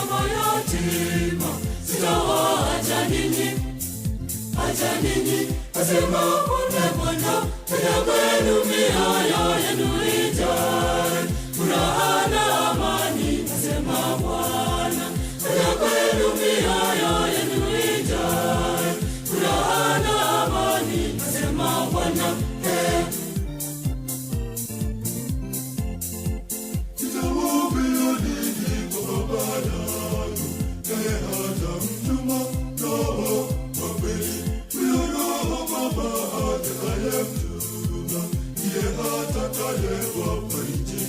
kama yatima, sitawaacha ninyi, acha ninyi, asema Bwana Bwana, tena kwenu mioyo yenu ijae furaha na amani, asema Bwana, tena kwenu mioyo yenu ijae furaha na amani, asema Bwana. Nitawaambia ninyi kwa Baba yangu, naye atamtuma Roho wa kweli. Huyo Roho Baba atakayemtuma, ndiye atakayewafariji.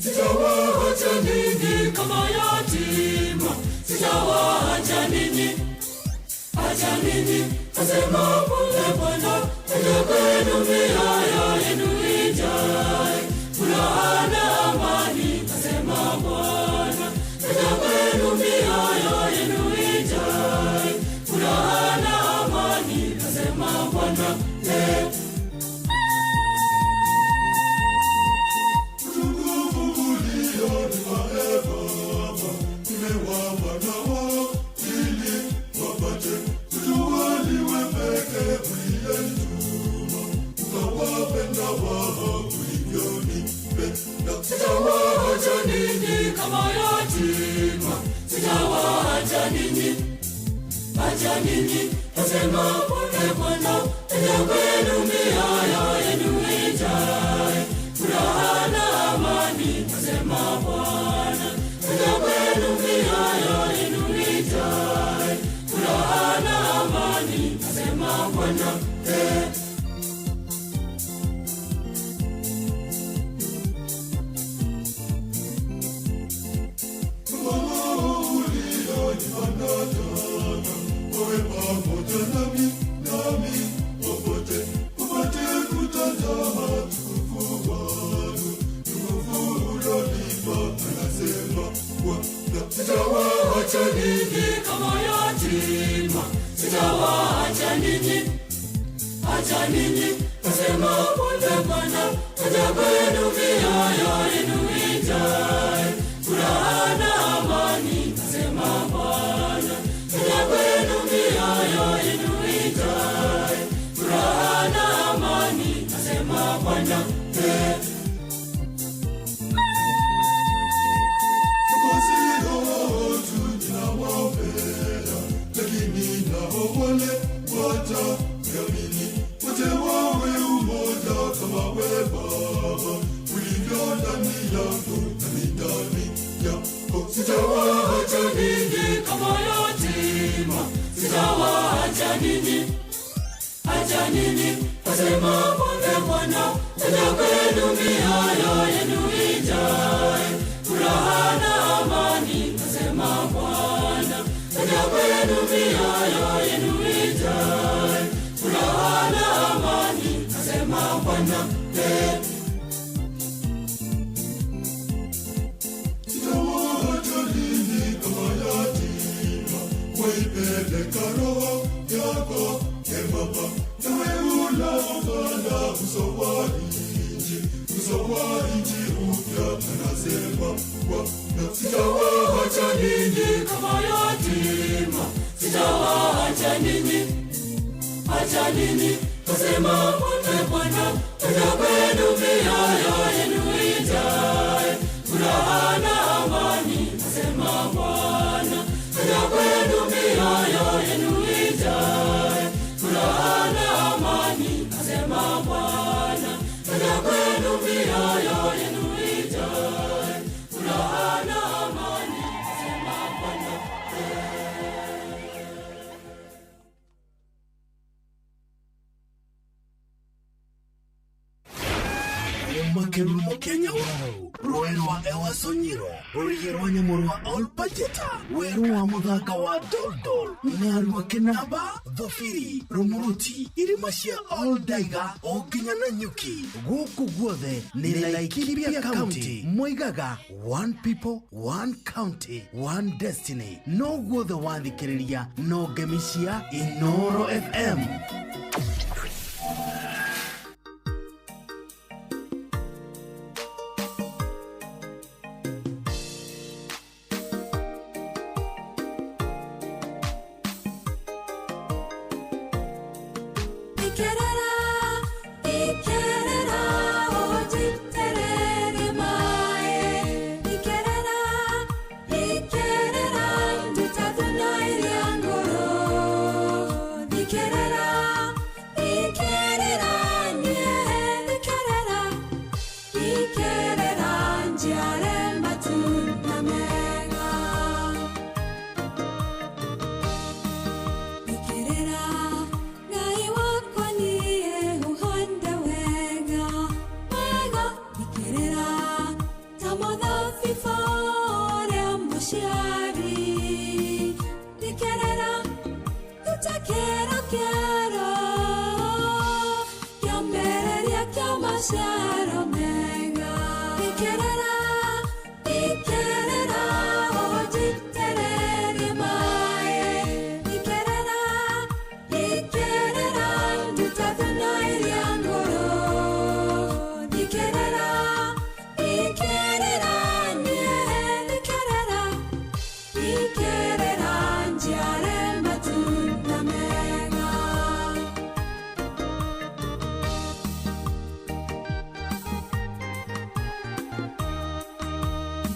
Sitawaacha ninyi kama yatima, sitawaacha ninyi, acha ninyi, asema Bwana Bwana, tena kwenu mioyo yenu ijae furaha na amani, asema Bwana, tena kwenu mioyo yenu ijae furaha na amani, asema Bwana. Utukufu ulionipa, Ee Baba, nimewapa nao ili wapate kujua ni wewe pekee uliyenituma, ukawapenda wao ulivyonipenda. Sitawaacha ninyi kama yatima, sitawaacha ninyi, acha ninyi, asema Bwana Bwana, tena kwenu mioyo yenu ijae furaha na amani, asema Bwana, tena kwenu mioyo yenu ijae furaha na amani, asema Bwana. Roho ulionipa nataka wawe pamoja nami, nami popote, upate kutazama utukufu wangu, utukufu ulionipa, anasema Bwana. Sitawaacha ninyi kama yatima, sitawaacha ninyi, acha ninyi, asema Bwana Bwana, tena kwenu mioyo yenu ijae furaha na amani, asema Bwana, tena kwenu mioyo yenu ijae furaha na amani, asema Bwana. Basi roho tu ninawaombea, lakini nao wale wataamini, wote wawe umoja kama wewe Baba ulivyo ndani yangu nami ndani yako. Sitawaacha ninyi kama yatima, sitawaacha ninyi, acha ninyi, asema Bwana Bwana, tena kwenu mioyo yenu ijae furaha na amani, asema Bwana, tena kwenu mioyo yenu ijae furaha na amani, asema Bwana. Sitawaacha ninyi kama yatima, waipeleka roho yako, e Baba, nawe unaufanya uso wa nchi, uso wa nchi upya, anasema Bwana. Sitawaacha ninyi kama yatima, sitawaacha ninyi, acha ninyi, asema Bwana Bwana, tena kwenu mioyo yenu ijae furaha na amani, asema Bwana, tena kwenu mioyo yenu ijae furaha na amani, asema Bwana, tena kwenu mioyo yenu ijae furaha na amani, asema Bwana. Makerumo Kenya wau rũĩ rwa Ewasonyiro, rũrĩrĩ rwa nyamũ rwa Olpajeta, werũ wa mũthanga wa Doldol, Ng'arua, Kĩnamba, Thobiri, Rũmũrũti, irĩma cia Oldaiga o nginya na Nyuki. Gũkũ guothe nĩ Laikipia County. Moigaga one people, one county, one destiny. No guothe wathikĩrĩria no ngemi cia Inoro FM. Ikerera, ikerera, ojiterere mae. Ikerera, ikerera, ndutathuna iria ngoro. Ikerera, ikerera, nie, ikerera, ikerera, njiare matunda mega. Ikerera, Ngai wakwa niĩ ũhande wega, wega. Ikerera, ta mũthabibũ ũrĩa mũciari. Ikerera, ruta kĩro kĩero, kĩambĩrĩria kĩa maciaro mega. Ikerera, ikerera, ũnjitĩrĩrie maĩ. Ikerera, ikerera, nduta thuna iria ngũrũ. Ikerera, ikerera, niĩ, ikerera, ikerera, njiare matunda mega.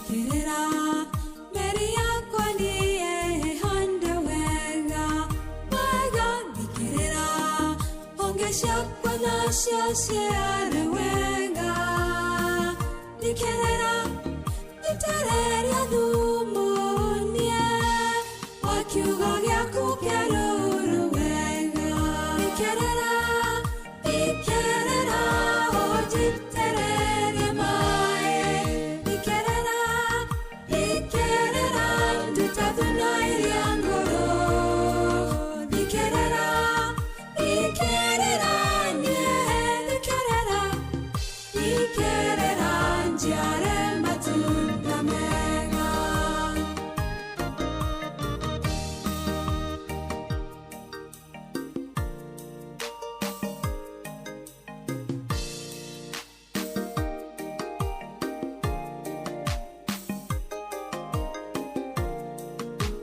Ikerera, meri yakwa niĩ hande wega, wega. Ikerera, honge ciakwa nacio ciare wega. Ikerera, itereria thumu niĩ, wa kiugo gĩaku kĩarũrũ wega. Ikerera, ikerera, ũnjitĩrĩrie maĩ. Ikerera, ikerera, nduta thuna iria ngũrũ. Ikerera, ikerera, niĩ, ikerera, ikerera, njiare matunda mega.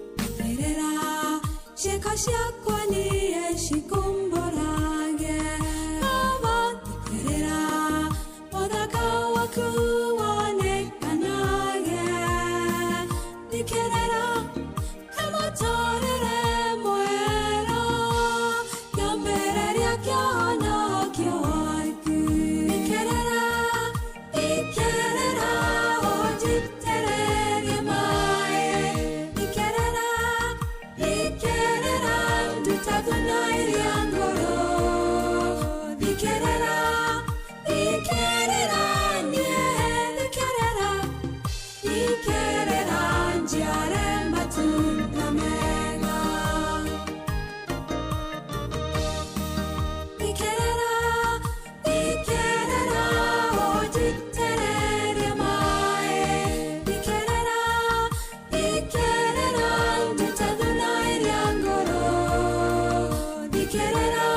Ikerera, ciĩko ciakwa niĩ cikumbũrage. Baba, ikerera, ũthaka waku wonekanage. Ikerera, he mũtũũrĩre mwerũ, kĩambĩrĩria kĩa ũhonokio waku. Ikerera, ikerera, ũnjitĩrĩrie maĩ. Ikerera, ikerera, nduta thuna iria ngũrũ. Ikerera, ikerera, niĩ, ikerera, ikerera, njiare matunda mega. Ikerera, ikerera, ũnjitĩrĩrie maĩ. Ikerera, ikerera, nduta thuna iria ngũrũ. Ikerera,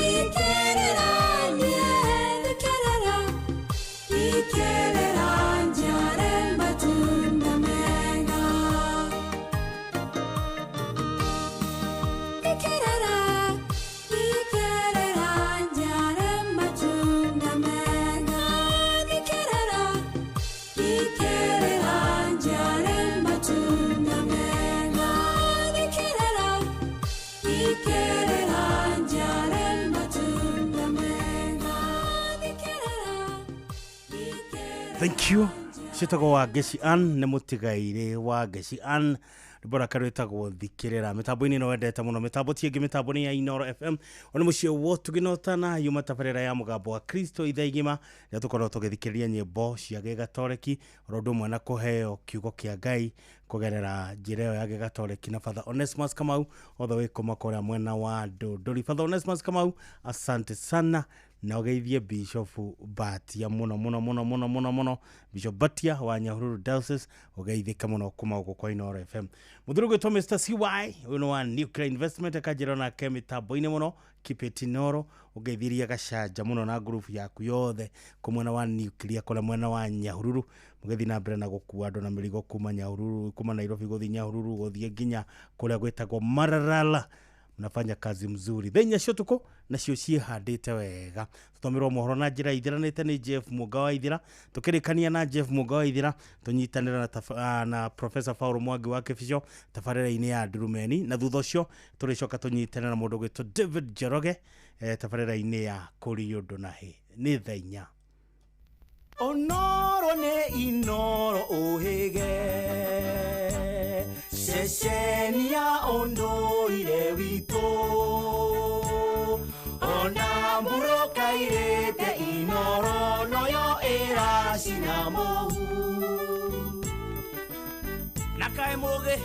ikerera, niĩ, ikerera, ikerera, njiare matunda mega. Ikerera, ikerera, njiare matunda mega. Ikerera, ikerera, njiare matunda mega. Ikerera, ikerera, njiare matunda mega. Ikerera, ikerera. Thank you. Ciĩtagwo Wangeci Ann, nĩ mũtigairĩ Wangeci Ann, rwĩmbo rwake rwĩtagwo Thikĩrĩra. Mĩtambo-inĩ ĩno wendete mũno, mĩtambo ti ĩngĩ, mĩtambo nĩ ya Inooro FM. Ona mũciĩ wotu gĩnotana yuma tabarĩra ya mũgambo wa Kristo ithaa igima, rĩrĩa tũkoragwo tũgĩthikĩrĩria nyĩmbo cia gĩgatoreki oro ũndũ ũmwe na kũheo kiugo kĩa Ngai kũgerera njĩra ĩyo ya gĩgatoreki na Father Onesmus Kamau, othe wĩ kuma kũrĩa mwena wa Ndũndũri. Father Onesmus Kamau, asante sana, na ũgeithie Bishop Batia mũno mũno mũno mũno mũno mũno, Bishop Batia wa Nyahururu Diocese, ũgeithĩke mũno kuma gũkũ kwa Inooro FM. Mũthuri ũgwĩtwo Mr CY, ũyũ nĩ wa Nuclear Investment, akanjĩra onake mĩtambo-inĩ mũno, keep it Inooro, ũngeithirie gacanja mũno na ngurubu yaku yothe kũ mwena wa Nuclear kũrĩa mwena wa Nyahururu, mũgĩthiĩ na mbere na gũkua andũ na mĩrigo kuma Nyahururu, kuma Nairobi gũthiĩ Nyahururu, gũthiĩ nginya kũrĩa gwĩtagwo Mararala. Mnafanya kazi mzuri. Thenya cio tuko nacio ciĩhandĩte wega. Tũthomerwo mohoro na njĩra ithiranĩte nĩ Jeff Mũga wa Ithira. Tũkĩrĩkania na Jeff Mũga wa Ithira tũnyitanĩra na Professor Paul Mwangi wa Kĩbico tabarĩra-inĩ ya Ndurumeni, na thutha ũcio tũrĩcoka tũnyitanĩra na mũndũ ũgwĩtwo David Njoroge tabarĩra-inĩ ya Kũrĩ Ũndũ na Hĩ. Nĩ thaa inya. Onoro nĩ Inoro ũhĩge ceceni ya ũndũire witũ, ona mbura kairĩte Inoro noyo ĩracina mũhu. Na kaĩ mũgĩ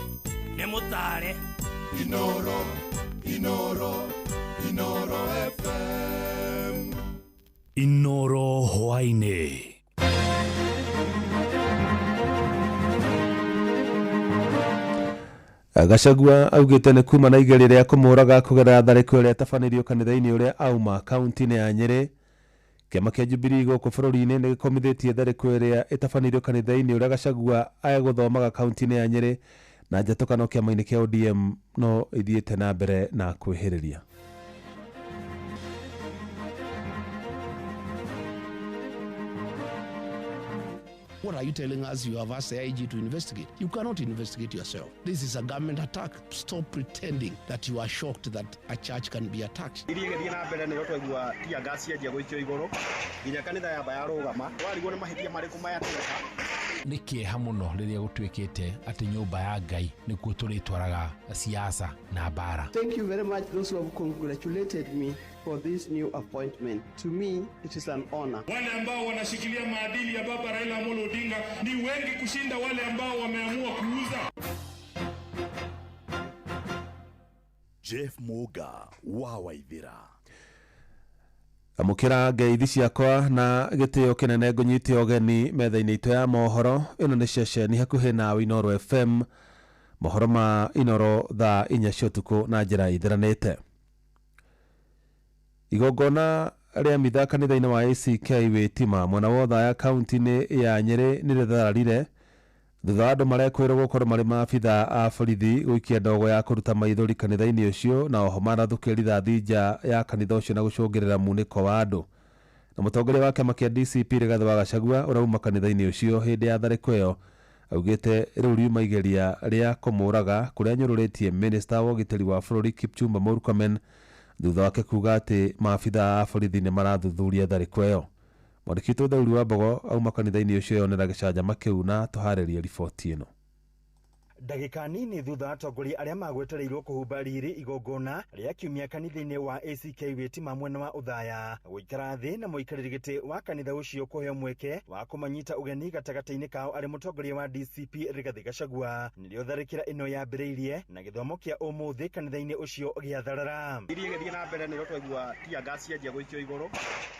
nĩ mũtare. Inoro, Inoro, Inoro FM. Inoro hwaĩ-inĩ. Gachagua augĩte nĩ kuma na igerio rĩa kũmũraga kũgerera tharĩko ĩrĩa ĩtabanĩrio kanitha-inĩ ũrĩa auma kaunti-inĩ ya Nyĩrĩ. Kĩama kĩa Jubilee gũkũ bũrũri-inĩ nĩ gĩkomithĩtie tharĩko ĩrĩa ĩtabanĩrio kanitha-inĩ ũrĩa Gachagua egũthomaga kaunti-inĩ ya Nyĩrĩ, na njatũkano kĩama-inĩ kĩa ODM no ithiĩte na mbere na kwĩhĩrĩria. What are you telling us you have asked the IG to investigate? You cannot investigate yourself. This is a government attack. Stop pretending that you are shocked that a church can be attacked. Iria ĩgĩthiĩ na mbere nĩyo twaigua tear gas cianjia gũikio igũrũ nginya kanitha yamba yarũgama. Warigwo nĩ mahĩtia marĩkũ maya tweka. Nĩ kĩeha mũno rĩrĩa gũtuĩkĩte atĩ nyũmba ya Ngai nĩkuo tũrĩtwaraga siasa na mbara. Thank you very much those who have congratulated me for this new appointment. To me, it is an honor. Wale ambao wanashikilia maadili ya Baba Raila Amolo Odinga ni wengi kushinda wale ambao wameamua kuuza. Jeff Muga wa Waithira. Amũkĩra ngeithi ciakwa na gĩtĩo kĩnene ngũnyite ũgeni metha-inĩ itũ ya mohoro. Ĩno nĩ ceceni hakuhĩ nawe Inoro FM. Mohoro ma Inoro thaa inya cia ũtukũ na njĩra ithiranĩte. Igongona rĩa mitha kanitha-inĩ wa ACK Wĩtima mwena wa Othaya kaunti-inĩ ya Nyĩrĩ nĩ rĩthararire thutha wa andũ marekwĩrwo gũkorwo marĩ maabitha a borithi gũikia ndogo ya kũruta maithori kanitha-inĩ ũcio, na oho marathũkia rithathi nja ya kanitha ũcio na gũcũngĩrĩra munĩko wa andũ. Na mũtongoria wa kĩama kĩa DCP Rigathĩ wa Gachagua ũrauma kanitha-inĩ ũcio hĩndĩ ya tharĩko ĩyo augĩte rĩu riuma igeria rĩa kũmũraga kũrĩa anyũrũrĩtie minista wa ũgitĩri wa bũrũri Kipchumba Murkomen thutha wake kuga atĩ maabitha a borithi nĩ marathuthuria tharĩko ĩyo. Mwandĩki witũ Thauri wa Mbogo auma kanitha-inĩ ũcio yonera gĩcanjama kĩu na tũharĩrie riboti ĩno. Ndagĩka nini thutha atongoria arĩa magwetereirwo kũhumba riri igongona rĩa kiumia kanitha-inĩ wa ACK Wĩtima mwena wa Othaya gũikara thĩ na mũikarĩri gĩtĩ wa kanitha ũcio kũheo mweke wa kũmanyita ũgeni gatagatĩ-inĩ kao arĩ mũtongoria wa DCP Rigathĩ Gachagua. Nĩrĩo tharĩkĩra ĩno yambĩrĩirie na gĩthomo kĩa ũmũthĩ kanitha-inĩ ũcio gĩatharara. Iria ĩgĩthiĩ na mbere nĩyo twaigua tear gas cianjia gũikio igũrũ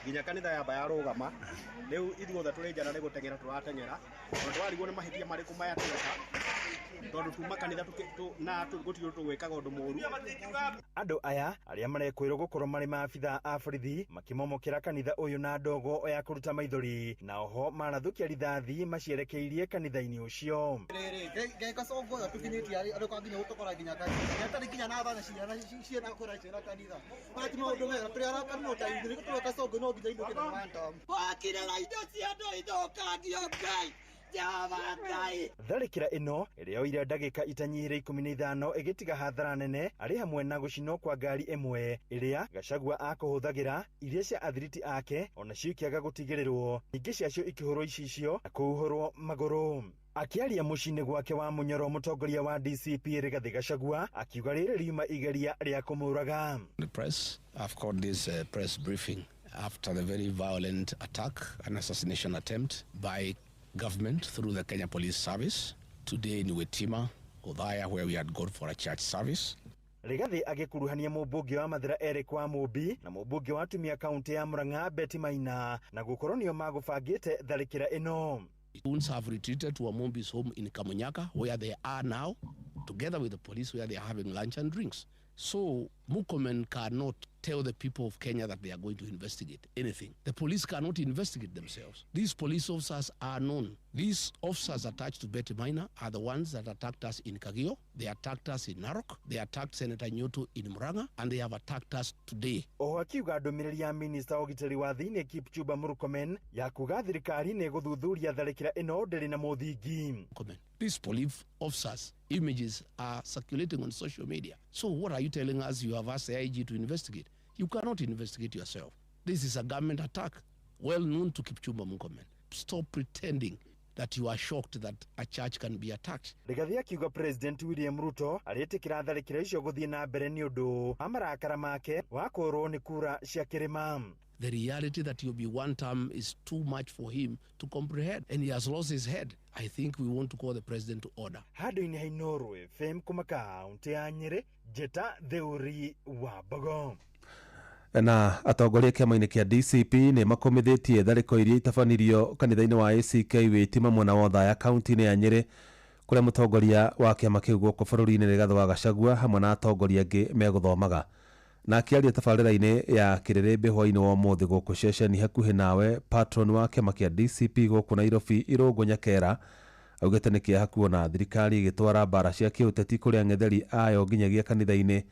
nginya kanitha yamba yarũgama. Rĩu ithuothe tũrĩ njana nĩ gũteng'era tũrateng'era tondũ warigwo nĩ mahĩtia marĩkũ maya tweka tondũ tuma kanitha na gũtirĩ tũgwĩkaga ũndũ mũũru. Andũ aya arĩa marekwĩrwo gũkorwo marĩ maabitha a borithi makĩmomokera kanitha ũyũ na ndogo ya kũruta maithori, na oho marathũkia rithathi macierekeirie kanitha-inĩ ũcio. Tharĩkĩra ĩno ĩrĩa yoire ndagĩka itanyihĩire 15 ĩgĩtiga hathara nene arĩ hamwe na gũcinwo kwa ngari ĩmwe ĩrĩa Gachagua akũhũthagĩra, iria cia athiriti ake onacio ikĩaga gũtigĩrĩrwo, ingĩ ciacio ikĩhũrwo icicio na kũhuhũrwo magũrũ. Akĩaria mũciĩ-inĩ gwake wa Mũnyoro, mũtongoria wa DCP Rigathĩ Gachagua akiuga rĩrĩ riuma igeria rĩa kũmũraga. The press, I've called this press briefing after the very violent attack and assassination attempt by government through the Kenya Police Service today in Witima, Othaya, where we had gone for a church service. Rigathĩ agĩkuruhania mũmbunge wa Mathira Eric wa Mũmbi na mũmbunge wa atumia kaunti ya Murang'a Betty Maina na gũkorwo nĩo magũbangĩte tharĩkĩra ĩno. Goons have retreated to Wamumbi's home in Kamunyaka, where they are now, together with the police, where they are having lunch and drinks. So Murkomen cannot tell the people of Kenya that they are going to investigate anything. The police cannot investigate themselves. These police officers are known. These officers attached to Betty Maina are the ones that attacked us in Kagio. They attacked us in Narok. They attacked Senator Nyutu in Murang'a, and they have attacked us today. Oho akiuga ndũmĩrĩri ya minista wa ũgitĩri wa thĩinĩ Kipchumba Murkomen ya kuga thirikari nĩ ĩgũthuthuria tharĩkĩra ĩno ndĩrĩ na mũthingi. These police officers' images are circulating on social media. So what are you telling us you have asked the IG to investigate? You cannot investigate yourself. This is a government attack, well known to Kipchumba Murkomen. Stop pretending that you are shocked that a church can be attacked. Rigathi akiuga President William Ruto arĩtĩkĩra tharĩkĩra icio gũthiĩ na mbere nĩ ũndũ wa marakara make wa kũũrwo nĩ kura cia kĩrĩma. The reality that he'll be one term is too much for him to comprehend, and he has lost his head. I think we want to call the president to order. Handũ-inĩ ha Inooro FM kuma kaũntĩ ya Nyĩrĩ, Njĩta Theuri wa Mbogo. Na atongoria kĩama-inĩ kĩa DCP nĩ makomithĩtie tharĩko iria itabanirio kanitha-inĩ wa ACK Wĩtima mwena wa Othaya kaunti-inĩ ya Nyĩrĩ, kũrĩa mũtongoria wa kĩama kĩu gũkũ bũrũri-inĩ Rigathĩ wa Gachagua hamwe na atongoria angĩ megũthomaga. Na akĩaria tabarĩra-inĩ ya kĩrĩrĩmbĩ hwaĩ-inĩ wa ũmũthĩ gũkũ ceceni hakuhĩ nawe, patron wa kĩama kĩa DCP gũkũ Nairobi Irũngũ Nyakera augĩte nĩ kĩeha kuona thirikari ĩgĩtwara mbara cia kĩũteti kũrĩ ang'etheri ayo nginyagia kanitha-inĩ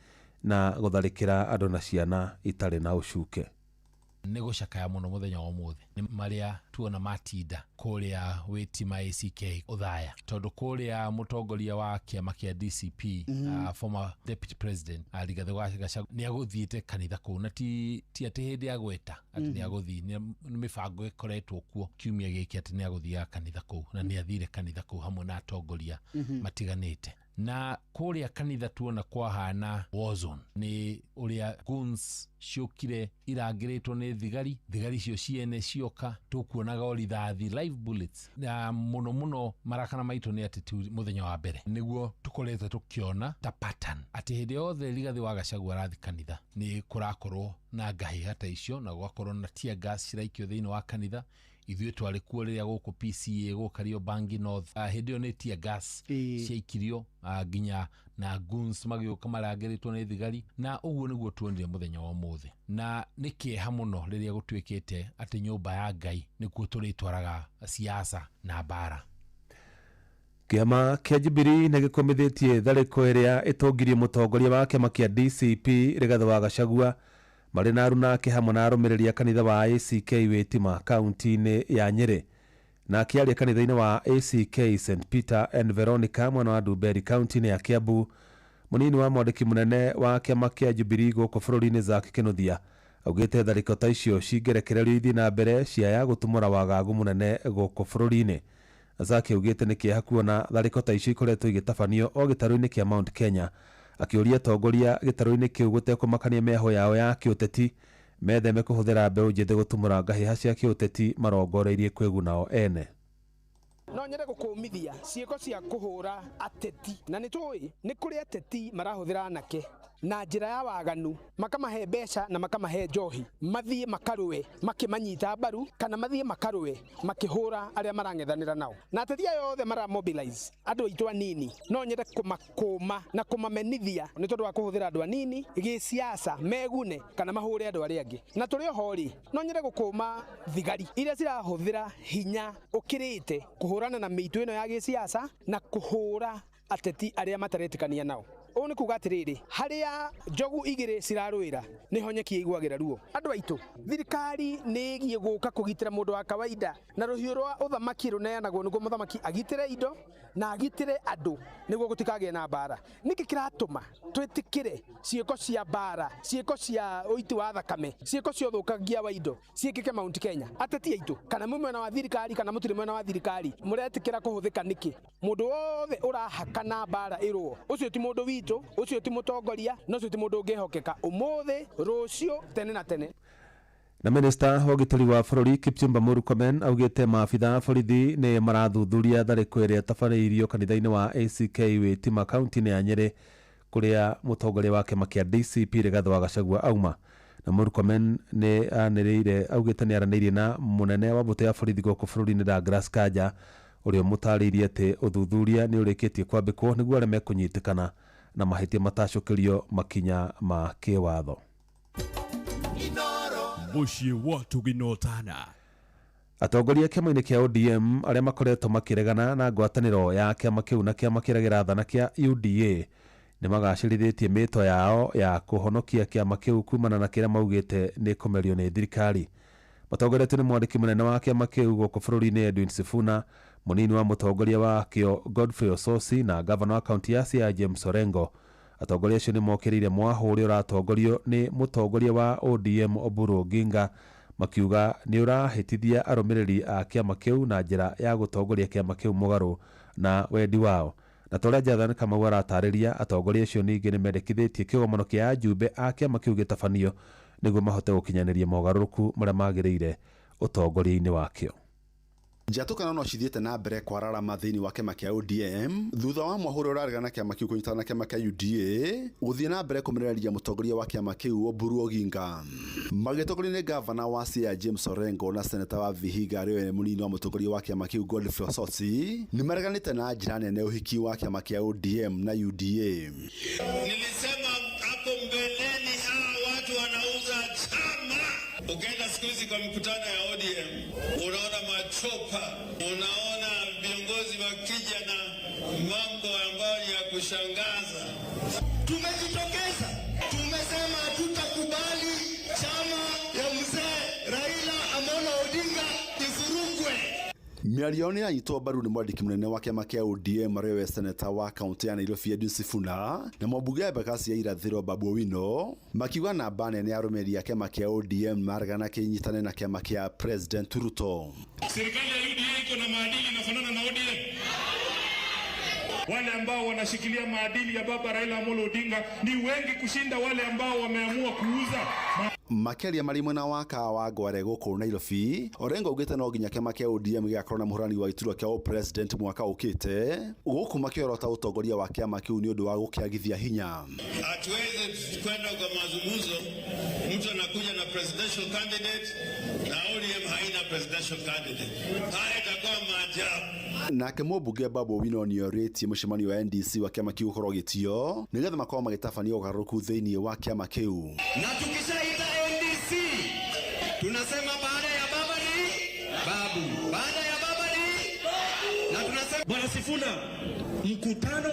na gũtharĩkĩra andũ na ciana itarĩ na ũcuke. Nĩ gũcakaya mũno mũthenya wa ũmũthĩ nĩ marĩa tuona matinda kũrĩa Wĩtima ACK Othaya, tondũ kũrĩa mũtongoria wa kĩama kĩa DCP, former deputy president Rigathĩ wa Gachagua nĩ agũthiĩte kanitha kũu, na ti atĩ hĩndĩ agweta atĩ nĩ agũthiĩ, nĩ mĩbango ĩkoretwo kuo kiumia gĩkĩ atĩ nĩ agũthiaga kanitha kũu, na nĩ athire kanitha kũu hamwe na atongoria matiganĩte. Na kũrĩa kanitha tuona kwahana war zone, nĩ ũrĩa guns ciũkire irangĩrĩtwo nĩ thigari, thigari icio ciene cioka tũkuonaga o rithathi live bullets. Na mũno mũno marakara maitũ nĩ atĩ ti mũthenya wa mbere nĩguo tũkoretwo tũkĩona ta pattern atĩ hĩndĩ yothe Rigathĩ wa Gachagua arathi kanitha nĩ kũrakorwo na ngahĩha ta icio, na gũgakorwo na tear gas ciraikio thĩinĩ wa kanitha. Ithuĩ twarĩ kuo rĩrĩa gũkũ PCA gũkario Bangi North, hĩndĩ ĩyo nĩ tear gas ciaikirio nginya na guns magĩũka marangĩrĩtwo nĩ thigari, na ũguo nĩguo tuonire mũthenya wa ũmũthĩ. Na nĩ kĩeha mũno rĩrĩa gũtuĩkĩte atĩ nyũmba ya Ngai nĩkuo tũrĩtwaraga siasa na mbara. Kĩama kĩa Jubilee nĩ gĩkomithĩtie tharĩko ĩrĩa ĩtongirie mũtongoria wa kĩama kĩa DCP Rigathĩ wa Gachagua marĩ na aruna ake hamwe na arũmĩrĩri a kanitha wa ACK Wĩtima kaunti-inĩ ya Nyĩrĩ. Na akĩaria kanitha-inĩ wa ACK St Peter and Veronica mwena wa Ndumberi kaunti-inĩ ya Kiambu, mũnini wa mwandĩki mũnene wa kĩama kĩa Jubilee gũkũ bũrũri-inĩ Zack Kĩnuthia augĩte tharĩko ta icio cingĩrekererio ithiĩ na mbere ciaya gũtumũra wagagu mũnene gũkũ bũrũri-inĩ. Zack augĩte nĩ kĩeha kuona tharĩko ta icio ikoretwo igĩtabanio o gĩtarũ-inĩ kĩa Mount Kenya, akĩũria atongoria gĩtarũ-inĩ kĩu gũtekũmakania mĩaho yao ya kĩũteti metheme kũhũthĩra mbeũ njĩthĩ gũtumũra ngahĩha cia kĩũteti marongoreirie kwĩguna o ene. No nyende gũkũmithia ciĩko cia kũhũra ateti, na nĩ tũĩ nĩ kũrĩ ateti marahũthĩra anake na njĩra ya waganu, makamahe mbeca na makamahe njohi, mathiĩ makarũe makĩmanyita mbaru, kana mathiĩ makarũe makĩhũra arĩa marang'ethanĩra nao. Na ateti aya othe mara mobilize andũ aitũ anini, no nyende kũmakũma na kũmamenithia nĩ tondũ wa kũhũthĩra andũ anini gĩsiasa megune kana mahũre andũ arĩa angĩ. Na tũrĩ oho rĩ, no nyende gũkũma thigari iria cirahũthĩra hinya ũkĩrĩte kũhũrana na mĩitũ ĩno ya gĩsiasa na kũhũra ateti arĩa mataretĩkania nao. Ũũ nĩ kuga atĩrĩrĩ, harĩa njogu igĩrĩ cirarũĩra nĩho nyeki ĩiguagĩra ruo. Andũ aitũ, thirikari nĩ ĩgiĩ gũka kũgitĩra mũndũ wa kawaida, na rũhiũ rwa ũthamaki rũneanagwo nĩguo mũthamaki agitĩre indo na agitĩre andũ nĩguo gũtikagĩe na mbara. Nĩkĩ kĩratũma twĩtĩkĩre ciĩko cia mbara, ciĩko cia ũiti wa thakame, ciĩko cia ũthũkangia wa indo ciĩkĩke Mount Kenya? Ateti aitũ, kana mwĩ mwena wa thirikari kana mũtirĩ mwena wa thirikari, mũretĩkĩra kũhũthĩka nĩkĩ? Mũndũ wothe ũrahakana mbara ĩrũo, ũcio ti mũndũ witũ, ũcio ti mũtongoria, na ũcio ti mũndũ ũngĩhokeka ũmũthĩ, rũciũ, tene na tene. Na minista wa ũgitĩri wa bũrũri Kipchumba Murkomen augĩte maabitha a borithi nĩ marathuthuria tharĩko ĩrĩa ĩtabarĩirio kanitha-inĩ wa ACK Wĩtima kaunti-inĩ ya Nyĩrĩ kũrĩa mũtongoria wa kĩama kĩa DCP Rigathĩ wa Gachagua auma. Na Murkomen nĩ anĩrĩire augĩte nĩ aranĩirie na mũnene wa mbũtũ ya borithi gũkũ bũrũri-inĩ Douglas Kanja, ũrĩa ũmũtarĩirie atĩ ũthuthuria nĩ ũrĩkĩtie kwambĩkwo nĩguo arĩa mekũnyitĩkana na mahĩtia matacũkĩrio makinya ma kĩwatho. Mũciĩ wa Tũginotana. Atongoria kĩama-inĩ kĩa ODM arĩa makoretwo makĩregana na ngwatanĩro ya kĩama kĩu na kĩama kĩrĩa kĩrathana kĩa UDA nĩ magacĩrithĩtie mĩto yao ya kũhonokia kĩama kĩu kumana na kĩrĩa maugĩte nĩ kũmerio nĩ thirikari. Matongoretio nĩ mwandĩki mũnene wa kĩama kĩu gũkũ bũrũri-inĩ Edwin Sifuna, mũnini wa mũtongoria wakĩo Godfrey Osotsi na gavana wa kaunti ya Siaya James Orengo. Atongoria acio nĩ mokĩrĩire mwahũ ũrĩa ũratongorio nĩ mũtongoria wa ODM Oburu Oginga, makiuga nĩ ũrahĩtithia arũmĩrĩri a kĩama kĩu na njĩra ya gũtongoria kĩama kĩu mũgarũ na wendi wao. Na ta ũrĩa Jathan Kamau aratarĩria, atongoria acio ningĩ nĩ mendekithĩtie kĩgomano kĩa ajumbe a kĩama kĩu gĩtabanio nĩguo mahote gũkinyanĩria mogarũrũku marĩa magĩrĩire ũtongoria-inĩ wakĩo. Njatũkano no cithiĩte na mbere kwararama thĩinĩ wa kĩama kĩa ODM thutha wa mwahũ ũrĩa ũraregana na kĩama kĩu kũnyitana na kĩama kĩa UDA gũthiĩ na mbere kũmenereria mũtongoria wa kĩama kĩu Oburu Oginga. Magĩtongorio nĩ gavana wa Siaya James Orengo na seneta wa Vihiga arĩ we mũnini wa mũtongoria wa kĩama kĩu Godfrey Osotsi nĩmareganĩte na njĩra nene ũhiki wa kĩama kĩa ODM na UDA. Nilisema hapo mbeleni hawa watu wanauza chama. Ukienda siku hizi kwa mikutano ya ODM unaona machopa, unaona viongozi wakija na mambo ambayo ni ya kushangaza. Tumejitokeza, tumesema hatutakubali chama ya mzee Raila Amolo Odinga ifurugwe. Mĩario nĩ yanyitwo mbaru nĩ mwandĩki mũnene wa kĩama kĩa ODM arĩ we seneta wa kaunti ya Nairobi Edwin Sifuna na mwambunge wa Embakasi ya Irathĩro Babu Owino, makiuga namba nene ya arũmĩrĩri a kĩama kĩa ODM maregana kĩnyitane na kĩama kĩa President Ruto. Serikali ya UDA iko na maadili inafanana na ODM. Wale ambao wanashikilia maadili ya baba Raila Amolo Odinga ni wengi kushinda wale ambao wameamua kuuza. Makĩaria marĩ mwena wa Kahawa Ngware gũkũ Nairobi, Orengo augĩte no nginya kĩama kĩa ODM gĩgakorwo na mũhũrani wa iturwa kĩa president mwaka ũkĩte, gũkũ makĩorota ũtongoria wa kĩama kĩu nĩ ũndũ wa gũkĩagithia hinya. Hatuwezi kwenda kwa mazungumzo, mtu anakuja na presidential candidate na ODM haina presidential candidate. Haya itakuwa maajabu. Nake mũmbunge Babu Owino nĩorĩtie mũcemanio wa NDC wa kĩama kĩu ũkorwo ũgĩtio nĩgetha makorwo magĩtabania ũgarũrũku thĩinĩ wa kĩama kĩu. Na tukishaita NDC tunasema baada ya baba ni babu, baada ya baba ni na tunasema Bwana Sifuna, mkutano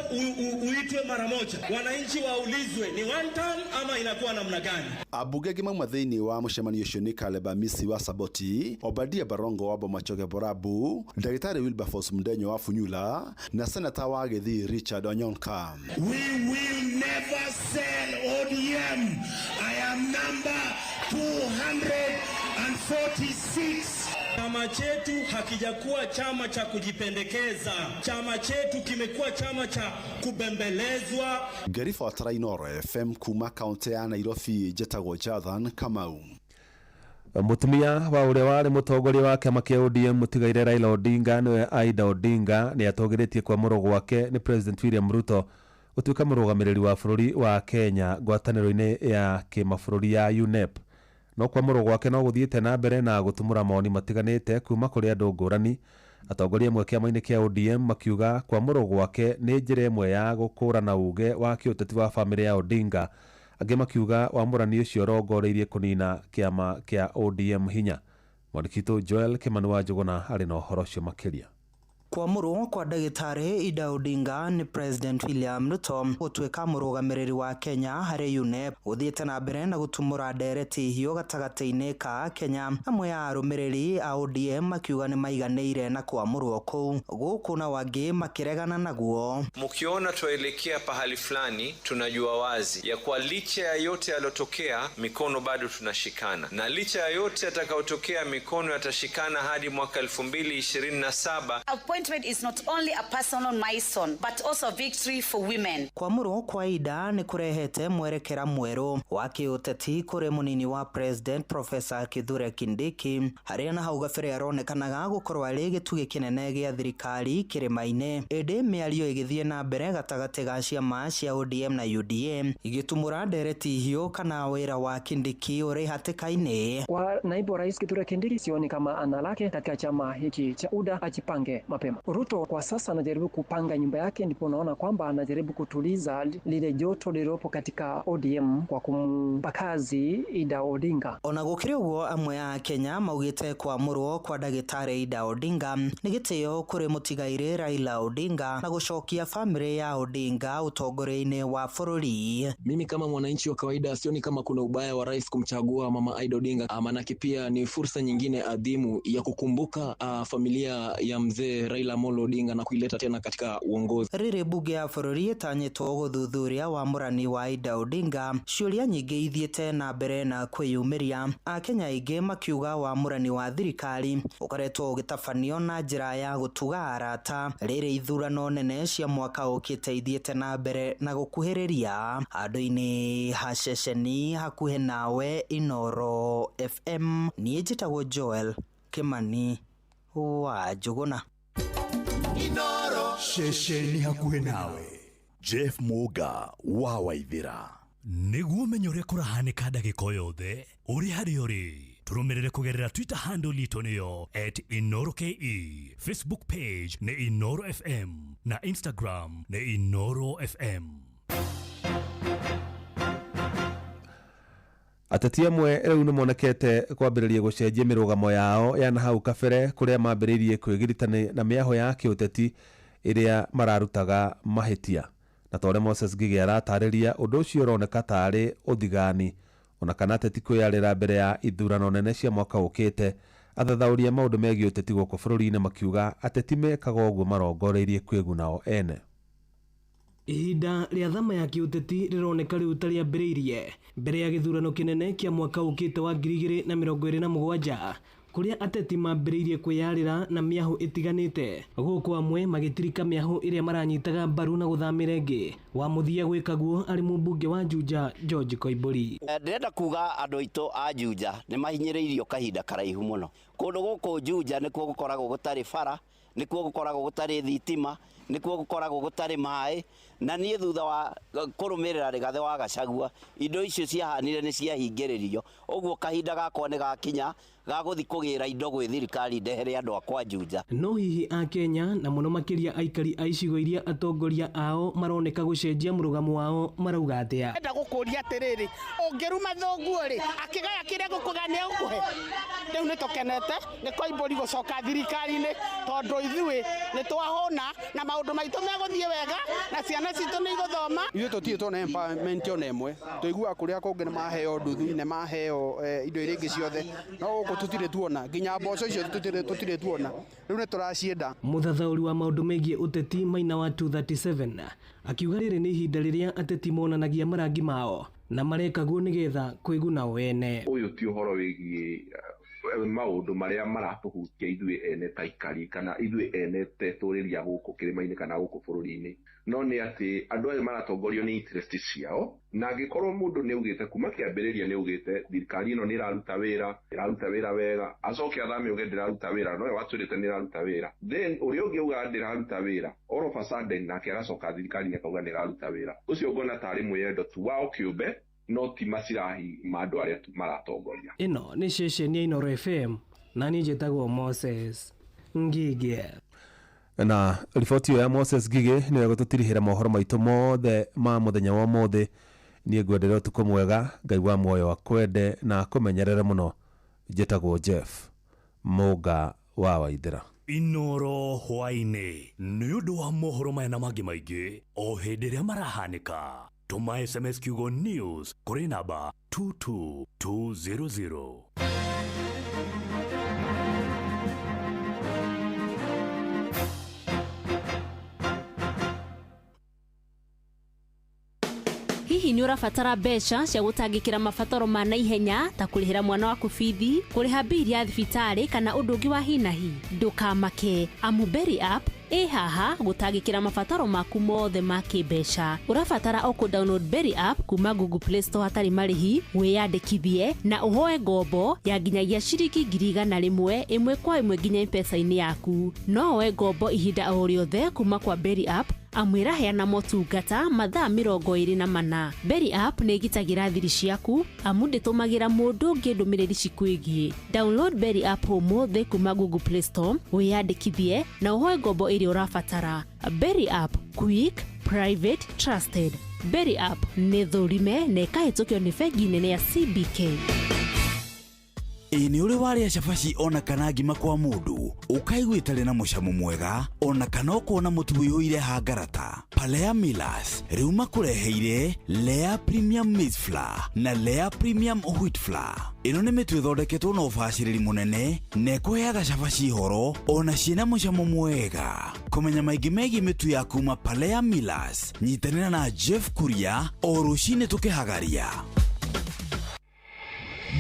uitwe mara moja, wananchi waulizwe ni one term ama inakuwa namna gani. Ambunge angĩ mauma thĩinĩ wa mũcemanio ũcio nĩ Caleb Amisi wa Saboti, Obadia Barongo wa Bomachoge Borabu, Ndagĩtarĩ Wilberforce Mdenyo wa Funyula na seneta wa Gĩthii Richard Onyonka. We will never sell ODM. I am number 246. Chama chetu hakijakuwa chama cha kujipendekeza. Chama chetu kimekuwa chama cha kubembelezwa. Ngĩribotera Inooro FM kuma kaunti ya Nairobi, njĩtagwo Jathan Kamau. Mũtumia wa ũrĩa warĩ mũtongoria wa kĩama kĩa ODM mũtigaire Raila Odinga nĩwe Aida Odinga nĩ atũgĩrĩtie kwamũrwo gwake nĩ President William Ruto gũtuĩka mũrũgamĩrĩri wa bũrũri wa Kenya ngwatanĩro-inĩ ya kĩmabũrũri ya UNEP. No kwamũrwo gwake no gũthiĩte na mbere na gũtumũra mawoni matiganĩte kuma kũrĩ andũ ngũrani. Atongoria amwe kĩama-inĩ kĩa ODM makiuga kwamũrwo gwake nĩ njĩra ĩmwe ya gũkũrana uge wa kĩũteti wa bamĩrĩ ya Odinga. Angĩ makiuga wamũrani ũcio ũrongoreirie kũnina kĩama kĩa ODM hinya. Mwandĩki witũ Joel Kimani wa Njũgũna arĩ na ũhoro ũcio makĩria. Kwamũrwo kwa ndagĩtarĩ Ida Odinga nĩ President William Ruto gũtuĩka mũrũgamĩrĩri wa Kenya harĩ UNEP gũthiĩte na mbere na gũtumũra ndereti hiũ gatagatĩ-inĩ ka Kenya. Amwe a arũmĩrĩri a ODM makiuga nĩ maiganĩire na kwamũrwo kũu, gũkũ na wangĩ makĩregana naguo. Mkiona twaelekea pahali fulani, tunajua wazi ya kuwa licha ya yote yaliyotokea, mikono bado tunashikana, na licha ya yote yatakayotokea, mikono yatashikana hadi mwaka 2027. Appointment is not only a personal milestone but also a victory for women. Kwamũrwo kwa Ida nĩ kũrehete mwerekera mwerũ wa kĩũteti kũrĩ mũnini wa President Professor Kithure Kindiki, harĩa na hau gabere aronekanaga gũkorwo arĩ gĩtugĩ kĩnene gĩa thirikari kĩrĩma-inĩ. Ĩndĩ mĩario ĩgĩthiĩ na mbere gatagatĩ ga ciama cia ODM na UDA igĩtumũra ndereti hiũ kana wĩra wa Kindiki ũrĩ hatĩka-inĩ. Kwa naibu wa rais Kithure Kindiki, sioni kama ana lake katika chama hiki cha UDA, ajipange mapema. ODM. Ruto kwa sasa anajaribu kupanga nyumba yake, ndipo unaona kwamba anajaribu kutuliza lile joto lililopo katika ODM kwa kumpa kazi Ida Odinga. Ona gũkĩrĩ ũguo, amwe a Kenya maugĩte kwamũrwo kwa ndagĩtarĩ Ida Odinga nĩ gĩtĩo kũrĩ mũtigairĩ Raila Odinga na gũcokia bamĩrĩ ya Odinga ũtongoria-inĩ wa bũrũri. Mimi kama mwananchi wa kawaida sioni kama kuna ubaya wa rais kumchagua mama Ida Odinga, manake pia ni fursa nyingine adhimu ya kukumbuka familia ya mzee Raila Amolo Odinga na kuileta tena katika uongozi. Rĩrĩ mbunge ya bũrũri ĩtanyĩtwo gũthuthuria wamũrani wa Ida Odinga, ciũria nyingĩ ithiĩte na mbere na kwĩyumĩria, Akenya aingĩ makiuga wamũrani wa thirikari ũkoretwo ũgĩtabanio na njĩra ya gũtuga arata rĩrĩ ithurano nene cia mwaka ũkĩte ithiĩte na mbere na gũkuhĩrĩria. Handũ-inĩ ha ceceni hakuhĩ nawe, Inoro FM, niĩ njĩtagwo Joel Kimani wa Njũgũna. Inoro ceceni hakuhĩ nawe, Jeff Muga wa Waithira. Nĩguo ũmenye ũrĩa kũrahanĩka ndagĩka o yothe ũrĩ harĩa ũrĩ, tũrũmĩrĩre kũgerera Twitter handle itũ nĩyo @InoroKE, Facebook page nĩ Inoro FM na Instagram nĩ Inoro FM. Ateti amwe rĩu nĩ monekete kwambĩrĩria gũcenjia mĩrũgamo yao ya na hau kabere, kũrĩa mambĩrĩirie kwĩgiritania na mĩaho ya kĩũteti ĩrĩa mararutaga mahĩtia. Na ta ũrĩa Moses Ngigĩ aratarĩria, ũndũ ũcio ũroneka tarĩ ũthigani ona kana ateti kwĩyarĩra mbere ya ithurano nene cia mwaka ũkĩte. Athathaũri a maũndũ megiĩ ũteti gũkũ bũrũri-inĩ makiuga ateti mekaga ũguo marongoreirie kwĩguna o ene. Ihinda rĩa thama ya kĩũteti rĩroneka rĩu ta rĩambĩrĩirie mbere ya gĩthurano kĩnene kĩa mwaka ũkĩte wa 2027, kũrĩa ateti mambĩrĩirie kwĩyarĩra na mĩahũ ĩtiganĩte, gũkũ amwe magĩtirika mĩahũ ĩrĩa maranyitaga mbaru na gũthamĩra ĩngĩ. Wa mũthia gwĩka guo arĩ mũmbunge wa Juja George Koimbũri. Ndĩrenda kuga andũ aitũ a Juja nĩ mahinyĩrĩirio kahinda karaihu mũno. Kũndũ gũkũ Juja nĩkuo gũkoragwo gũtarĩ bara, nĩkuo gũkoragwo gũtarĩ thitima, nĩkuo gũkoragwo gũtarĩ maĩ, na niĩ thutha wa kũrũmĩrĩra Rigathĩ wa Gachagua indo icio ciahanire nĩ ciahingĩrĩrio. Ũguo kahinda gakwa nĩ gakinya ga gũthiĩ kũgĩra indo gwĩ thirikari ndehere andũ akwa Juja. No hihi Akenya na mũno makĩria aikari a icigo iria atongoria ao maroneka gũcenjia mũrũgamo wao marauga atĩa? Enda gũkũria atĩrĩrĩ, ũngĩruma thoguo rĩ, akĩgaya kĩrĩa gũkũgaya nĩ egũkũhe? Rĩu nĩ tũkenete nĩ Koimbũri gũcoka thirikari-inĩ, tondũ ithuĩ nĩ twahũna na maũndũ maitũ megũthiĩ wega na ciana citũ nĩ igũthoma. Ithuĩ tũtirĩ tuona empowerment ona ĩmwe, tũiguaga kũrĩa kũngĩ nĩ maheo nduthi, nĩ maheo indo iria ingĩ ciothe, no gũkũ tũtirĩ tuona, nginya mboco icio tũtirĩ tuona, rĩu nĩ tũracienda. Mũthathaũri wa maũndũ megiĩ ũteti Maina wa 237 akiuga rĩrĩ nĩ ihinda rĩrĩa ateti monanagia marangi mao na marekaguo nĩgetha kwĩguna o ene. Ũyũ ti ũhoro wĩgiĩ maũndũ marĩa maratũhutia ithuĩ ene ta aikari kana ithuĩ ene tetũrĩria gũkũ kĩrĩma-inĩ kana gũkũ bũrũri-inĩ, no nĩ atĩ andũ aya maratongorio nĩ interest ciao, na angĩkorwo mũndũ nĩ augĩte kuma kĩambĩrĩria nĩ augĩte thirikari ĩno nĩ ĩraruta wĩra, ĩraruta wĩra wega, acoke athame auge ndĩraruta wĩra, nowe watwĩrĩte nĩ ĩraruta wĩra, then ũrĩa ũngĩ augaga ndĩraruta wĩra, all of a sudden nake agacoka thirikari-inĩ akauga nĩ ĩraruta wĩra. Ũcio ngona tarĩ mwĩyendo tu wao kĩũmbe, no ti macirahi ma andũ arĩa maratongoria. Ĩno nĩ ceceni ya Inoro FM na niĩ njĩtagwo Moses Ngigĩ. Na riboti ĩyo ya Moses Ngigĩ nĩyo ĩgũtũtirihĩra mohoro maitũ mothe ma mũthenya wa ũmũthĩ. Niĩ ngwendere ũtukũ mwega, Ngai wa muoyo akwende na akũmenyerere mũno. Njĩtagwo Jeff Mũnga wa Waithĩra. Inoro hwaĩ-inĩ nĩ ũndũ wa mohoro maya na mangĩ maingĩ o hĩndĩ ĩrĩa marahanĩka. Tũma SMS kiugo news kũrĩ namba 22200. Hihi nĩ ũrabatara mbeca cia gũtangĩkĩra mabataro ma naihenya ta kũrĩhĩra mwana waku bithi, kũrĩha mbili ya thibitarĩ kana ũndũ ũngĩ wa hi na hi? Ndũkamake, amu Berry App ĩ haha gũtangĩkĩra mabataro maku mothe ma kĩmbeca. Ũrabatara o kũ-download Berry App kuma Google Play Store hatarĩ marĩhi, wĩyandĩkithie na ũhoe ngombo ya nginyagia ciringi 100,000 ĩmwe kwa ĩmwe nginya M-Pesa-inĩ yaku. No woe ngombo ihinda o rĩothe kuma kwa Berry App Amu ĩraheana motungata mathaa 24. Berry App nĩ ĩgitagĩra thiri ciaku amu ndĩtũmagĩra mũndũ ũngĩ ndũmĩrĩri cikwĩgiĩ. Download Berry App ũmũthĩ kuma Google Play Store, wĩyandĩkithie na ũhoe ngombo ĩrĩa ũrabatara. Berry App, quick, private, trusted. Berry App nĩ thũrime na ĩkahĩtũkio nĩ bengi nene ya CBK. Ĩ nĩ ũrĩ warĩa cabaci ona kana ngima kwa mũndũ ũkaigua ĩtarĩ na mũcamo mwega ona kana ũkona mũtu ũihũire hangarata? Palea Millers rĩu makũreheire Lea Premium Maize Flour na Lea Premium Wheat Flour. Ĩno nĩ mĩtu ĩthondeketwo na ũbacĩrĩri mũnene na ĩkũheaga cabaci horo ona ciĩna mũcamo mwega. Kũmenya maingĩ megiĩ mĩtu ya kuma Palea Millers, nyitanĩra na Jeff Kuria o rũcinĩ tũkĩhagaria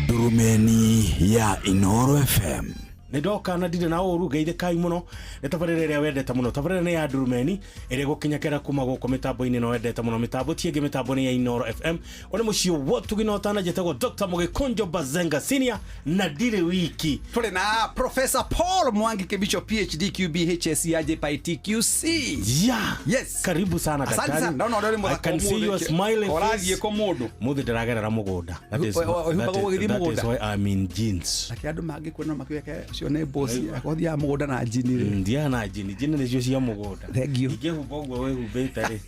Ndurumeni ya Inoro FM. Nä ndoka na ndirä na å ru ngeithä kai må no nä tabarä ra ä rä a wendete må no. Tabarä ra nä ya Ndurumeni ä rä gå kinyakera kuma gå kå mä tambo-inä no wendete må no. Mä tambo tiängä, mä tambo nä ya Inoro FM. Å nä må ciä wotugi tana njätagwo Dr. Mũgĩkũnjo Bazenga Senior na ndirĩ wiki. Tũrĩ na Professor Paul Mwangi Kibicho, PhD QB HSC JPITQC. Yeah. Yes. Karibu sana, Asante daktari. sana. Ndaona ũrĩa ũrĩ I mũthaka can see your ũmũthĩ. smiling face. Ũrathiĩ kũ mũndũ? Mũthĩ ndĩragerera mũgũnda. That is, Ũhumbaga ũgĩthiĩ that is mũgũnda? why I'm in jeans. Nake andũ mangĩkuona makiuga ũcio nĩ boss akothiaga mũgũnda na njini rĩ. Ndiaga na njini, njini nĩcio cia mũgũnda. Thank you. Ingĩhumba ũguo wĩhumbĩte rĩ,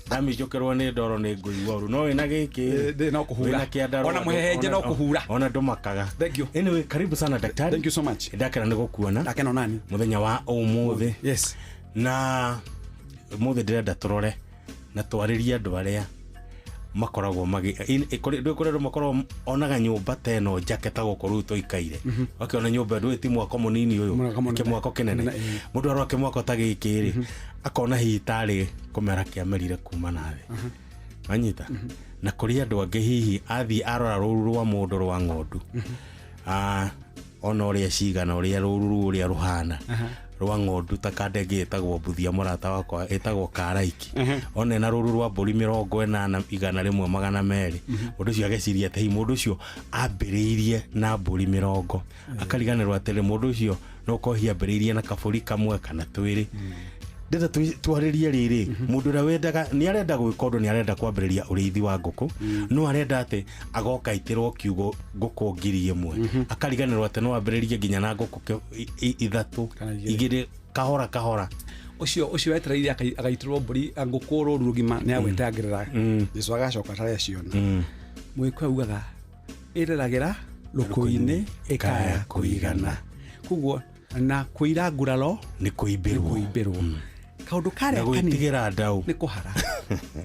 ndamĩnjũkĩrwo nĩ ndoro nĩ ngũigua ũru. No wĩna gĩkĩ Ndĩ no kũhura. wĩna kĩandarũa, Ona mũhehenje no kũhura. Ona ndũmakaga. Thank you. Anyway, karibu sana, daktari. Thank you so much. Ndakena nĩ gũkuona. Ndakena nani. Mũthenya wa ũmũthĩ. Yes. Na mũthĩ ndĩrenda tũrore na twarĩrie andũ arĩa makoragwo magĩ ndũĩ kũrĩ andũ makoragwo onaga nyũmba ta ĩno njake ta gũkũ rĩu tũikaire, akĩona nyũmba ndũĩ ti mwako mũnini ũyũ, Mwako mũnene. kĩmwako kĩnene. Mũnene, ĩĩ. Mũndũ arora kĩmwako ta gĩkĩ rĩ, akona hihi tarĩ kũmera kĩamerire kuma na thĩ wanyita. Na kũrĩ andũ angĩ hihi athiĩ arora rũru rwa mũndũ rwa ng'ondu, ona ũrĩa cigana, ũrĩa rũru rũu ũrĩa rũhana rwa ng'ondu, ta kanda ĩngĩ ĩtagwo Mbuthia, mũrata wakwa ĩtagwo Karaiki, ona ĩna rũru rwa mbũri 80, 100, 200. Mũndũ ũcio ageciria atĩ hihi mũndũ ũcio ambĩrĩirie na mbũri 20, akariganĩrwo atĩrĩ mũndũ ũcio no korwo hihi ambĩrĩirie na kabũri kamwe kana twĩrĩ. Ndĩrenda twarĩrie rĩrĩ mũndũ ũrĩa wendaga nĩ arenda gwĩka ũndũ, nĩ arenda kwambĩrĩria ũrĩithi wa ngũkũ, no arenda atĩ agoka aitĩrwo kiugo ngũkũ 1000, akariganĩrwo atĩ no ambĩrĩrie nginya na ngũkũ ithatũ, igĩrĩ, kahora kahora. Ũcio wetereire agaitĩrwo mbũri ngũkũ rũru rũgima nĩ agwetangerera Jesu agacoka atarĩ aciona. Mũgĩkũyũ augaga ĩreragĩra rũkũ-inĩ ĩkaya kũigana. Koguo na kũira nguraro nĩ kũimbĩrwo. Kũimbĩrwo. Kaũndũ karĩa Na gwĩtigĩra ndau nĩ kũhara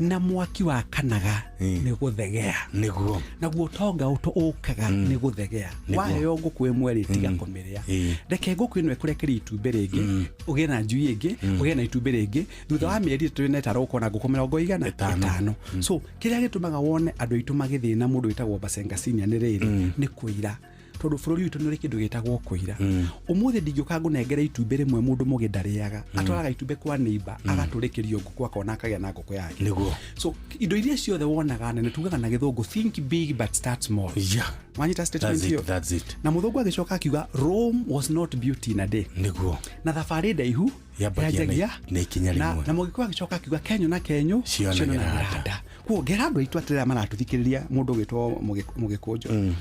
na mwaki wakanaga nĩ gũthegea. Nĩguo. Naguo ũtonga ũkaga nĩ gũthegea. Nĩguo. Waheo ngũkũ ĩmwe rĩ, tiga kũmĩrĩa. Reke ngũkũ ĩno ĩkũrekerie itumbĩ rĩngĩ, ũgĩe na njui ĩngĩ, ũgĩe na itumbĩ rĩngĩ. Thutha wa mĩeri ĩtatũ ĩna ĩtano ũkona ngũkũ mĩrongo igana ĩtano. So kĩrĩa gĩtũmaga wone andũ aitũ magĩthĩna mũndũ wĩtagwo Basenga Senior nĩ rĩrĩ, nĩ kũira. Tondũ bũrũri witũ nĩ ũrĩ kĩndũ gĩtagwo kũira. Ũmũthĩ ndingĩũka ngũnengere itumbĩ rĩmwe mũndũ mũgĩ ndarĩaga, atwaraga itumbĩ kwa neighbor, agatũrĩkĩrio ngũkũ akona akagĩa na ngũkũ yake. Nĩguo. So indo iria ciothe wonaga nene tugaga na gĩthũngũ think big but start small. Yeah. Wanyita statement That's it, ĩyo? that's it. Na mũthũngũ agĩcoka akiuga Rome was not built in a day. Nĩguo. Na thabarĩ ndaihu Yambagia na ikinya rĩmwe. Na mũgĩkũyũ agĩcoka akiuga kenyũ na kenyũ cionagĩra nda. Koguo ngera andũ aitũ atĩrĩa maratũthikĩrĩria mũndũ ũgĩtwo Mũgĩkũnjo.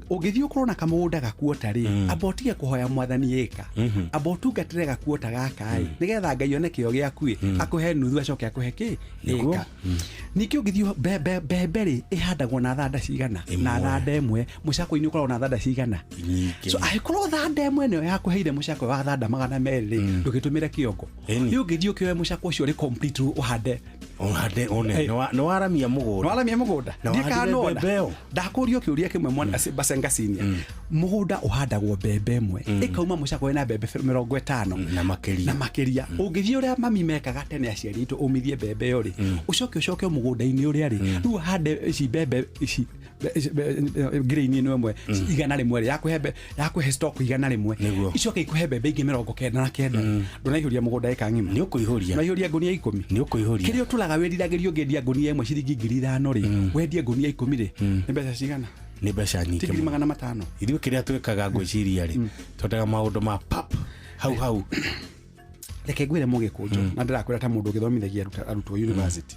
Ũngĩthiĩ ũkorwo na kamũgũnda gakuota rĩ, amba ũtige kũhoya mwathani ĩka, amba ũtungatĩre gakuota gaka ĩ, nĩgetha Ngai one kĩo gĩaku ĩ, akũhe nuthu acoke akũhe kĩ Nĩguo. ĩka. Ningĩ ũngĩthiĩ mbembe rĩ, ĩhandagwo na thanda cigana? Na thanda ĩmwe. Mũcakũ-inĩ ũkoragwo na thanda cigana? Nyingĩ. So angĩkorwo thanda ĩmwe nĩyo yakũheire mũcakũ wa thanda 200 rĩ, ndũgĩtũmĩre kĩongo. Rĩu ũngĩthiĩ ũkĩoe mũcakũ ũcio ũrĩ complete ũhande. Ũhande one. Nĩ waramia mũgũnda. Nĩ waramia mũgũnda. Na Ndiĩ kana wahandire nona. mbembe ĩyo. Ndakũrio kĩũria kĩmwe mwana Basenga Senior. Mũgũnda ũhandagwo mbembe ĩmwe, ĩkauma mũcakũ wĩna mbembe 50. Na makĩria. Na makĩria. Ũngĩthiĩ ũrĩa mami mekaga tene aciari aitũ ũmithie mbembe ĩyo rĩ, ũcoke mũgũnda-inĩ ũrĩa rĩ, rĩu ũhande ici mbembe ici grain ĩno ĩmwe 100 rĩ, yakũhe stock 100. Nĩguo. Icoke ikũhe mbembe ingĩ 99. Ndũnaihũria mũgũnda ĩka ng'ima. Nĩ ũkũihũria. Ndũnaihũria ngũnia 10. Nĩ ũkũihũria. Kĩrĩa ũtũraga wĩriragĩria ũngĩendia ngũnia ĩmwe ciringi 5,000 rĩ, wendie ngũnia 10 rĩ, nĩ mbeca cigana? Nĩ mbeca nyingĩ Ti ngiri mũno. 500. Ithuĩ kĩrĩa twĩkaga ngwĩciria rĩ, twendaga maũndũ ma pap hau hau. Reke ngwĩre Mũgĩkũnjũ, na ndĩrakwĩra ta mũndũ ũgĩthomithagia arutwo university,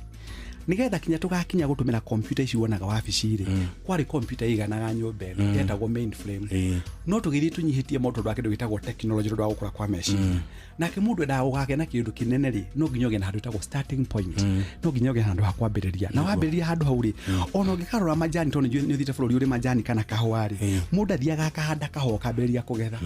nigetha kinya tugakinya gutumira computer ici wonaga wabici rĩ, kwarĩ computer iganaga nyũmba ĩno yetagwo mainframe, no tũgĩthiĩ tũnyihĩtie mũno tondũ wa kĩndũ gĩtagwo technology, tondũ wa gũkũra kwa meciria. Nake mũndũ endaga gũgagĩa na kĩndũ kĩnene rĩ, no nginya ũgĩe na handũ ĩtagwo starting point, no nginya ũgĩe na handũ ha kwambĩrĩria. Na wambĩrĩria handũ hau rĩ, ona ũngĩkarora majani, tondũ nĩ ũthiĩte bũrũri ũrĩ majani kana kahũa rĩ, mũndũ athiaga akahanda kahũa akambĩrĩria kũgetha.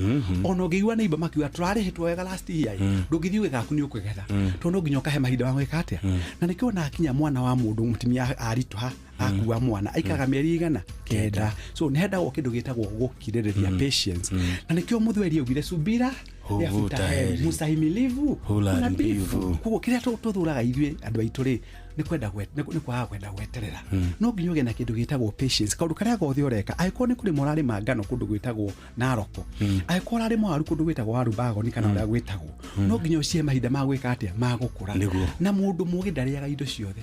Ona ũngĩigua neighbor makiuga tũrarĩhĩtwo wega last year, ndũngĩthiĩ uge gaku nĩ ũkũgetha, tondũ no nginya ũkahe mahinda ma gwĩka atĩa. Na nĩkĩo ona kinya mwana wa mũndũ mũtumia aritũha akua mwana aikaraga mĩeri 900. So nĩ hendagwo kĩndũ gĩtagwo gũkirĩrĩria, patience. Na nĩkĩo mũthweri augire subira huvuta heri, mustahimilivu hula mbivu. Koguo kĩrĩa tũthũraga ithuĩ andũ aitũ rĩ, nĩ kwenda nĩ kwaga kwenda gweterera. No nginya ũgĩe na kĩndũ gĩtagwo patience. Kaũndũ karĩa gothe ũreka, angĩkorwo nĩ kũrĩma ũrarĩma ngano kũndũ gwĩtagwo Naroko, angĩkorwo ũrarĩma waru kũndũ gwĩtagwo Warubagoni kana ũrĩa gwĩtagwo, no nginya ũcihe mahinda ma gwĩka atĩa, ma gũkũra. Na mũndũ mũgĩ ndarĩaga indo ciothe.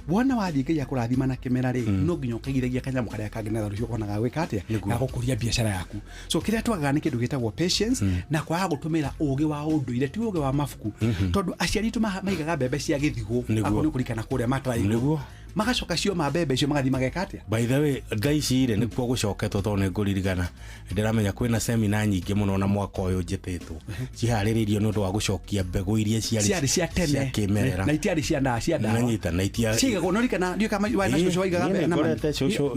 Wona wathiĩ Ngai akũrathima na kĩmera rĩ, no nginya ũkaigithagia kanyamũ karĩa kangĩ nĩgetha rũciũ ũkona ga gwĩka atĩa, ga gũkũria biacara yaku. So kĩrĩa twagaga nĩ kĩndũ gĩtagwo patience, na kwaga gũtũmĩra ũgĩ wa ũndũire, ti ũgĩ wa mabuku, tondũ aciari aitũ maigaga mbembe cia gĩthigũ akorwo nĩ kũririkana kũrĩa matraigũ, magacoka cioma mbembe icio magathiĩ mageka atĩa. By the way, thaa ici rĩ nĩkuo gũcoketwo, tondũ nĩ ngũririkana ndĩramenya kwĩna semina nyingĩ mũno na mwaka ũyũ njĩtĩtwo ciharĩrĩirio nĩ ũndũ wa gũcokia mbegũ iria ciarĩ cia tene cia kĩmerera na itiarĩ cia ndawa, cia ndawa nanyita na itia ciigagwo no rikana ndiũ kama wa na cũcũ waigaga mbembe na ngorete cũcũ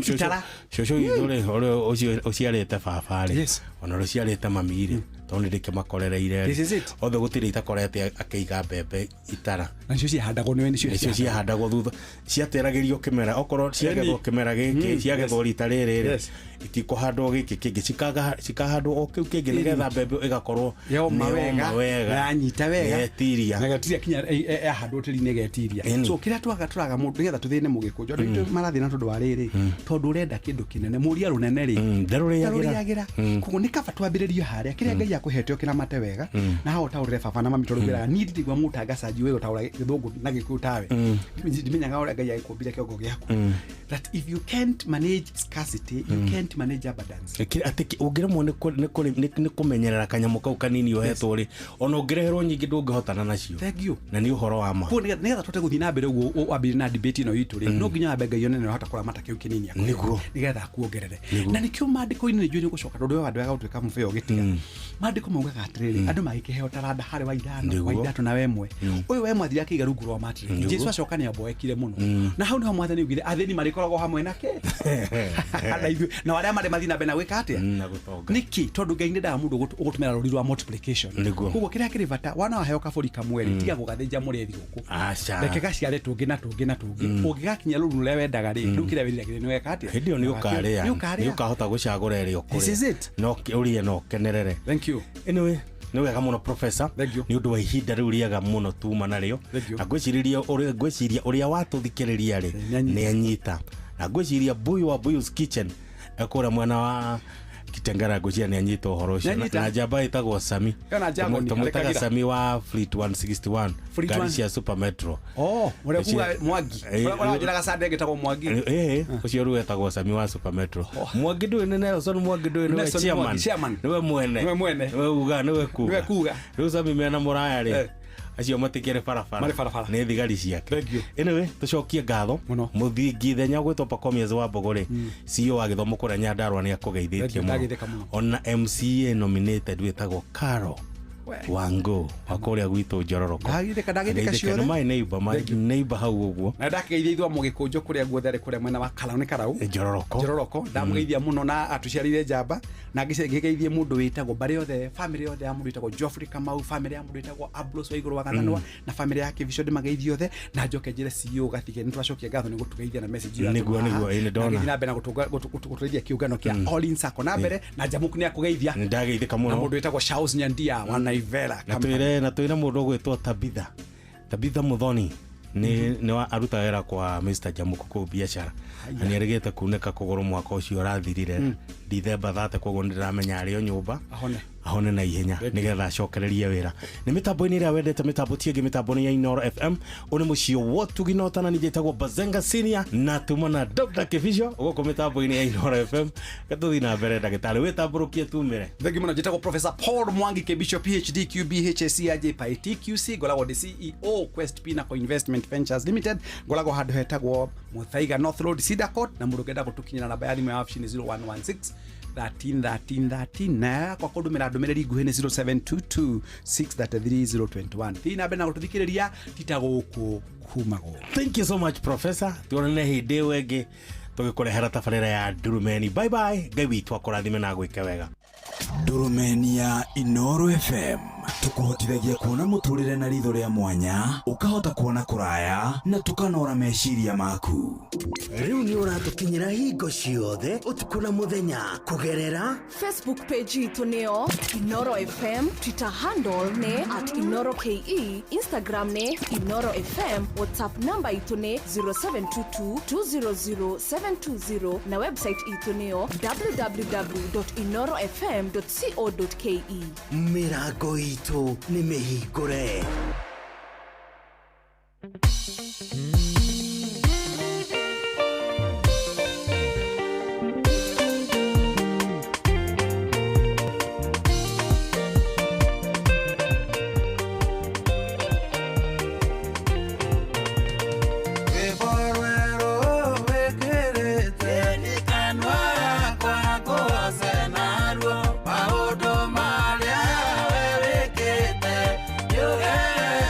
cũcũ witũ rĩ, ũrĩa ũcio ũciarĩte baba rĩ, ona ũrĩa ũciarĩte mami rĩ, tondũ nĩ ndĩkĩmakorereire rĩ, othe gũtirĩ itakorete akĩiga mbembe itara. Na nicio ciahandagwo nĩwe, nicio ciahandagwo thutha, ciateragĩrio kĩmera, okorwo ciagethwo kĩmera gĩkĩ, ciagethwo rita rĩrĩ rĩ, itikũhandwo gĩkĩ kĩngĩ, cikahandwo o kĩu kĩngĩ nĩgetha mbembe ĩgakorwo yoma wega, yanyita wega, yetiria na getiria kinya yahandwo tĩri-inĩ getiria. So kĩrĩa twaga tũraga mũndũ nĩgetha tũthĩne Mũgĩkũnjũ, andũ aitũ marathĩna tondũ wa rĩrĩ, tondũ ũrenda kĩndũ kĩnene, mũria rũnene rĩ ndarũrĩagĩra. Koguo nĩ kaba twambĩrĩrie harĩa kĩrĩa Ngai akũhete ũkĩramate wega, na hau ũtaũrĩre baba na mami, tondũ ngwĩraga niĩ ndirigua mũtangacanji wĩ gũtaũra gĩthũngũ na gĩkũyũ tawe, ndimenyaga ũrĩa Ngai agĩkũmbire kĩongo gĩaku, that if you can't manage scarcity, you can't manage abundance. Atĩ ũngĩremwo nĩ kũmenyerera kanyamũ kau kanini ũhetwo rĩ, ona ũngĩreherwo nyingĩ ndũngĩhotana nacio. Thank you. Na nĩ ũhoro wa ma. Koguo nĩgetha tũhote gũthiĩ na mbere ũguo wambĩrĩrie na debate ĩno itũ rĩ, no nginya wambe Ngai one nĩ ũrahota kũramata kĩu kĩnini akũhe, nĩgetha akuongerere. Na nĩkĩo maandĩko-inĩ nĩ njũĩ nĩ ũgũcoka tondũ we wandũ wega gũtuĩka mũbeo ũgĩtiga. Maandĩko maugaga atĩrĩrĩ, andũ magĩkĩheo taranda harĩ wa 5, wa 3 na wa 1. Ũyũ wa 1 athire akĩiga rungu rwa mattress. Jesũ acoka nĩ amboekire mũno. Na hau nĩho mwathani augire athĩni marĩkoragwo hamwe nake na ithuĩ, na arĩa marĩ mathiĩ na mbere na gwĩka atĩa, na gũtonga. Nĩkĩ? Tondũ Ngai nĩendaga mũndũ ũgũtũmĩra rũri rwa multiplication. Koguo kĩrĩa kĩrĩ bata, wana waheo kabũri kamwe rĩ, tiga gũgathĩnja mũrĩ thigũkũ, reke gaciare tũngĩ na tũngĩ na tũngĩ. Ũngĩgakinya rũru rũrĩa wendaga rĩ, rĩu kĩrĩa wĩriragĩria nĩ weka atĩa, hĩndĩ ĩyo nĩ ũkarĩa, nĩ ũkahota gũcagũra ĩrĩa ũkũrĩa, no ũrĩe na ũkenerere. Thank you. Anyway, nĩ wega mũno professor, nĩ ũndũ wa ihinda rĩu rĩega mũno tuma narĩo, na ngwĩciria ũrĩa watũthikĩrĩria rĩ nĩ anyita, na ngwĩciria Mbuyu wa Mbuyu's Kitchen ekũrĩa mwena wa Kitengela, ngwĩciria nĩ anyita ũhoro ũcio. Na njamba ĩtagwo Sami, tũmwĩtaga Sami wa Fleet 161, ngari cia Super Metro. Oh, ũrĩa kuga Mwangi, ũrĩa ũranjĩraga Sunday ĩtagwo Mwangi. Ũcio rĩu etagwo Sami wa Super Metro. Mwangi ndũĩ nĩ Nelson Mwangi ndũĩ nĩwe chairman, nĩwe mwene, nĩwe uga, nĩwe kuga. Rĩu Sami mena mũraya rĩ, acio matikĩrĩ barabara, nĩ thigari ciake. Anyway, tũcokie ngatho mũthingi ithenya gwĩtwo Pacomius wa Mbogo rĩ, CEO wa gĩthomo kũrĩa Nyandarua nĩ akũgeithĩtie mũno. Ona MCA nominated wĩtagwo Caro Wango wa kũrĩa gwitũ Njororoko. Ndagĩthĩka ciothe. Nĩ my neighbor, my neighbor hau ũguo. Na ndakĩgeithia ithuĩ a Mũgĩkũnjũ kũrĩa guothe arĩ, kũrĩa mwena wa Karau, nĩ Karau? Njororoko. Njororoko. Ndamũgeithia mũno na atũciarĩire njamba, na ngĩgeithie mũndũ wĩtagwo mbarĩ yothe, family yothe ya mũndũ wĩtagwo Geoffrey Kamau, family ya mũndũ wĩtagwo Ambrose wa igũrũ wa Gathanwa, na family ya Kĩbico ndĩmageithie othe, na njoke njĩre CEO Gathige nĩ twacokia ngatho nĩ gũtũgeithia na message ĩyo. Nĩguo, nĩguo, ĩĩ nĩ ndona. Na ngĩthiĩ na mbere na gũtũgeithia kĩũngano kĩa All In Sacco na mbere, na Njamuku nĩ akũgeithia. Nĩ ndageithĩka mũno. Na mũndũ wĩtagwo Charles Nyandia wa Naivera. Na twĩre mũndũ ũgwĩtwo Tabitha Muthoni nĩ wa arutaga wĩra kwa Mr Jamuku kũu biacara, na nĩ arĩgĩte kunĩka kũgũrũ mwaka ũcio ũrathirire Dithemba 30, koguo nĩ ndĩramenya arĩ o nyũmba. Ahone na ihenya nigetha acokererie wĩra. Nĩ mĩtambo-inĩ ĩrĩa wendete, mĩtambo ti ĩngĩ, mĩtambo nĩ ya Inooro FM. Ũyũ nĩ mũciĩ wotugi na ũtana, njĩtagwo Bazenga Senior na tuma na Dr. Kibicho gũkũ mĩtambo-inĩ ya Inooro FM. Gatũthiĩ na mbere, ndagĩtarĩ, wĩtambũrũkie tumĩre. Thengi muno. Njĩtagwo Professor Paul Mwangi Kibisho, PhD QB HSC IJ TQC. Ngoragwo ndĩ CEO Quest Pinnacle Investment Ventures Limited. Ngoragwo handũ hetagwo Muthaiga North Road, Cedar Court, na mũndũ ũngĩenda gũtũkinyĩra, namba ya thimũ ya wabici nĩ 0116 13 13 13, na yakwa kũndũmĩra ndũmĩrĩri nguhĩ nĩ 0722 633 021. Thiĩ na mbere na gũtũthikĩrĩria, tita gũkũ kumagwo. Thank you so much, Professor. Tuonane hĩndĩ ĩyo ĩngĩ tũgĩkũrehera tabarĩra ya Ndurumeni. Bye bye. Ngai witũ akũrathime na agwĩke wega. Ndurumeni ya Inooro FM tukuhotithagia kuona muturire na ritho ria mwanya, ukahota kuona kuraya na tukanora meciria maku. Rĩu nĩ ũratũkinyĩra hingo ciothe, ũtukũ na mũthenya, kũgerera Facebook page itũ nĩyo Inoro FM, Twitter handle nĩ @InoroKE, Instagram nĩ Inoro FM, WhatsApp namba itũ nĩ 0722 200 720 na website itũ nĩyo www.inorofm.co.ke. Mĩrango itũ nĩ mĩhingũre. Rwĩmbo rwerũ wĩkĩrĩte kanua gakwa ngũgoce naruo, maũndũ marĩa we wĩkĩte nĩũgegete.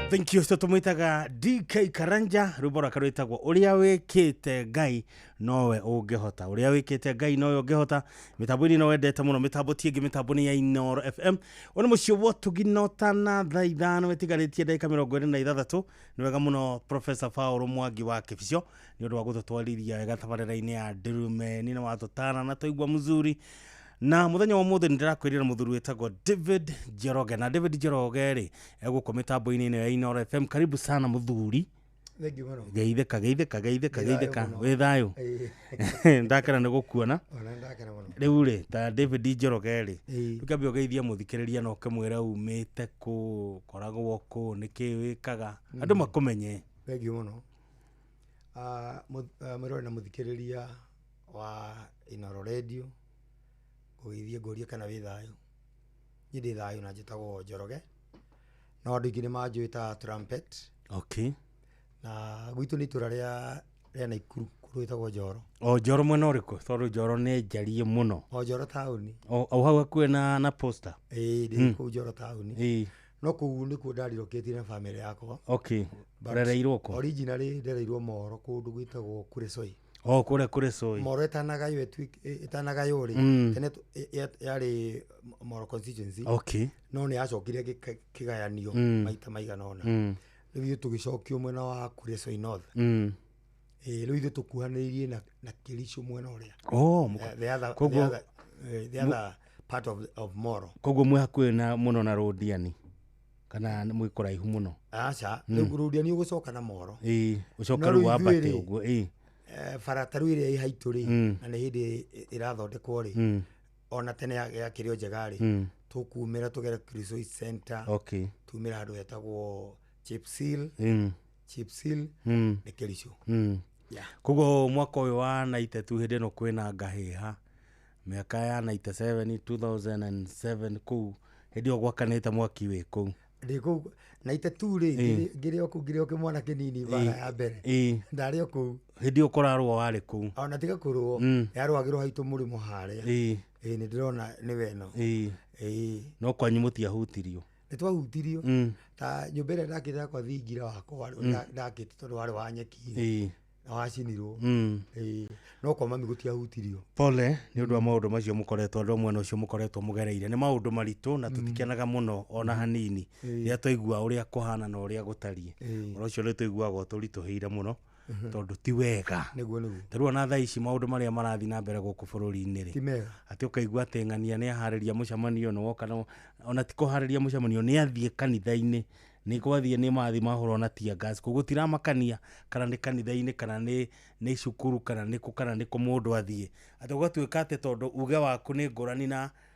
Thank you. Tũmwĩtaga DK Karanja, rwĩmbo rwake rwĩtagwo ũrĩa wĩkĩte Ngai nowe ũngĩhota. Ũrĩa wĩkĩte Ngai nowe ũngĩhota. Mĩtambo-inĩ no wendete mũno, mĩtambo ti ĩngĩ, mĩtambo nĩ ya Inooro FM. Ũyũ nĩ mũciĩ wa ũtugi notana thaa 5 ĩtigarĩtie ndagĩka 26. Nĩ wega mũno Professor Paul Mwangi wa Kĩbicio nĩ ũndũ wa gũtũtwarithia wega tabarĩra-inĩ ya Ndurumeni na watũtara na twaigua mzuri. Na muthenya wa mũthĩ nĩndĩrakwĩrĩra mũthuri wĩtagwo David Njoroge, na David Njoroge rĩ egũkũ mĩtambo-inĩ ĩno ya Inooro FM. Karibu sana mũthuri. Thank you mũno. Geithĩka geithĩka geithĩka Wĩ thayũ geithĩka. mũno. Wĩ thayũ? Ĩĩ. Ndakena nĩ gũkuona. Ona ndakena mũno. Rĩu rĩ ta David Njoroge rĩ, Ĩĩ. rĩu kĩambe ũgeithie mũthikĩrĩria na ũkĩmwĩre umĩte kũ, ũkoragwo kũ, nĩkĩĩ wĩkaga, andũ makũmenye. Thank you mũno. Mwĩrore na mũthikĩrĩria wa Inooro Radio, ngũgeithie ngũrie kana wĩ thayũ. Niĩ ndĩ thayũ na njĩtagwo Njoroge, no andũ aingĩ nĩ manjũĩ ta Trumpet. Okay. Na gwitũ nĩ itũra rĩa Naikuru, kũndũ gwĩtagwo Njoro. O Njoro mwena ũrĩkũ? Tondũ Njoro nĩ njarie mũno. O Njoro taũni. O hau hakuhĩ na posta? Ĩĩ, ndĩ kũu Njoro taũni. No kũu nĩkuo ndarirũkĩtie na bamĩrĩ yakwa. Okay. But Ũrereirwo kũ? originally ndereirwo Moro, kũndũ gwĩtagwo Kuresoi. O kũrĩa Kuresoi. Moro ĩtanagaywo ĩtanagaywo rĩ, tene yarĩ Moro constituency. Okay. No nĩ yacokire kĩgayanio maita maigana ũna. Rĩu ithuĩ tũgĩcokio mwena wa Kuresoi North. Ĩĩ, rĩu ithuĩ tũkuhanĩrĩirie na Kericho mwena ũrĩa. Oh, The other, the other part of Moro. Koguo mwĩ hakuhĩ na mũno na Rũndiani kana mwĩ kũraihu mũno? Aca, rĩu Rũndiani ũgũcoka na Moro. Ĩĩ, ũcoke No rĩu rĩu wambate ithuĩ rĩ, ũguo, ĩĩ. Bara ta rĩu ĩrĩa ĩ haitũ rĩ, na nĩ hĩndĩ ĩrathondekwo rĩ, ona tene yakĩrĩ o njega rĩ, tũkumĩra tũgere Kuresoi Center. Okay. Tumĩra handũ hetagwo Chipsil. Chipsil nĩ Kericho. Yeah. Koguo mwaka ũyũ wa 92 hĩndĩ ĩno kwĩna ngahĩha, mĩaka ya 97, 2007 kũu hĩndĩ ĩyo gwakanĩte mwaki wĩ kũu. Ndĩ kũu 92 rĩ, ngĩrĩ o kũu, ngĩrĩ o kĩmwana kĩnini bara ya mbere. Ndarĩ o kũu. Hĩndĩ ĩyo kũrarũa warĩ kũu? Ona tiga kũrũo, yarũagĩrwo haitũ mũrĩmo harĩa. Ĩĩ, nĩ ndĩrona nĩ weno. Ĩĩ. No kwanyu mũtiahutirio? Nĩ twahutirio. Ta nyũmba ĩrĩa ndakĩte yakwa thingira wakwa ndakĩte tondũ warĩ wa nyeki. Na wacinirwo. Ĩĩ. No kwa mami gũtiahutirio. Pole nĩ ũndũ wa maũndũ macio mũkoretwo, andũ a mwena ũcio mũkoretwo mũgereire. Nĩ maũndũ maritũ na tũtikenaga mũno ona hanini. Rĩrĩa twaigua ũrĩa kũhana na ũrĩa gũtariĩ. Ũhoro ũcio nĩ tũiguaga ũtũritũhĩire mũno, tondũ ti wega. Nĩguo, nĩguo. Ta rĩu ona thaa ici maũndũ marĩa marathiĩ na mbere gũkũ bũrũri-inĩ rĩ, Ti mega. atĩ ũkaigua atĩ ng'ania nĩ aharĩria mũcemanio nĩ woka, ona ti kũharĩria mũcemanio, nĩ athiĩ kanitha-inĩ, nĩ gwathiĩ nĩ mathiĩ mahũrwo na tear gas. Koguo tiramakania kana nĩ kanitha-inĩ kana nĩ cukuru kana nĩ kũ kana nĩ kũ mũndũ athiĩ. Atĩ gũgatuĩka atĩ tondũ uge waku nĩ ngũrani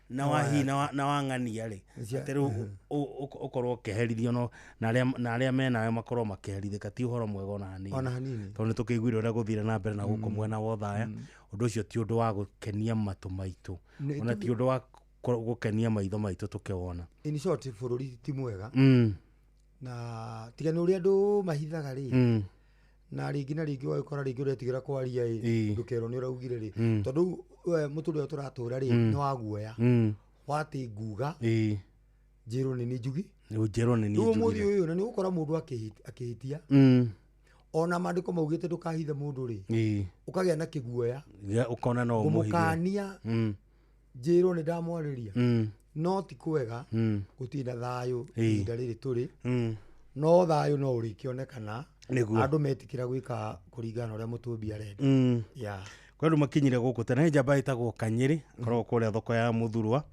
na wa hihi na wa ng'ania rĩ, atĩ rĩu ũkorwo ũkĩherithio no, na arĩa menayo makorwo makĩherithĩka, ti ũhoro mwega ona hanini. Ona hanini. Tondũ nĩ tũkĩiguire ũrĩa gũthire na mbere na gũkũ mwena wa Othaya. Ũndũ ũcio ti ũndũ wa gũkenia matũ maitũ, ona ti ũndũ wa gũkenia maitho maitũ tũkĩwona. In short, bũrũri ti mwega. Na tiga nĩ ũrĩa andũ mahithaga rĩ, na rĩngĩ na rĩngĩ ũgagĩkora rĩngĩ ũretigĩra kwaria ĩ, ndũkerwo nĩ ũraugire rĩ. Tondũ we mũtũrĩre ũrĩa tũratũra rĩ, nĩ wa guoya. Wa atĩ nguga, njĩrwo nĩ niĩ njugi. Njĩrwo nĩ niĩ Rĩu ũmũthĩ njugire. ũyũ na nĩ ũgũkora mũndũ akĩhĩtia. Ona maandĩko maugĩte ndũkahithe mũndũ rĩ, ũkagĩa na kĩguoya. Ũkona no ũmũhithe. Ngũmũkania, njĩrwo nĩ ndamwarĩria. No ti kwega, gũtirĩ na thayũ ihinda rĩrĩ tũrĩ. No thayũ no ũrĩkĩonekana. Nĩguo. Andũ metĩkĩra gwĩka kũringana na ũrĩa mũtũmbi arenda. Yeah. Kwĩ andũ makinyire gũkũ tene, njamba ĩtagwo Kanyĩrĩ, akoragwo kũrĩa thoko ya Mũthurwa.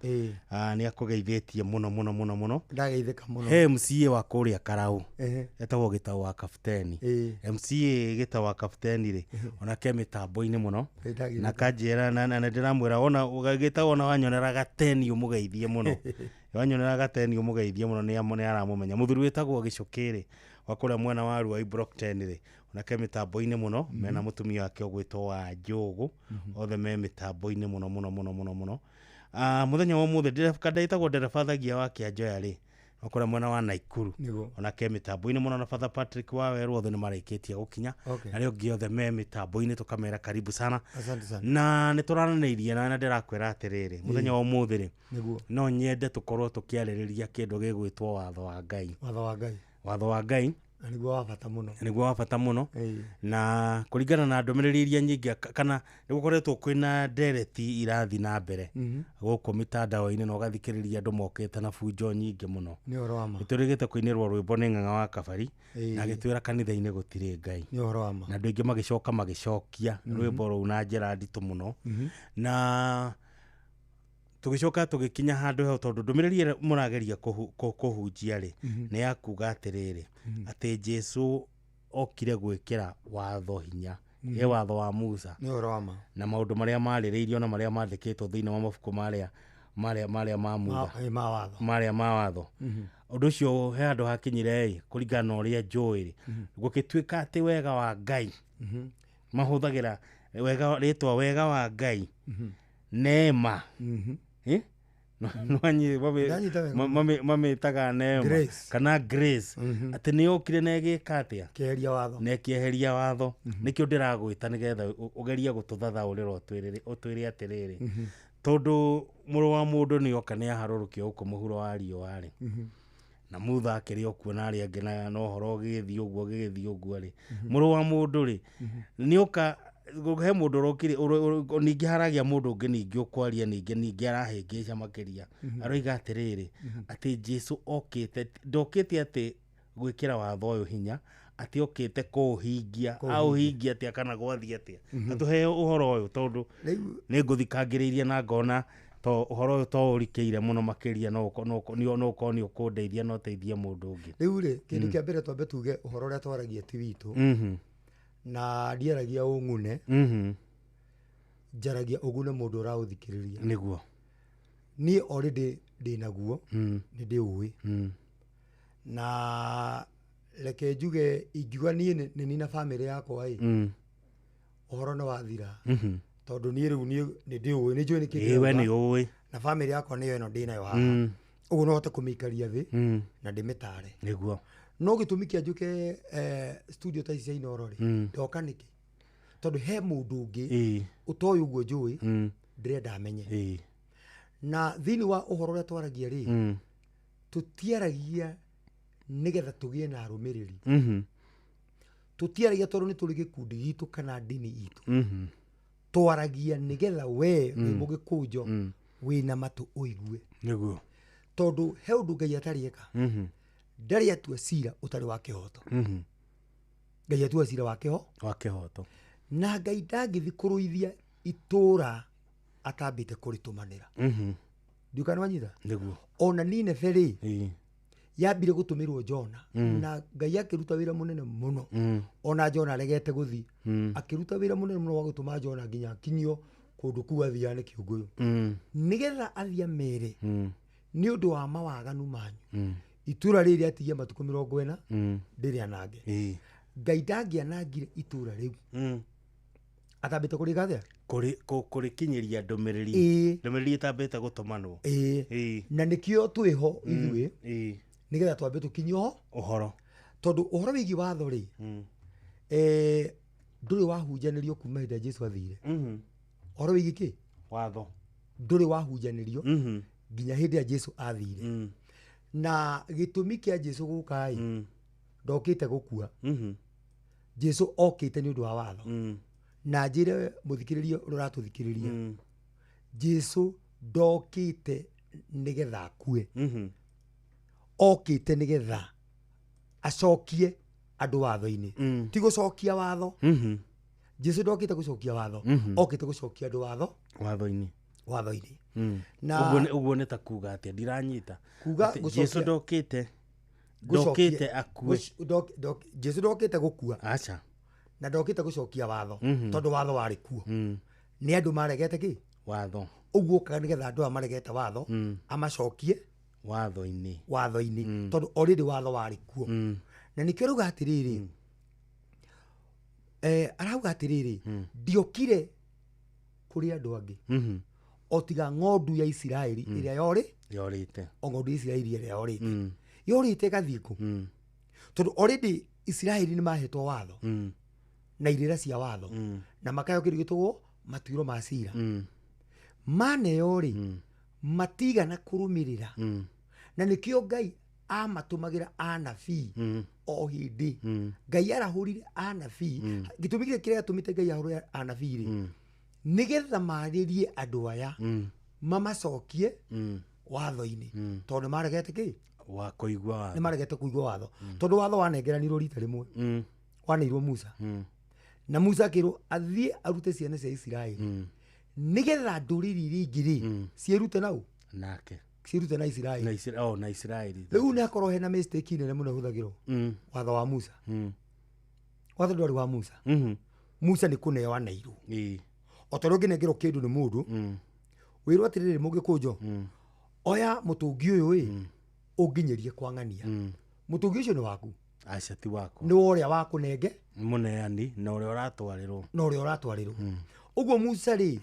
Nĩ akũgeithĩtie mũno mũno mũno mũno. Ndageithĩka mũno. He MCA wa kũrĩa Karaũ. Etagwo Gĩtaũ wa Kapteni. MCA Gĩtaũ wa Kapteni rĩ, onake mĩtambo-inĩ mũno. Ndageithĩka. Na kanjĩra na ndĩramwĩra ona Gĩtaũ ona wanyonera gateni ũmũgeithie mũno. Wanyonera gateni ũmũgeithie mũno, nĩ aramũmenya. Mũthuri wĩtagwo Gĩcũkĩ rĩ, wa kũrĩa mwena wa Ruai Block 10 rĩ, onake mĩtambo-inĩ mũno, mena mũtumia wake ũgwĩtwo wa Njũgũ, othe me mĩtambo-inĩ mũno mũno mũno mũno mũno. Mũthenya wa ũmũthĩ, ndĩtagwo ndereba Thagia wa Kĩanjoya rĩ, wa kũrĩa mwena wa Naikuru. Onake mĩtambo-inĩ mũno, na Father Patrick wa Werũ othe nĩ marĩkĩtie gũkinya. Okay. Na arĩa angĩ othe me mĩtambo-inĩ tũkamera karibu sana. Asante sana. Na nĩ tũrananĩirie na ndĩrakwĩra atĩrĩrĩ, mũthenya wa ũmũthĩ rĩ, Nĩguo. no nyende tũkorwo tũkĩarĩrĩria kĩndũ gĩgwĩtwo watho wa Ngai. Watho wa Ngai. Watho wa Ngai na nĩguo wa bata mũno. Nĩguo wa bata mũno. Na kũringana na ndũmĩrĩri iria nyingĩ kana nĩ gũkoretwo kwĩna ndereti irathiĩ na mbere gũkũ mitandao-inĩ na ũgathikĩrĩria andũ mokĩte na bunjo nyingĩ mũno. Nĩ ũhoro wa ma. Nĩ tũrĩgĩte kũinĩrwo rwĩmbo nĩ Ng'ang'a wa Kabari na agĩtwĩra kanitha-inĩ gũtirĩ Ngai. Nĩ ũhoro wa ma. Na andũ aingĩ magĩcoka magĩcokia rwĩmbo rũu na njĩra nditũ mũno. Na tũgĩcoka tũgĩkinya handũ hau tondũ ndũmĩrĩri ĩrĩa mũrageria kũhunjia rĩ nĩ ya kuga atĩrĩrĩ atĩ Jesu okire gwĩkĩra watho hinya ĩ watho wa Musa Nĩ ũhoro wa ma. na maũndũ marĩa marĩrĩirio na marĩa mandĩkĩtwo thĩinĩ wa mabuku marĩa marĩa marĩa ma Musa ma watho marĩa ma watho. Ũndũ ũcio he handũ hakinyire ĩ kũringana na ũrĩa njũĩ rĩ gũgĩtuĩka atĩ wega wa Ngai mahũthagĩra wega rĩtwa wega wa Ngai neema. Ndanyita wega. Mamĩtaga neema Grace. kana grace atĩ nĩ yokire na ĩgĩka atĩa kĩeheria watho na ĩkĩeheria watho. Nĩkĩo ndĩragwĩta nĩgetha ũgerie gũtũthathaũrĩra ũtwĩre atĩrĩrĩ tondũ mũrũ wa mũndũ nĩ oka nĩ aharũrũkio gũkũ mũhuro wa riũa rĩ na Mutha akĩrĩ o kuo na arĩa angĩ na ũhoro ũgĩgĩthiĩ ũguo ũgĩgĩthiĩ ũguo rĩ mũrũ wa mũndũ rĩ nĩ oka he mũndũ ũrokire ningĩ haragia mũndũ ũngĩ ningĩ ũkwaria ningĩ arahĩngĩca makĩria aroiga atĩrĩrĩ atĩ Jesu okĩte ndokĩte atĩ gwĩkĩra watho ũyũ hinya atĩ okĩte kũũhingia aũhingia atĩa kana gwathiĩ atĩa atũhe ũhoro ũyũ tondũ nĩ ngũthikangĩrĩirie na ngona to ũhoro ũyũ to ũrikĩire mũno makĩria no ũkorwo nĩ ũkũndeithia no ũteithie mũndũ ũngĩ. Rĩu rĩ kĩndũ kĩa mbere twambe tuge ũhoro ũrĩa twaragia ti witũ na ndiaragia ũng'une njaragia ũgune mũndũ ũraũthikĩrĩria. Nĩguo niĩ already ndĩnaguo nĩ ndĩũĩ na reke njuge ingiuga niĩ nĩ nina bamĩrĩ yakwa ĩ ũhoro nĩ wathira tondũ niĩ rĩu niĩ nĩ ndĩũĩ nĩ njũĩ nĩkĩ Ĩĩ we nĩ ũĩ na bamĩrĩ yakwa nĩyo ĩno ndĩnayo haha ũguo no hote kũmĩikaria thĩ na ndĩmĩtare. Nĩguo no gĩtũmi kĩa njũke studio ta ici cia Inooro rĩ ndoka nĩkĩ tondũ he mũndũ ũngĩ ũtoĩ ũguo njũĩ ndĩrenda amenye. Na thĩinĩ wa ũhoro ũrĩa twaragia rĩ tũtiaragia nĩgetha tũgĩe na arũmĩrĩri tũtiaragia tondũ nĩ tũrĩ gĩkundi gitũ kana ndini itũ twaragia nĩgetha we wĩ mũgĩkũnjo wĩna matũ ũigue. Nĩguo tondũ he ũndũ Ngai atarĩ eka ndarĩ atua cira ũtarĩ wa kĩhoto. Ngai atua cira wa kĩhoto na Ngai ndangĩthiĩ kũrũithia itũra atambĩte kũrĩtũmanĩra. Ndiũĩ kana nĩwanyita? Nĩguo ona Nineve rĩ yambire gũtũmĩrwo Jona na Ngai akĩruta wĩra mũnene mũno ona Jona aregete gũthiĩ akĩruta wĩra mũnene mũno wa gũtũma Jona nginya akinyio kũndũ kũu athiaga nĩ kĩũngũyũ nĩgetha athiĩ amere nĩ ũndũ wa mawaganu manyu itũra rĩrĩ atigia matukũ 40 ndĩrĩanange. Ngai ndangĩanangire itũra rĩu atambĩte kũrĩka atĩa kũrĩkinyĩria ndũmĩrĩri ndũmĩrĩri ĩtambĩte gũtũmanwo. Na nĩkĩo twĩho ithuĩ nĩgetha twambe tũkinyie ho ũhoro tondũ ũhoro wĩgiĩ watho rĩ ndũrĩ wahunjanĩrio kuma hĩndĩ ĩrĩa Jesu athire. Ũhoro wĩgiĩ kĩ watho ndũrĩ wahunjanĩrio nginya hĩndĩ ĩrĩa Jesu athire. Na gĩtũmi kĩa Jesu gũka ĩ ndokĩte gũkua. Jesu okĩte nĩ ũndũ wa watho. Na njĩre mũthikĩrĩria ũrĩa ũratũthikĩrĩria Jesu ndokĩte nĩgetha akue okĩte nĩgetha acokie andũ watho-inĩ ti gũcokia watho. Jesu ndokĩte gũcokia watho okĩte gũcokia andũ watho watho-inĩ watho-inĩ. Na ũguo nĩ ta kuga atĩa ndiranyita kuga Jesu ndokĩte akue Jesu ndokĩte gũkua aca na ndokĩte gũcokia watho tondũ watho warĩ kuo nĩ andũ maregete kĩ watho ũguo okaga nĩgetha andũ aya maregete watho amacokie watho-inĩ watho-inĩ tondũ already watho warĩ kuo. Na nĩkĩo arauga atĩrĩrĩ arauga atĩrĩrĩ ndiokire kũrĩ andũ angĩ o tiga ng'ondu ya Isiraeli ĩrĩa yorĩte o ng'ondu ya Isiraeli ĩrĩa yorĩte yorĩte ĩgathiĩ kũ tondũ already Isiraeli nĩ mahetwo watho na irĩra cia watho na makaheo kĩndũ gĩtagwo matuĩro ma cira maneo rĩ matigana kũrũmĩrĩra. Na nĩkĩo Ngai Amatũmagĩra anabii o hĩndĩ. Ngai arahũrire anabii. Gĩtũmi kĩrĩa kĩrĩa gĩatũmĩte Ngai ahũre anabii rĩ, nĩgetha marĩrie andũ aya, mamacokie watho-inĩ, tondũ nĩmaregete kĩ? Wa kũigua watho. Nĩmaregete kũigua watho, tondũ watho wanengeranirwo rita rĩmwe, waneirwo Musa, na Musa akĩrwo athiĩ arute ciana cia Isiraeli, nĩgetha ndũrĩrĩ iria ingĩ rĩ, ciĩrute nau nake, ciĩrute na Isiraeli. Na Isira oh, na Isiraeli. Rĩu nĩ hakorwo hena mistake nene mũno ĩhũthagĩrwo, watho wa Musa. Watho ndwarĩ wa Musa. Musa nĩ kũneo aneirwo. O ta ũrĩa ũngĩnengerwo kĩndũ nĩ mũndũ, wĩrwo atĩrĩrĩ, mũgĩkũnjo, oya mũtũngi ũyũ ĩ, ũnginyĩrie kwa ng'ania. Mũtũngi ũcio nĩ waku? Aca, ti wakwa. Nĩ wa ũrĩa wakũnenge. Mũneani na ũrĩa ũratwarĩrwo. Na ũrĩa ũratwarĩrwo. Ũguo Musa rĩ,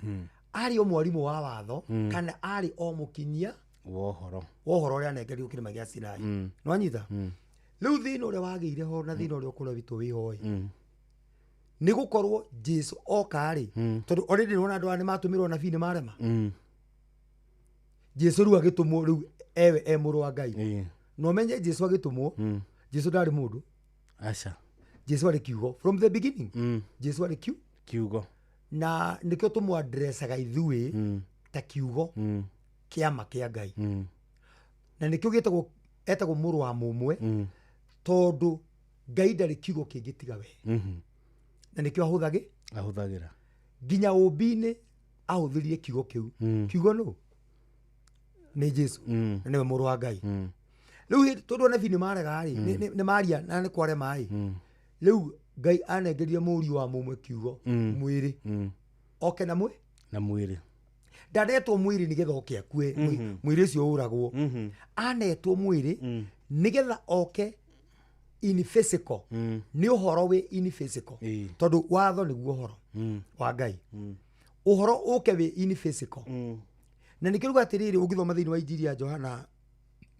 arĩ o mwarimũ wa watho, kana arĩ o mũkinyia wa ũhoro, wa ũhoro ũrĩa anengerirwo kĩrĩma gĩa Sinai. Nĩwanyita? Rĩu thĩna ũrĩa wagĩire ho na thĩna ũrĩa ũkũra witũ wĩho ĩ, nĩ gũkorwo Jesu oka rĩ, tondũ already nĩwona andũ aya nĩmatũmĩrwo nabii, nĩ marema. Jesu rĩu agĩtũmwo, rĩu ewe e mũrũ wa Ngai, na ũmenye Jesu agĩtũmwo, Jesu ndarĩ mũndũ. Aca. Jesu arĩ kiugo from the beginning. Jesu arĩ kiugo. Na nĩkĩo tũmwadressaga ithuĩ ta kiugo kĩama kĩa Ngai, na nĩkĩo gĩtagwo, etagwo mũrũ wa mũmwe, tondũ Ngai ndarĩ kiugo kĩngĩ tiga we, na nĩkĩo ahũthagĩra. Nginya ũmbi-inĩ ahũthĩrire kiugo kĩu. Kiugo nũ? Nĩ Jesu, na nĩwe mũrũ wa Ngai. Rĩu tondũ anabii nĩ marega rĩ, nĩ maria na nĩ kwarema ĩ, rĩu Ngai anengerie mũriũ wa mũmwe kiugo mwĩrĩ, oke na mwĩ na mwĩrĩ. Ndanetwo mwĩrĩ nĩgetha oke akue, mwĩrĩ ũcio ũragwo. Anetwo mwĩrĩ nĩgetha oke in physical. Nĩ ũhoro wĩ in physical, tondũ watho nĩguo ũhoro wa Ngai. Ũhoro ũke wĩ in physical, na nĩkĩo ruga atĩrĩrĩ, ũngĩthoma thĩinĩ wa Injiri ya Johana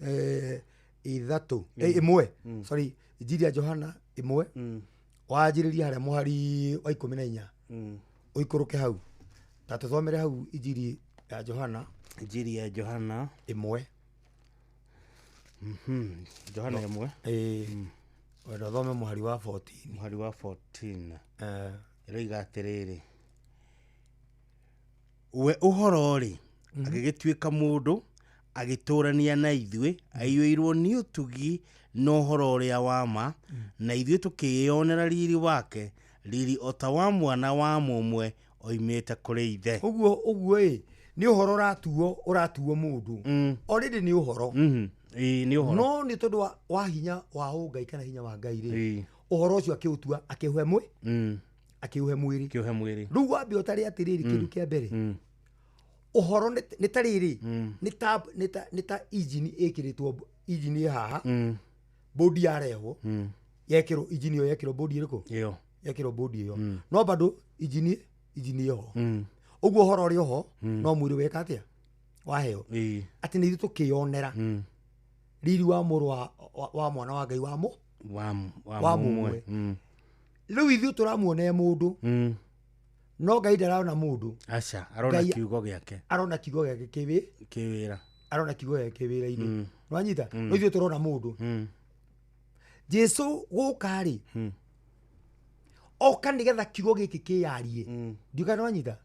3, 1, sorry, Injiri ya Johana 1, wanjĩrĩria harĩa mũhari wa 14, ũikũrũke hau, ta tũthomere hau Injiri ya Johana. Injiri ya Johana 1. Johana 1. Ĩĩ, wenda ũthome mũhari wa 14. Mũhari wa 14 ĩroiga atĩrĩrĩ, we ũhoro rĩ, agĩgĩtuĩka mũndũ, agĩtũrania na ithuĩ, aiyũirwo nĩ ũtugi na ũhoro ũrĩa wa ma, na ithuĩ tũkĩĩonera riri wake, riri o ta wa mwana wa mũmwe oimĩte kũrĩ ithe. Ũguo ĩ, nĩ ũhoro ũratuo mũndũ. Already nĩ ũhoro. Ĩĩ, nĩ ũhoro. No nĩ tondũ wa hinya wa ũngai kana hinya wa Ngai rĩ, ũhoro ũcio akĩũtua, akĩũhe mwĩ akĩũhe mwĩrĩ. Akĩũhe mwĩrĩ. Rĩu wambe ũtarĩ atĩrĩrĩ, kĩndũ kĩa mbere, ũhoro nĩ ta rĩrĩ, nĩ ta injini ĩkĩrĩtwo, injini ĩ haha, bodi yarehwo, yekĩrwo injini ĩyo, yekĩrwo bodi ĩrĩkũ? Ĩyo. Yekĩrwo bodi ĩyo, no bado injini ĩho. Ũguo ũhoro ũrĩ oho, no mwĩrĩ weka atĩa? Waheo. Atĩ nĩ ithuĩ tũkĩyonera riri wa mũrũ wa mwana wa Ngai wa wa mũmwe. Rĩu ithuĩ tũramuona e mũndũ, no Ngai ndarona mũndũ. Aca, arona kiugo gĩake. Arona kiugo gĩake kĩwĩra. Arona kiugo gĩake kĩwĩra-inĩ. Nĩwanyita? No ithuĩ tũrona mũndũ. Jesu gũka rĩ, oka nĩgetha kiugo gĩkĩ kĩyarie. Ndiũĩ kana nĩwanyita?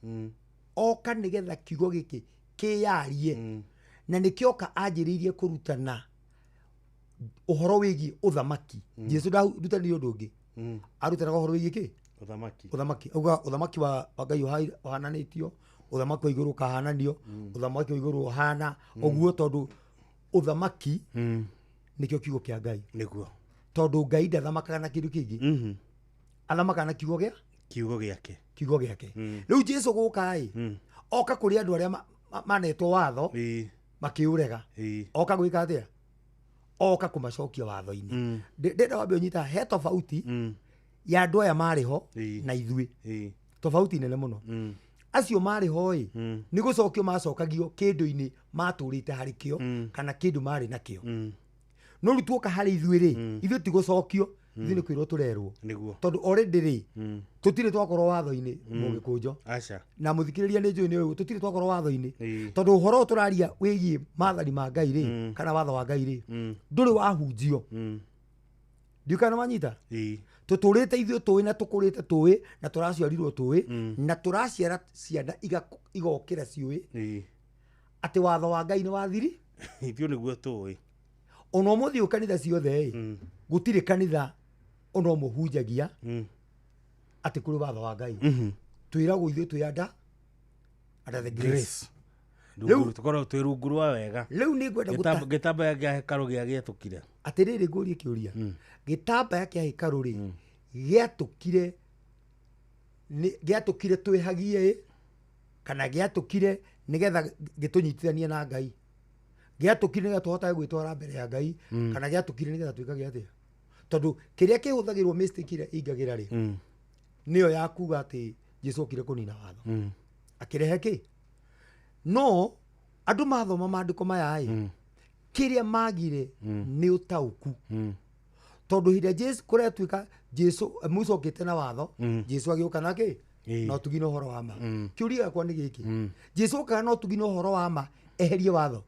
Oka nĩgetha kiugo gĩkĩ kĩyarie, na nĩkĩoka anjĩrĩirie kũrutana ũhoro wĩgiĩ ũthamaki. Jesu ndarutanire ũndũ ũngĩ, arutanaga ũhoro wĩgiĩ kĩ? Ũthamaki. Ũthamaki. Auga ũthamaki wa Ngai ũhananĩtio, ũthamaki wa igũrũ ũkahananio, ũthamaki wa igũrũ ũhana ũguo, tondũ ũthamaki nĩkĩo kiugo kĩa Ngai. Nĩguo. Tondũ Ngai ndathamakaga na kĩndũ kĩngĩ, athamakaga na kiugo gĩa? Kiugo gĩake. Kiugo gĩake. Rĩu Jesu gũka ĩ, oka kũrĩ andũ arĩa manetwo watho, makĩũrega. Oka gwĩka atĩa? Oka kũmacokia watho-inĩ. Ndĩrenda wambe ũnyita he tofauti ya andũ aya marĩ ho na ithuĩ. Tofauti nene mũno. Acio marĩ ho ĩ, nĩ gũcokio macokagio kĩndũ-inĩ matũrĩte harĩ kĩo, kana kĩndũ marĩ nakĩo. No rĩu tuoka harĩ ithuĩ rĩ, ithuĩ ti gũcokio, Ithuĩ nĩ kwĩrwo tũrerwo. Nĩguo. Tondũ already rĩ, tũtirĩ twakorwo watho-inĩ, mũgĩkũnjo. Aca. Na mũthikĩrĩria nĩ njũĩ nĩ ũyũ, tũtirĩ twakorwo watho-inĩ. Ĩĩ. Tondũ ũhoro ũyũ tũraria wĩgiĩ maathani ma Ngai rĩ, kana watho wa Ngai rĩ, ndũrĩ wahunjio. Ndiũĩ kana wanyita? Ĩĩ. Tũtũrĩte ithuĩ tũĩ na tũkũrĩte tũĩ na tũraciarirwo tũĩ na tũraciara ciana igokĩra ciũĩ Ĩĩ. atĩ watho wa Ngai nĩ wathiri. Ithuĩ nĩguo tũĩ. Ona ũmũthĩ ũyũ kanitha ciothe ĩ, gũtirĩ kanitha ona ũmwe ũhunjagia atĩ kũrĩ watho wa Ngai. Twĩragwo ithuĩ twĩ under the grace. Grace. Rĩu- Tũkoragwo twĩ rungu rwa wega. Rĩu nĩ ngwenda gũta- Gĩtambaya kĩa hekarũ gĩa gĩetũkire. Atĩrĩrĩ, ngũrie kĩũria, gĩtambaya kĩa hekarũ rĩ, gĩatũkire nĩ- gĩatũkire twĩhagie ĩ, kana gĩatũkire nĩgetha gĩtũnyitithanie na Ngai? Gĩatũkire nĩgetha tũhotage gwĩtwara mbere ya Ngai, kana gĩatũkire nĩgetha twĩkage atĩa? Tondũ kĩrĩa kĩhũthagĩrwo mistake ĩrĩa ingagĩra rĩ, nĩyo ya kuga atĩ Jesu okire kũnina watho, akĩrehe kĩ? No andũ mathoma maandĩko maya ĩ, kĩrĩa magire nĩ ũtaũku. Tondũ hĩndĩ ĩrĩa Jesu kũretuĩka Jesu, Musa okĩte na watho, Jesu agĩũka na kĩ? Na ũtugi na ũhoro wa ma. Kĩũria gĩakwa nĩ gĩkĩ, Jesu okaga na ũtugi na ũhoro wa ma eherie watho?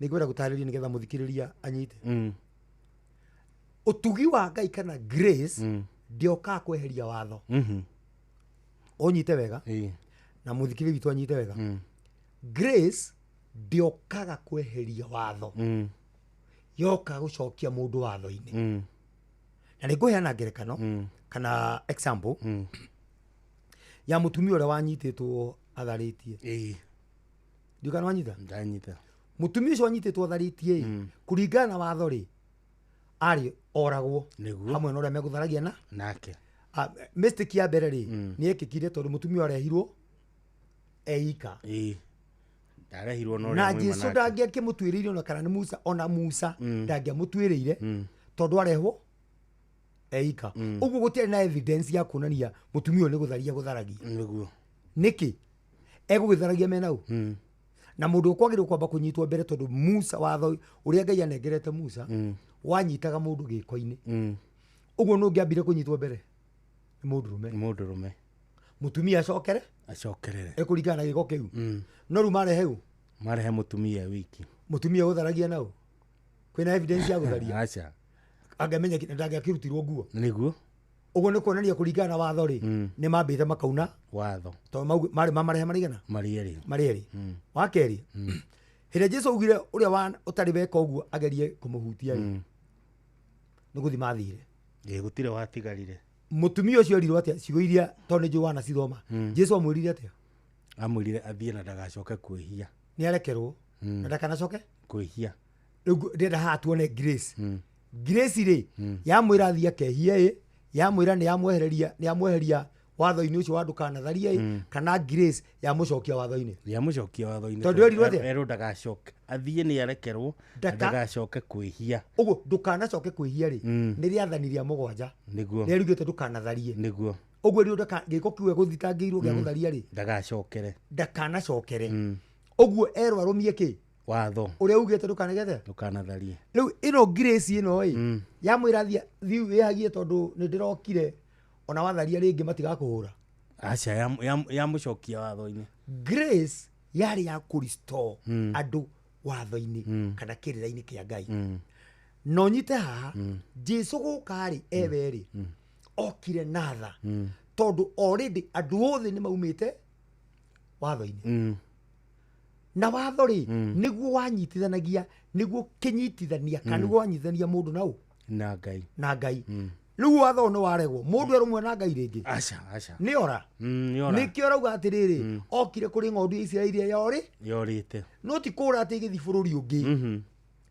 Nĩ ngwenda gũtarĩria nĩgetha mũthikĩrĩria anyite. Ũtugi wa Ngai kana grace ndĩokaga kweheria watho. Ũnyite wega na mũthikĩrĩria witũ anyite wega. Grace ndĩokaga kweheria watho, yokaga gũcokia mũndũ watho-inĩ. Na nĩ ngũheana ngerekano kana example ya mũtumia ũrĩa wanyitĩtwo atharĩtie. Ndiũĩ kana wanyita? Ndanyita. Mũtumia ũcio wanyitĩtwo atharĩtie ĩ, kũringana na watho rĩ, arĩ oragwo hamwe na ũrĩa megũtharagia na nake. Mistake ya mbere rĩ, nĩ yekĩkire tondũ mũtumia arehirwo eika. Ndarehirwo na ũrĩa Na mwauma Jesu nake. ndangĩakĩmũtuĩrĩire ona kana nĩ Musa, ona Musa ndangĩamũtuĩrĩire tondũ arehwo eika. Ũguo gũtiarĩ na evidence ya kuonania mũtumia ũyũ nĩ gũtharia gũtharagia. Nĩguo. Nĩkĩ egũgĩtharagia mena ũ? Na mũndũ ũkwagĩrĩirwo kwamba kũnyitwo mbere, tondũ Musa, watho ũrĩa Ngai anengerete Musa wanyitaga mũndũ gĩko-inĩ. Ũguo nũ ũngĩambire kũnyitwo mbere? Nĩ mũndũrũme. Mũndũrũme. Mũtumia acokere, Acokerere. ekũringana na gĩko kĩu. No rĩu marehe ũ? Marehe mũtumia wiki. Mũtumia gũtharagia nau? Kwĩna evidence ya gũtharia? Aca. Angĩmenya ndangĩakĩrutirwo nguo. Nĩguo. Ũguo nĩ kuonania kũringana na watho rĩ, nĩ mambĩte makauna watho, tondũ marĩ mamarehe marigana marĩ erĩ. Marĩ erĩ. Wa kerĩ, hĩndĩ ĩrĩa Jesu augire ũrĩa ũtarĩ weka ũguo agerie kũmũhutia rĩ, nĩ gũthiĩ mathire. Ĩĩ, gũtirĩ watigarire. Mũtumia ũcio erirwo atĩa? Ciugo iria tondũ nĩ njũĩ wanacithoma, Jesu amwĩrire atĩa? Amwĩrire athiĩ na ndagacoke kwĩhia. Nĩ arekerwo na ndakanacoke kwĩhia. Rĩu ndĩrenda haha tuone grace. Grace rĩ, yamwĩra athiĩ akehie ĩ, yamwĩra nĩ yamwehereria, nĩ yamweheria watho-inĩ ũcio wa ndũkanatharie ĩ, kana grace yamũcokia watho-inĩ? Yamũcokia watho-inĩ. Tondũ erirwo atĩa? Erwo ndagacoke, athiĩ nĩ arekerwo na ndagacoke kwĩhia. Ũguo ndũkanacoke kwĩhia rĩ, nĩ rĩathani rĩa mũgwanja. Nĩguo. Rĩrĩa riugĩte ndũkanatharie. Nĩguo. Ũguo rĩu gĩko kĩu egũthitangĩirwo gĩa gũtharia rĩ, ndagacokere. Ndakanacokere. Ũguo erwo arũmie kĩ? Watho ũrĩa ugĩte ndũkanagethe, ndũkanatharie. Rĩu ĩno grace ĩno ĩ, yamwĩra thiĩ wĩhagie tondũ nĩ ndĩrokire, ona watharia rĩngĩ matigakũhũra? Aca, yamũcokia watho-inĩ. Grace yarĩ ya kũrestore andũ watho-inĩ kana kĩrĩra-inĩ kĩa Ngai. Na ũnyite haha, Jesu gũka rĩ, ewe rĩ, okire na tha, tondũ already andũ othe nĩ maumĩte watho-inĩ. Na watho rĩ, nĩguo wanyitithanagia, nĩguo kĩnyitithania, kana nĩguo wanyitithania mũndũ na ũ? Na Ngai. Na Ngai. Rĩu watho ũyũ nĩ waregwo, mũndũ erũmwe na Ngai rĩngĩ? Aca, aca. Nĩ ora. Nĩ ora. Nĩkĩo arauga atĩrĩrĩ, okire kũrĩ ng'ondu ya Isiraeli ĩrĩa yorĩ yorĩte. No ti kũra atĩ ĩgĩthiĩ bũrũri ũngĩ,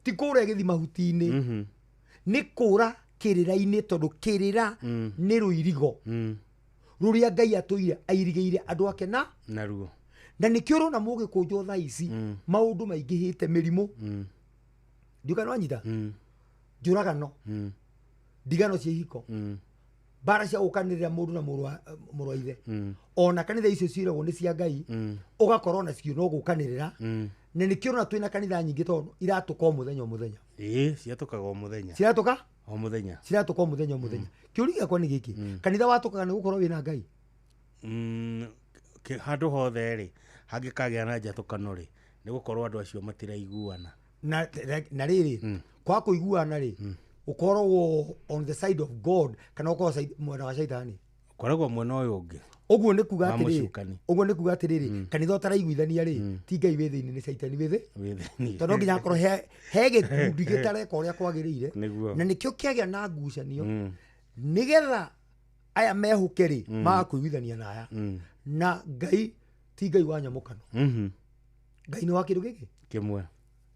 ti kũra ĩgĩthiĩ mahuti-inĩ, nĩ kũra kĩrĩra-inĩ, tondũ kĩrĩra nĩ rũirigo rũrĩa Ngai atũire airigĩire andũ ake na naruo. Na nĩkĩo ũrona mũgĩkũnjwo thaa ici maũndũ maingĩhĩte, mĩrimũ, ndiũĩ kana wanyita, njũragano, ndigano cia ihiko, mbara cia gũkanĩrĩra mũndũ na mũrũ wa ithe, ona kanitha icio ciĩragwo nĩ cia Ngai, ũgakorwo nacio no gũkanĩrĩra. Na nĩkĩo ũrona twĩna kanitha nyingĩ tondũ iratũka o mũthenya o mũthenya. Ĩĩ, ciatũkaga o mũthenya. Ciratũka. O muthenya. Ciratũka o mũthenya o mũthenya. Kĩũria gĩakwa nĩ gĩkĩ, kanitha watũkaga nĩ gũkorwo wĩna Ngai? Handũ hothe rĩ hangĩkagĩa na njatũkano rĩ nĩ gũkorwo andũ acio matiraiguana. Na rĩrĩ kwa kũiguana rĩ ũkoragwo on the side of God kana ũkoragwo mwena wa Shaitani? Ũkoragwo mwena ũyũ ũngĩ. Ũguo nĩ kuga atĩrĩrĩ, ũguo nĩ kuga atĩrĩrĩ, kanitha ũtaraiguithania rĩ ti Ngai wĩ thĩinĩ, nĩ Shaitani wĩ thĩinĩ, tondũ nginya hakorwo he gĩkundi gĩtareka ũrĩa kwagĩrĩire, na nĩkĩo kĩagĩa na ngucanio nĩgetha aya mehũke rĩ magakũiguithania na aya. Na Ngai ti Ngai wa nyamũkano. Ngai nĩ wa kĩndũ gĩkĩ kĩmwe.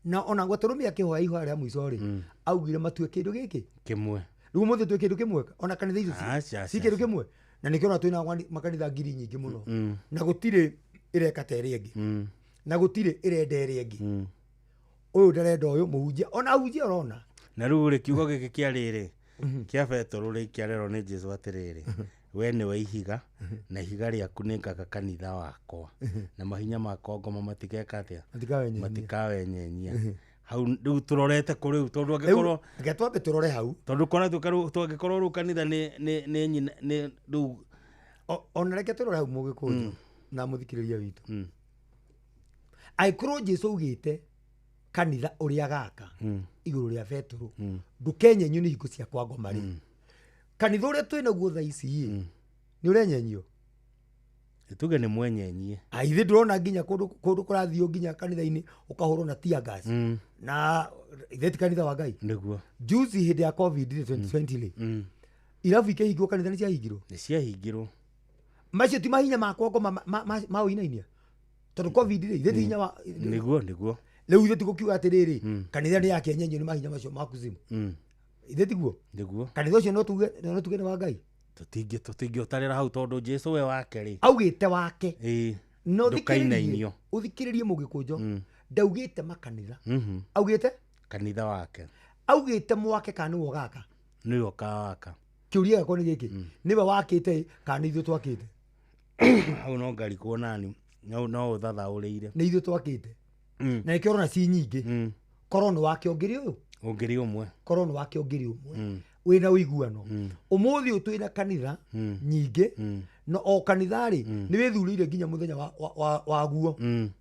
Na ona Gatũrũme akĩhoya ihoya rĩa mũico rĩ augire matue kĩndũ gĩkĩ kĩmwe. Rĩu ũmũthĩ twĩ kĩndũ kĩmwe, ona kanitha icio ci kĩndũ kĩmwe, na nĩkĩo ona twĩna makanitha ngiri nyingĩ mũno, na gũtirĩ ĩreka ta ĩrĩa ĩngĩ, na gũtirĩ ĩrenda ĩrĩa ĩngĩ. Ũyũ ndarenda ũyũ, mũhunjia ona ahunjia ũrona. Na rĩu rĩ kiugo gĩkĩ kĩa rĩrĩ kĩa Petero rĩ kĩarerwo nĩ Jesũ atĩrĩrĩ, we nĩwe ihiga na ihiga rĩaku nĩ ngaka kanitha wakwa, na mahinya makwa ngoma matigeka atĩa? Matikawenyenyia. Hau rĩu tũrorete kũ rĩu, tondũ angĩkorwo reke twambe tũrore hau, tondũ kora tũngĩkorwo rĩu kanitha nĩ rĩu ona reke tũrore hau Mũgĩkũnjũ na mũthikĩrĩria witũ. Angĩkorwo Jesũ augĩte kanitha ũrĩa gaka igũrũ rĩa Petero ndũkenyenyio nĩ hingo cia kwa ngoma rĩ, kanitha ũrĩa twĩ naguo thaa ici ĩ nĩ ũrenyenyio? Tuge nĩ mwenyenyie. Ithe ndĩrona nginya kũndũ kũrathiio nginya kanitha-inĩ ũkahũrwo na tear gas, na ithe ti kanitha wa Ngai. Nĩguo. Juzi hĩndĩ ya COVID 2020 rĩ, irabu ikĩhingwo, kanitha nĩ ciahingirwo? Nĩ ciahingirwo. Macio ti mahinya ma kwa ngoma ma ũinainia, tondũ COVID rĩ ithe ti hinya wa. Nĩguo nĩguo. Rĩu ithe ti gũkiuga atĩrĩrĩ kanitha nĩ yakĩenyenyio nĩ mahinya macio ma kuzimu. Ithe tiguo? Nĩguo. Kanitha ũcio no tuge nĩ wa Ngai? Tũtingĩũtarĩra hau tondũ Jesũ we wake rĩ augĩte wake. No ndũkainainio. Ũthikĩrĩrie Mũgĩkũnjũ, ndaugĩte makanitha, augĩte kanitha wake, augĩte mwake kana nĩwe ũgaka? Nĩwe ũkawaka. Kĩũria gĩakwa nĩ gĩkĩ, nĩwe wakĩte kana nĩ ithuĩ twakĩte? Hau no ngarikwo nani, no ũthathaũrĩire. Nĩ ithuĩ twakĩte. Na nĩkĩo ũrona ci nyingĩ. Korwo nĩ wake ũngĩrĩ ũyũ, ũngĩrĩ ũmwe, korwo nĩ wake ũngĩrĩ ũmwe wĩna ũiguano. Ũmũthĩ ũyũ twĩna kanitha nyingĩ, na o kanitha rĩ nĩ wĩthurĩire nginya mũthenya waguo.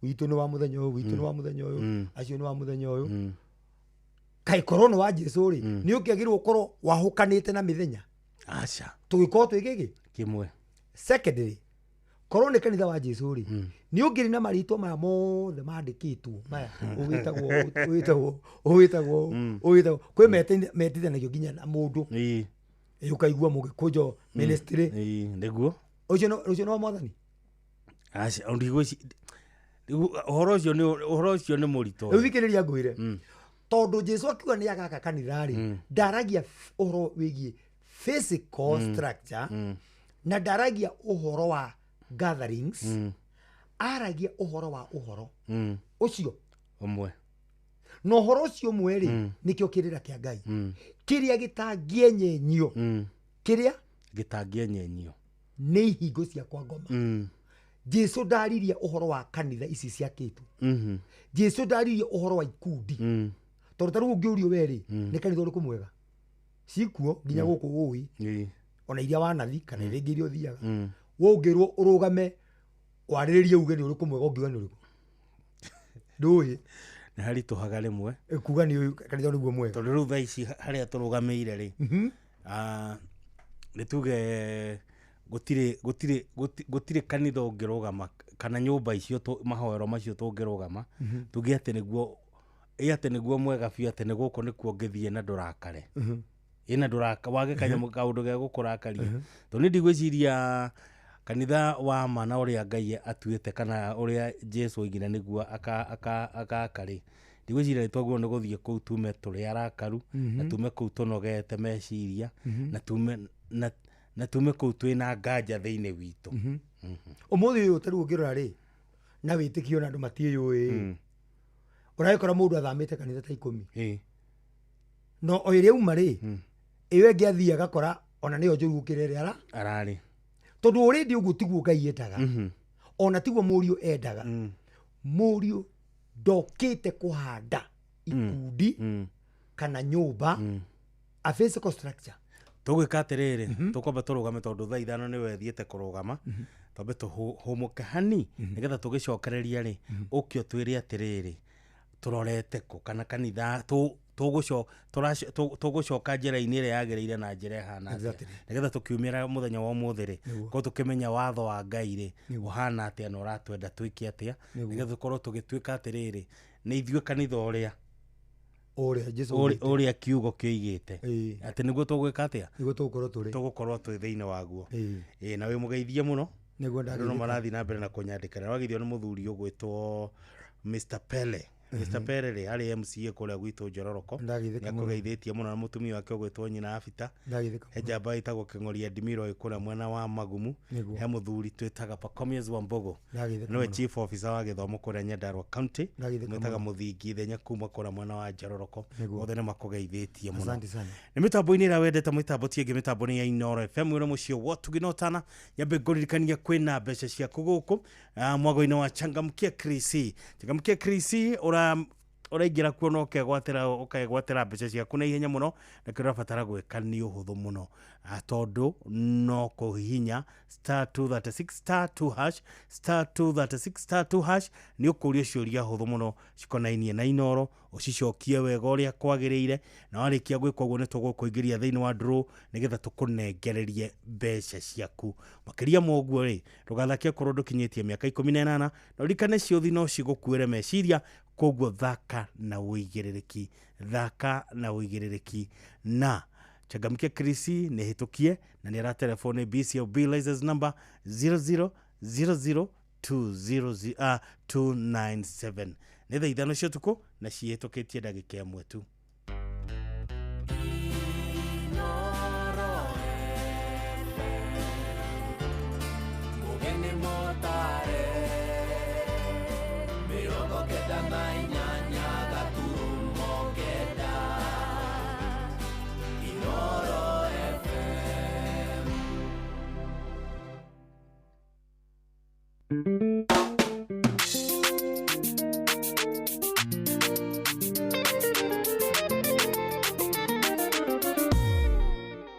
Witũ nĩ wa mũthenya ũyũ, witũ nĩ wa mũthenya ũyũ, acio nĩ wa mũthenya ũyũ. Kaĩ korwo nĩ wa Jesũ rĩ nĩ ũkĩagĩrĩirwo ũkorwo wahũkanĩte na mĩthenya? Aca. Tũgĩkorwo twĩ gĩkĩ kĩmwe. Secondly, korwo nĩ kanitha wa Jesũ rĩ nĩ ũngĩrĩ na marĩtwa maya mothe mandĩkĩtwo maya, ũwĩtagwo ũwĩtagwo ũwĩtagwo ũwĩtagwo, kwĩ metithanagio nginya na mũndũ, ũkaigua Mũgĩkũnjũ ministry. Nĩguo. Ũcio nĩ wa Mwathani? Aca, ũhoro ũcio nĩ mũritũ. Rĩu thikĩrĩria ngwĩre, tondũ Jesũ akiuga nĩ agaka kanitha rĩ, ndaragia ũhoro wĩgiĩ physical structure, na ndaragia ũhoro wa gatherings, aragia ũhoro wa ũhoro ũcio ũmwe. Na ũhoro ũcio ũmwe rĩ nĩkĩo kĩrĩra kĩa Ngai, kĩrĩa gĩtangĩenyenyio, kĩrĩa gĩtangĩenyenyio nĩ ihingo cia kwa ngoma. Jesũ ndaririe ũhoro wa kanitha ici ciakĩtwo. Jesũ ndaririe ũhoro wa ikundi, tondũ ta rĩu ũngĩũrio we rĩ nĩ kanitha ũrĩkũ mwega, cikuo nginya gũkũ ũĩ, ona iria wanathi kana iria ingĩ iria ũthiaga, we ũngĩrwo ũrũgame warĩrĩrie uge nĩ ũrĩkũ mwega, ũngiuga nĩ ũrĩkũ? Ndũĩ. Nĩ haritũhaga rĩmwe kuga nĩ ũyũ kanitha nĩguo mwega, tondũ rĩu thaa ici harĩa tũrũgamĩire rĩ, nĩ tuge gũtirĩ kanitha ũngĩrũgama kana nyũmba icio mahoero macio tũngĩrũgama tuge atĩ nĩguo atĩ nĩguo mwega biũ, atĩ nĩ gũkũ nĩkuo ũngĩthiĩ na ndũrakare, ĩna ndũraka wage kanyamũ kaũndũ ge gũkũrakaria. Tondũ niĩ ndigwĩciria kanitha wa ma na ũrĩa Ngai atuĩte kana ũrĩa Jesũ oigire nĩguo agaka rĩ, ndigwĩciria nĩ twagĩrĩirwo nĩ gũthiĩ kũu tume tũrĩ arakaru, na tume kũu tũnogete meciria, na tume kũu twĩna nganja thĩinĩ witũ. Ũmũthĩ ũyũ ta rĩu ũngĩrora rĩ na wĩtĩkio na andũ matiĩyũĩ, ũragĩkora mũndũ athamĩte kanitha ta 10, no o ĩrĩa auma rĩ ĩyo ĩngĩ athiĩ agakora ona nĩyo njũru gũkĩra ĩrĩa ararĩ, tondũ already ũguo tiguo Ngai endaga, ona tiguo Mũriũ endaga. Mũriũ ndokĩte kũhanda ikundi kana nyũmba, A physical structure. Tũgwĩka atĩrĩrĩ, tũkwamba tũrũgame tondũ thaa 5 nĩwe thiĩte kũrũgama, twambe tũhũmũke hani nĩgetha tũgĩcokereria rĩ, ũke ũtwĩre atĩrĩrĩ, tũrorete kũ kana kanitha tũgũcoka njĩra-inĩ ĩrĩa yagĩrĩire na njĩra ĩhana atĩa, nĩgetha tũkiumĩra mũthenya wa ũmũthĩ rĩ, korwo tũkĩmenya watho wa Ngai rĩ ũhana atĩa na ũratwenda twĩke atĩa, nĩgetha tũkorwo tũgĩtuĩka atĩrĩrĩ nĩ ithuĩ kanitha ũrĩa ũrĩa kiugo kĩoigĩte atĩ nĩguo tũgwĩka atĩa, nĩguo tũgũkorwo tũrĩ, tũgũkorwo twĩ thĩinĩ waguo. Ĩĩ, na wĩ mũgeithie mũno. Nĩguo Andũ no marathiĩ na mbere na kũnyandĩkĩra. Wageithio nĩ mũthuri ũgwĩtwo Mr Pele. Mr Pele rĩ arĩ MCA kũrĩa gwitũ Njororoko, nĩakũgeithĩtie mũno na mũtumia wake ũgwĩtwo Nyina Abita. He njamba ĩtagwo Kĩng'oria Ndimiro ĩ kũrĩa mwena wa Magumu. He mũthuri twĩtaga Pacomius Wambogo, nĩwe chief officer wa gĩthomo kũrĩa Nyandarua County, mwĩtaga Mũthingi Ithenya kuma kũrĩa mwena wa Njororoko. Othe nĩ makũgeithĩtie mũno. Nĩ mĩtambo-inĩ ĩrĩa wendete, mĩtambo ti ĩngĩ, mĩtambo nĩ ya Inooro FM wĩra mũciĩ wa Ũtugi na Ũtana. Nyambe ngũririkania kwĩna mbeca ciaku gũkũ mwago-inĩ wa Changamkia Krisi. Changamkia Krisi ũraingĩra kuo na ũkegwatĩra mbeca ciaku na ihenya mũno, na kĩrĩa ũrabatara gwĩka nĩ ũhũthũ mũno, tondũ no kũhihinya *236 *2# *236 *2# nĩ ũkũrio ciũria hũthũ mũno cikonainie na Inooro, ũcicokie wega ũrĩa kwagĩrĩire, na warĩkia gwĩka ũguo nĩ tũgũkũingĩria thĩinĩ wa draw nĩgetha tũkũnengererie mbeca ciaku. Makĩria ma ũguo rĩ, ndũgathake okorwo ndũkinyĩtie mĩaka 18, na ũririkane ciũthi no cigũkuĩre meciria, koguo thaka na ũigĩrĩrĩki, thaka na ũigĩrĩrĩki. Na Changamkia Krisi nĩ hĩtũkie na nĩ aratelefoni BCLB license number 0000297. Nĩ thaa 5 cia ũtukũ na cihĩtũkĩtie ndagĩka 1 tu.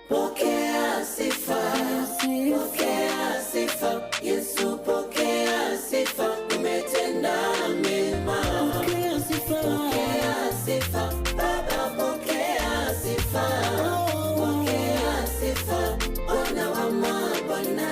Pokea sifa, pokea sifa, Yesu pokea sifa, umetenda mema. Pokea sifa, Baba pokea sifa, pokea sifa, Bwana wa mabwana.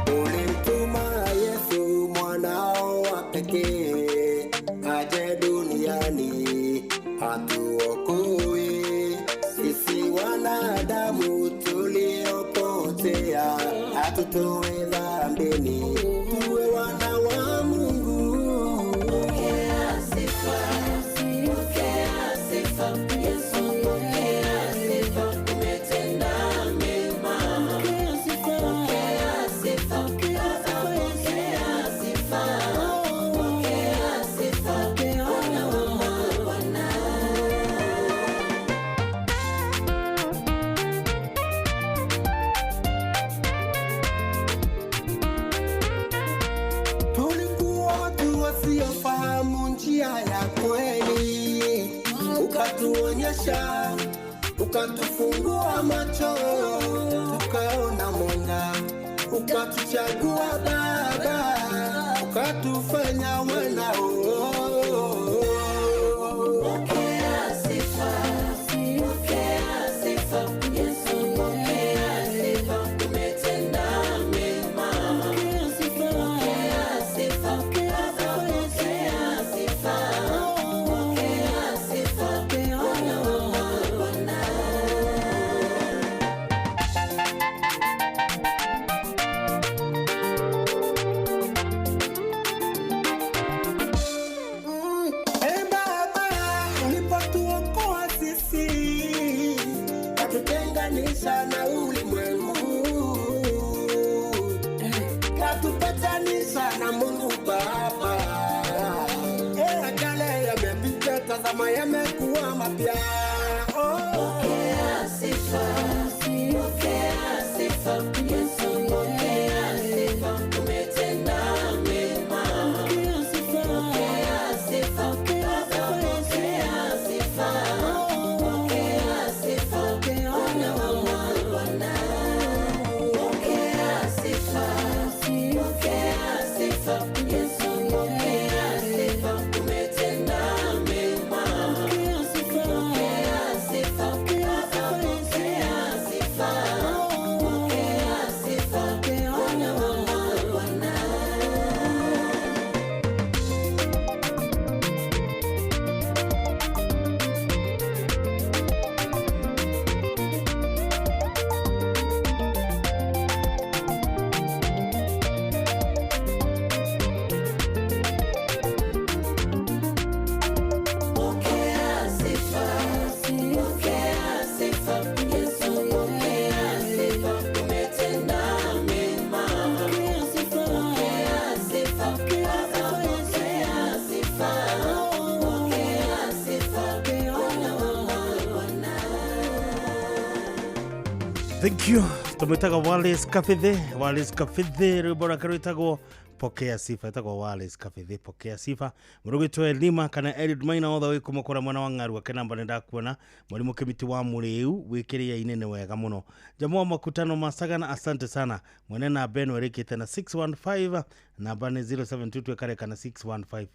Ulimtuma Yesu mwanao wa pekee aje duniani atuokoe sisi wanadamu tuliopotea, atutoe dhambini tuwe wana wa Mungu. Pokea sifa, pokea sifa, Yesu pokea sifa, umetenda mema. Pokea sifa, Baba pokea sifa, pokea sifa, Bwana wa mabwana. Tulikuwa watu wasiofahamu njia ya kweli, ukatuonyesha, ukatufungua macho, tukaona mwanga, ukatuchagua Baba, ukatufanya wanao. Pokea sifa, pokea sifa, Yesu pokea sifa, umetenda mema. Pokea sifa, Baba pokea sifa, pokea sifa, Bwana wa mabwana. Katutenganisha na ulimwengu, katupatanisha na Mungu Baba. Kale yamepita. Mambo yamekuwa mapya. Pokea sifa, pokea sifa, Yesu pokea sifa, umetenda mema. Pokea sifa, Baba pokea sifa, pokea sifa, Bwana wa mabwana. Pokea sifa, pokea sifa, Yesu pokea sifa, umetenda mema. Pokea sifa, Baba pokea sifa, pokea sifa, Bwana wa mabwana. Pokea sifa, pokea sifa, Yesu pokea sifa, umetenda mema. Pokea sifa, Baba pokea sifa, pokea sifa, Bwana wa mabwana. Thank you. Tumwitaga Wallace Kafithe, Wallace Kafithe rwimbo rwake rwitagwo pokea sifa, etagwo Wallace Kafithe pokea sifa. Mũrugĩtwo Elima kana Eliud Maina othe wĩ kũmũkora mwena wa Ng'arua kenamba nĩndakuona mwalimu Kĩmiti wa Mũrĩu wĩ kĩrĩa-inĩ nĩ wega mũno. Jamaa wa makutano Masagana, asante sana. Mwene namba ĩno ĩrĩkĩte na 615, namba nĩ 072 ĩkareka na 615.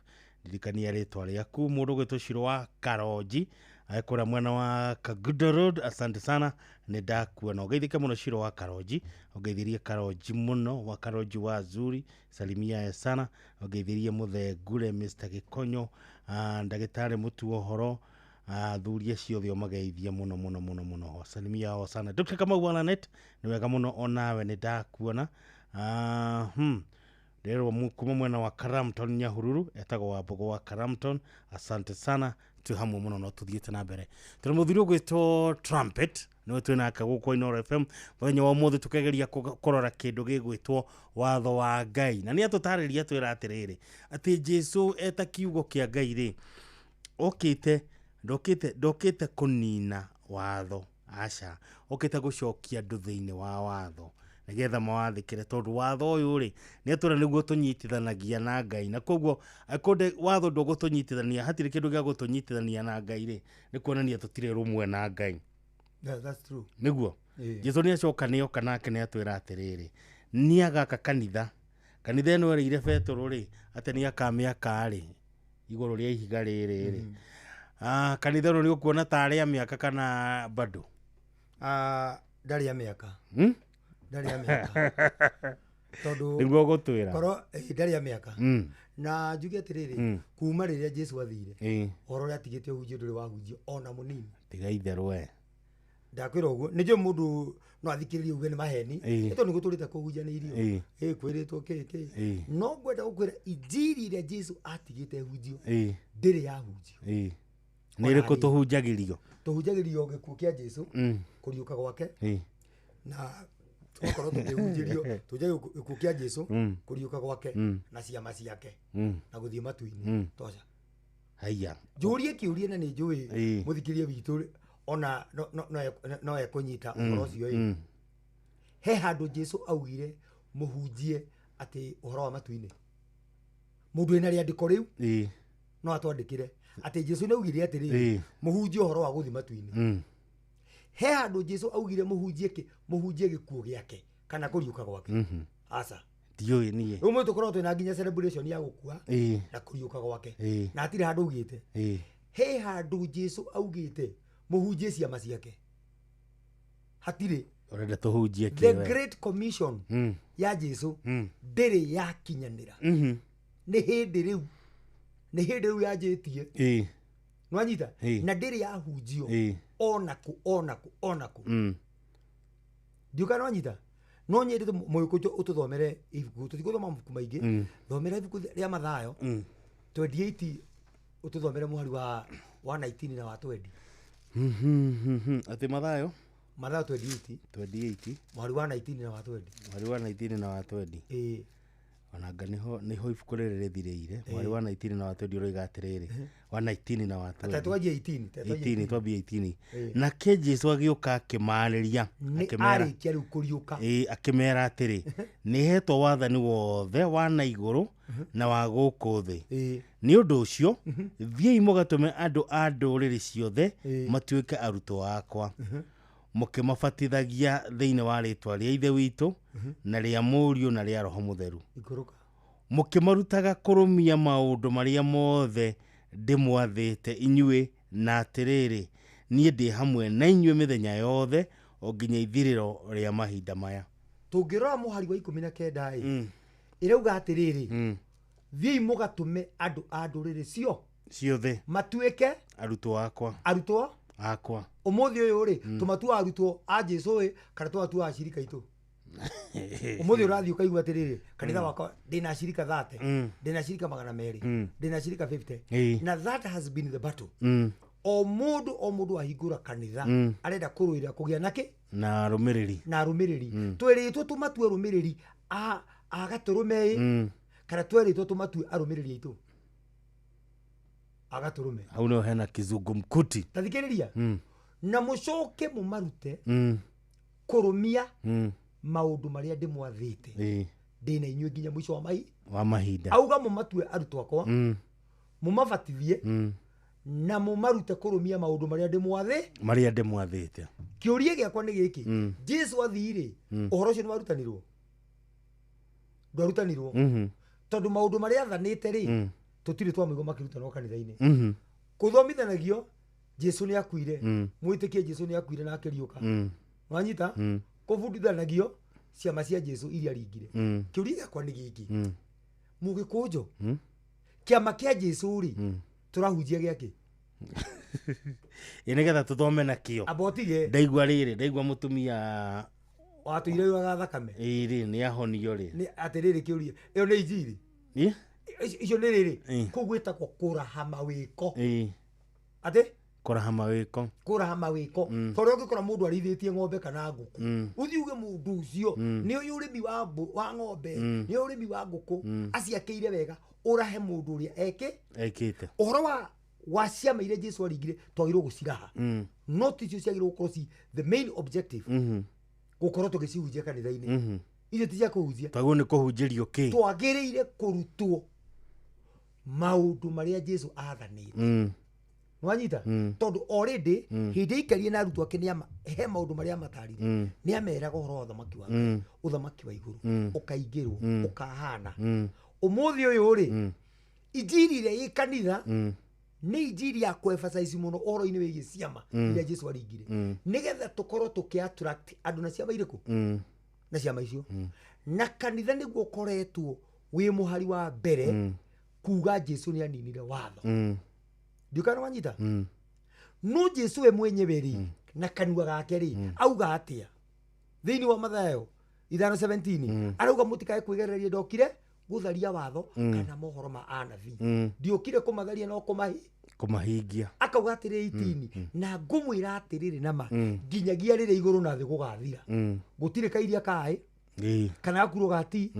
Ndirikania rĩtwa rĩaku. Mũndũ ũgwĩtwo Shiro wa Karonji akora mwena wa Kagudo Road, asante sana nĩ ndakuona. Ũgeithĩke mũno Shiro wa Karonji, ũgeithirie Karonji mũno, wa Karonji wa Zuri, salimia sana, ũgeithirie Mũthee Ngure, Mr Gĩkonyo, ndagĩtarĩ Mũtu ũhoro, athuri acio othe ũmageithie mũno mũno mũno mũno, salimia o sana. Dr Kamau wa Lanet, nĩ wega mũno onawe nĩ ndakuona. Rero kuma mwena wa Karamton Nyahururu, etagwo wa Mbogo wa Karamton, asante sana twĩ hamwe mũno no tũthiĩte na mbere. Tũrĩ mũthuri ũgwĩtwo Trumpet nĩwe twĩ nake gũkũ Inooro FM mũthenya wa ũmũthĩ, tũkĩgeria kũrora kĩndũ gĩgwĩtwo watho wa Ngai, na nĩ atũtarĩria twĩra atĩrĩrĩ atĩ Jesu eta kiugo kĩa Ngai rĩ, okĩte ndokĩte kũnina watho, aca, okĩte gũcokia andũ thĩinĩ wa watho nĩgetha mawathĩkĩre, tondũ watho ũyũ rĩ nĩ atwĩra nĩguo tũnyitithanagia na Ngai, na koguo angĩkorwo watho ndũgũtũnyitithania, hatirĩ kĩndũ gĩa gũtũnyitithania na Ngai rĩ, nĩ kuonania tũtirĩ rũmwe na Ngai. Yeah, that's true. Nĩguo Ĩĩ. Jesu nĩ acoka nĩoka nake nĩ atwĩra atĩrĩrĩ, nĩ agaka kanitha, kanitha ĩno ĩrĩire Betũrũ rĩ, atĩ nĩ akamĩaka rĩ igũrũ rĩa ihiga rĩrĩ rĩ. Kanitha ĩno nĩ ũkuona ta arĩ a mĩaka kana bado? Ndarĩ a mĩaka. Ndarĩ a mĩaka. Tondũ nĩguo gũtwĩra korwo ndarĩ a mĩaka. Na njuge atĩrĩrĩ, kuma rĩrĩa Jesu athire, ũhoro ũrĩa atigĩte ũhunjio ndũrĩ wahunjio ona mũnini. Tiga itherũ we. Ndakwĩra ũguo nĩ njũĩ mũndũ no athikĩrĩrie uge nĩ maheni, Ĩĩ. nĩ tondũ nĩguo tũrĩte kũhunjanĩirio, Ĩĩ. ĩ kwĩrĩtwo kĩ kĩ, Ĩĩ. no ngwenda gũkwĩra injiri ĩrĩa Jesu atigĩte hunjio Ĩĩ. ndĩrĩ yahunjio. Ĩĩ. Nĩ ĩrĩkũ tũhunjagĩrio? Tũhunjagĩrio gĩkuũ kĩa Jesu, kũriũka gwake, na tũgakorwo tũkĩhunjĩrio tũhunjagĩrio gĩkuũ kĩa Jesu, kũriũka gwake, na ciama ciake, na gũthiĩ matu-inĩ. Tosha. Haiya. Njũrie kĩũria na nĩ njũĩ Ĩĩ. mũthikĩria witũ ona no ekũnyita ũhoro ũcio ĩ. He handũ Jesu augire mũhunjie atĩ ũhoro wa matu-inĩ. Mũndũ wĩna rĩandĩko rĩu Ĩĩ. no atwandĩkĩre atĩ Jesu nĩ augire atĩrĩrĩ, Ĩĩ. mũhunjie ũhoro wa gũthiĩ matu-inĩ. He handũ Jesu augire mũhunjie kĩ? Mũhunjie gĩkuũ gĩake kana kũriũka gwake. Aca. Ndiũĩ niĩ. Rĩu mũndũ tũkoragwo twĩna nginya celebration ya gũkua Ĩĩ. na kũriũka gwake, Ĩĩ. na hatirĩ handũ augĩte. Ĩĩ. He handũ Jesu augĩte mũhunjie ciama ciake? Hatirĩ. Ũrenda tũhunjie kĩ The we? Great Commission ya Jesu ndĩrĩ yakinyanĩra. Nĩ hĩndĩ rĩu, nĩ hĩndĩ rĩu yanjĩtie. Ĩĩ. Nĩwanyita? Ĩĩ. Na ndĩrĩ yahunjio Ĩĩ. ona kũ ona kũ ona kũ. Ndiũka nĩwanyita? No nyendete mũgĩkũyũ ũtũthomere ibuku, tũtigũthoma mabuku maingĩ. Thomera ibuku rĩa Mathayo 28, ũtũthomere mũhari wa 19 na wa 20. Atĩ Mathayo? Mathayo 28. 28. Mũhari wa 19 na wa 20. Mũhari wa 19 na wa 20. Ĩĩ. Onanga niho ibuku rĩrĩ rĩthirĩire mwari wa 19 na wa 20 ũroiga atĩrĩrĩ wa 19 na wa 20 Ata twambie 18, ta twambie 18 twambie 18 Ĩĩ. Nake Jesu agĩũka akĩmaarĩria Nĩ akĩmera arĩkia rĩu kũriũka. Ĩĩ, akĩmera atĩrĩ nĩ hetwo wathani wothe wa na igũrũ na wa gũkũ thĩ. Nĩ ũndũ ũcio thiĩi mũgatũme andũ a ndũrĩrĩ ciothe matuĩke arutwo akwa, mũkĩmabatithagia thĩinĩ wa rĩtwa rĩa Ithe witũ na rĩa Mũriũ na rĩa Roho Mũtheru, Ikũrũka. Mũkĩmarutaga kũrũmia maũndũ marĩa mothe ndĩmwathĩte inyuĩ, na atĩrĩrĩ, niĩ ndĩ hamwe na inyuĩ mĩthenya yothe o nginya ithirĩro rĩa mahinda maya. Tũngĩrora mũhari wa 19 ĩ, ĩrauga atĩrĩrĩ, thiĩi mũgatũme andũ a ndũrĩrĩ cio ciothe matuĩke arutwo akwa, arutwo akwa. Ũmũthĩ ũyũ rĩ, tũmatua arutwo a Jesu ĩ kana tũmatua acirika aitũ? Ũmũthĩ ũrathiĩ ũkaigua atĩrĩrĩ, kanitha wakwa ndĩna acirika 30, ndĩna acirika 200, ndĩna acirika 50. Na that has been the battle. O mũndũ o mũndũ ahingũra kanitha arenda kũrũĩra kũgĩa nakĩ? Na arũmĩrĩri. Na arũmĩrĩri. Twĩrĩtwo tũmatue arũmĩrĩri a gatũrũme ĩ, kana twerĩtwo tũmatue arũmĩrĩri aitũ a gatũrũme? Hau nĩho hena kizungumkuti. Ta thikĩrĩria. Na mũcoke mũmarute kũrũmia maũndũ marĩa ndĩmwathĩte, ndĩna inyuĩ nginya mũico wa mai wa mahinda. Auga mũmatue arutwo akwa, mũmabatithie na mũmarute kũrũmia maũndũ marĩa ndĩmwathĩ marĩa ndĩmwathĩte. Kĩũria gĩakwa nĩ gĩkĩ, Jesu athire, ũhoro ũcio nĩ warutanirwo? Ndwarutanirwo, tondũ maũndũ marĩa athanĩte rĩ, tũtirĩ twamaigua makĩrutanwo kanitha-inĩ. Kũthomithanagio Jesu nĩ akuire, mwĩtĩkie Jesu nĩ akuire na akĩriũka. Wanyita? Kũbundithanagio ciama cia Jesu iria aringire. Kĩũria gĩakwa nĩ gĩkĩ, mũgĩkũnjo, kĩama kĩa Jesu rĩ, tũrahunjia gĩakĩ? Ĩ nĩgetha tũthome nakĩo. Amba ũtige. Ndaigua rĩrĩ, ndaigua mũtumia watũire yuraga thakame ĩ rĩ nĩ ahonio rĩ. Nĩ atĩrĩrĩ, kĩũria ĩyo nĩ injiri? Ĩ? Icio nĩ rĩrĩ, kũu gwĩtagwo kũraha mawĩko. Atĩ kũraha mawĩko. Kũraha mawĩko. Tondũ ũngĩkora mũndũ arĩithĩtie ng'ombe kana ngũkũ, ũthiĩ uge mũndũ ũcio nĩ ũyũ ũrĩmi wa ng'ombe, nĩ ũyũ ũrĩmi wa ngũkũ, aciakĩire wega, ũrahe mũndũ ũrĩa eke ekĩte. Ũhoro wa ciama iria Jesu aringire twagĩrĩirwo gũciraha, no ticio ciagĩrĩirwo gũkorwo ci the main objective gũkorwo tũgĩcihunjia kanitha-inĩ. Icio ti cia kũhunjia. Twagĩrĩirwo nĩ kũhunjĩrio kĩ? Twagĩrĩire kũrutwo maũndũ marĩa Jesu athanĩte. Nwanyita? Tondũ already hĩndĩ aikarie na arutwo ake nĩ he maũndũ marĩa amatarire. Nĩ ameraga ũhoro wa ũthamaki wa Ngai, ũthamaki wa igũrũ ũkaingĩrwo, ũkahana. Ũmũthĩ ũyũ rĩ, injiri ĩrĩa ĩ kanitha nĩ injiri ya kũ-emphasize mũno ũhoro-inĩ wĩgiĩ ciama iria Jesu aringire, nĩgetha tũkorwo tũkĩ attract andũ na ciama irĩkũ? Na ciama icio. Na kanitha nĩguo ũkoretwo wĩ mũhari wa mbere kuga Jesu nĩ aninire watho. Ndiũkana wanyita? No Jesu we mwenyewe rĩ, na kanua gake rĩ, auga atĩa thĩinĩ wa Mathayo 5:17? Arauga mũtikae kwĩgereria, ndokire gũtharia watho kana mohoro ma anabii. Ndiũkire kũmatharia no kũmahi kũmahingia. Akauga atĩrĩ 18, na ngũmwĩra atĩrĩrĩ nama, nginyagia rĩrĩa igũrũ na thĩ gũgathira, gũtirĩ kairia kaĩ kana gakuro gati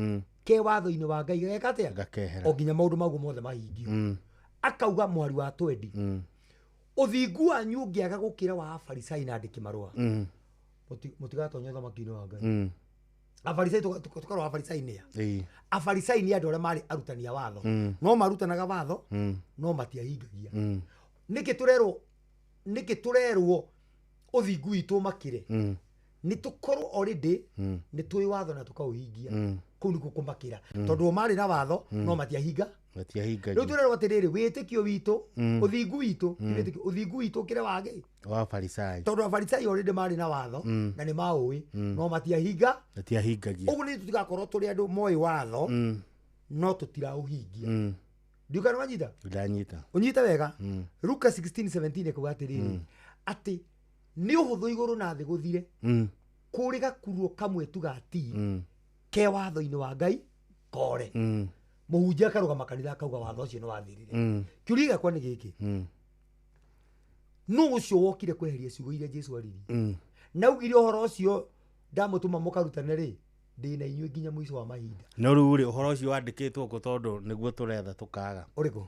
ke watho-inĩ wa Ngai gageka atĩa? Gakehera. O nginya maũndũ maguo mothe mahingio. Akauga mwari wa 20, ũthingu wanyu ũngĩaga gũkĩra wa Afarisai na andĩki marũa, mũtigatonya ũthamaki-inĩ wa Ngai. Afarisai, tũkarora Afarisai nĩa? Afarisai nĩ andũ arĩa marĩ arutani a watho. No marutanaga watho, no matiahingagia. Nĩkĩ tũrerwo ũthingu witũ ũmakĩre? Nĩ tũkorwo already nĩ tũĩ watho na tũkaũhingia. Kũu nĩkuo kũmakĩra, tondũ o marĩ na watho, no matiahinga. Matiahingagia. Rĩu tũrerwo atĩrĩrĩ, wĩtĩkio witũ, ũthingu witũ, ti wĩtĩkio, ũthingu witũ ũkĩre wagĩ wa Afarisai. Tondũ Afarisai already marĩ na watho na nĩ maũĩ, no matiahinga. Matiahingagia. Ũguo nĩ tũtigakorwo tũrĩ andũ moĩ watho, no tũtiraũhingia. Ndiũkana wanyita? Ndanyita. Ũnyite wega. Luka 16:17 ĩkuga atĩrĩrĩ, atĩ nĩ ũhũthũ igũrũ na thĩ gũthire kũrĩ gakuruo kamwe tu ga ti ke watho-inĩ wa Ngai kore. Mũhunjia akarũgama kanitha akauga watho ũcio nĩ wathirire. Kĩũria gĩakwa nĩ gĩkĩ, nũ ũcio wokire kweheria ciugo iria Jesu aririe na augire ũhoro ũcio ndamũtũma mũkarutane rĩ, Ndĩ na inyuĩ nginya mũico wa mahinda. No rĩu rĩ, ũhoro ũcio wandĩkĩtwo kũ tondũ nĩguo tũretha tũkaga? Ũrĩkũ?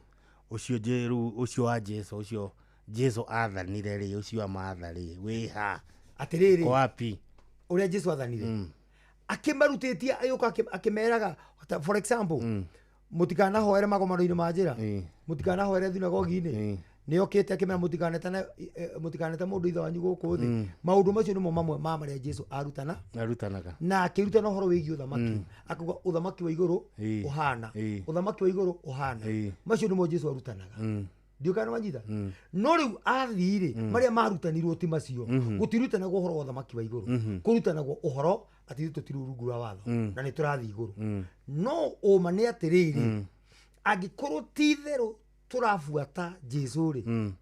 Ũcio rĩu ũcio wa Jesu, ũcio Jesu athanire rĩ, ũcio amatha rĩ, wĩ ha? Atĩrĩrĩ. Ko wapi? Ũrĩa Jesu athanire. Akĩmarutĩtie agĩũka akĩmeraga for example, mũtikanahoere magomano-inĩ ma njĩra, mũtikanahoere thunagogi-inĩ. Nĩokĩte akĩmera mũtikanetane mũtikanete mũndũ ithe wanyu gũkũ thĩ. Maũndũ macio nĩmo mamwe ma marĩa Jesu arutana. Arutanaga. Na akĩrutana ũhoro wĩgiĩ ũthamaki. Akauga ũthamaki wa igũrũ ũhana. Ũthamaki wa igũrũ ũhana. Macio nĩmo Jesu arutanaga. Ndiũĩ kana nĩwanyita? No rĩu athii-rĩ, marĩa marutanirwo ti macio. Gũtirutanagwo ũhoro wa ũthamaki wa igũrũ. Kũrutanagwo ũhoro atĩ ithuĩ tũtirĩ rungu rwa watho na nĩ tũrathiĩ igũrũ. No ũma nĩ atĩrĩrĩ, angĩkorwo ti itherũ tũrabuata Jesu rĩ,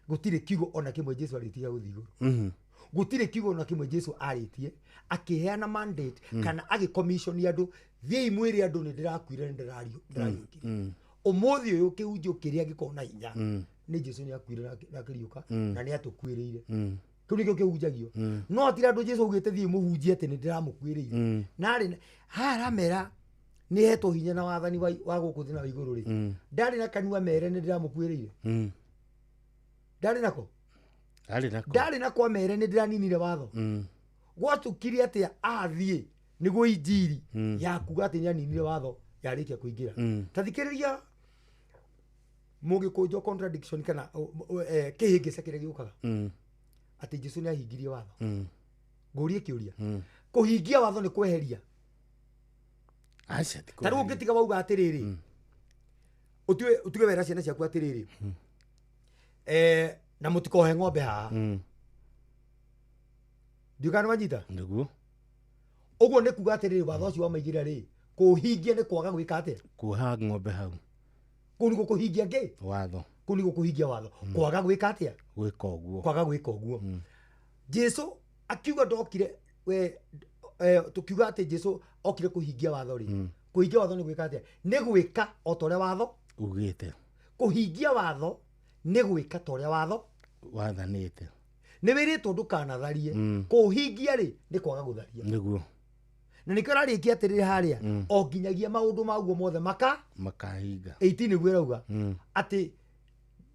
gũtirĩ kiugo ona kĩmwe Jesu arĩtie gĩa gũthiĩ igũrũ. Gũtirĩ kiugo ona kĩmwe Jesu arĩtie akĩheana mandate kana agĩcommissioni andũ, thiĩi mwĩre andũ nĩ ndĩrakuire nĩ ndĩrariũkire. Ũmũthĩ ũyũ kĩhunjio kĩrĩa gĩkoragwo na hinya nĩ Jesu nĩ akuire na akĩriũka na nĩ atũkuĩrĩire. Kĩu nĩkĩo kĩhunjagio. No hatirĩ andũ Jesu augĩte thiĩi mũhunjie atĩ nĩ ndĩramũkuĩrĩire. Narĩ haha aramera nĩ hetwo hinya na wathani wa gũkũ thĩ na wa igũrũ rĩ. Ndarĩ na kanua mere nĩ ndĩramũkuĩrĩire. Ndarĩ nako? Ndarĩ nako. Ndarĩ nako amere nĩ ndĩraninire watho. Gwatukire atĩa athiĩ nĩguo injiri ya kuga atĩ nĩaninire watho yarĩkia kũingĩra. Ta thikĩrĩria mũgĩkũnjo contradiction kana kĩhĩngĩca kĩrĩa gĩũkaga. Atĩ Jesu nĩahingirie watho. Ngũrie kĩũria. Kũhingia watho nĩ kweheria. Aca ti Ta rĩu ũngĩtiga wauga atĩrĩrĩ, ũtige wera ciana ciaku atĩrĩrĩ, na mũtikohe ng'ombe haha. Ndiũĩ kana nĩwanyita? Nĩguo. Ũguo nĩ kuga atĩrĩrĩ, watho ũcio wamaigĩra rĩ, kũũhingia nĩ kwaga gwĩka atĩa? Kuoha ng'ombe hau. Kũu nĩkuo kũhingia kĩ? Watho. Kũu nĩkuo kũhingia watho. Kwaga gwĩka atĩa? Gwĩka ũguo. Kwaga gwĩka ũguo. Jesu akiuga ndokire we tukiuga atĩ Jesu okire kũhingia watho rĩ. Kũhingia watho nĩ gwĩka atĩa? Nĩ gwĩka o ta ũrĩa watho ugĩte. Kũhingia watho nĩ gwĩka ta ũrĩa watho wathanĩte. Nĩ wĩrĩtwo ndũkanatharie. Kũhingia rĩ nĩ kwaga gũtharia. Nĩguo. Na nĩkĩo ararĩkia atĩrĩrĩ harĩa, o nginyagia maũndũ maguo mothe makahinga. 18 nĩguo ĩrauga atĩ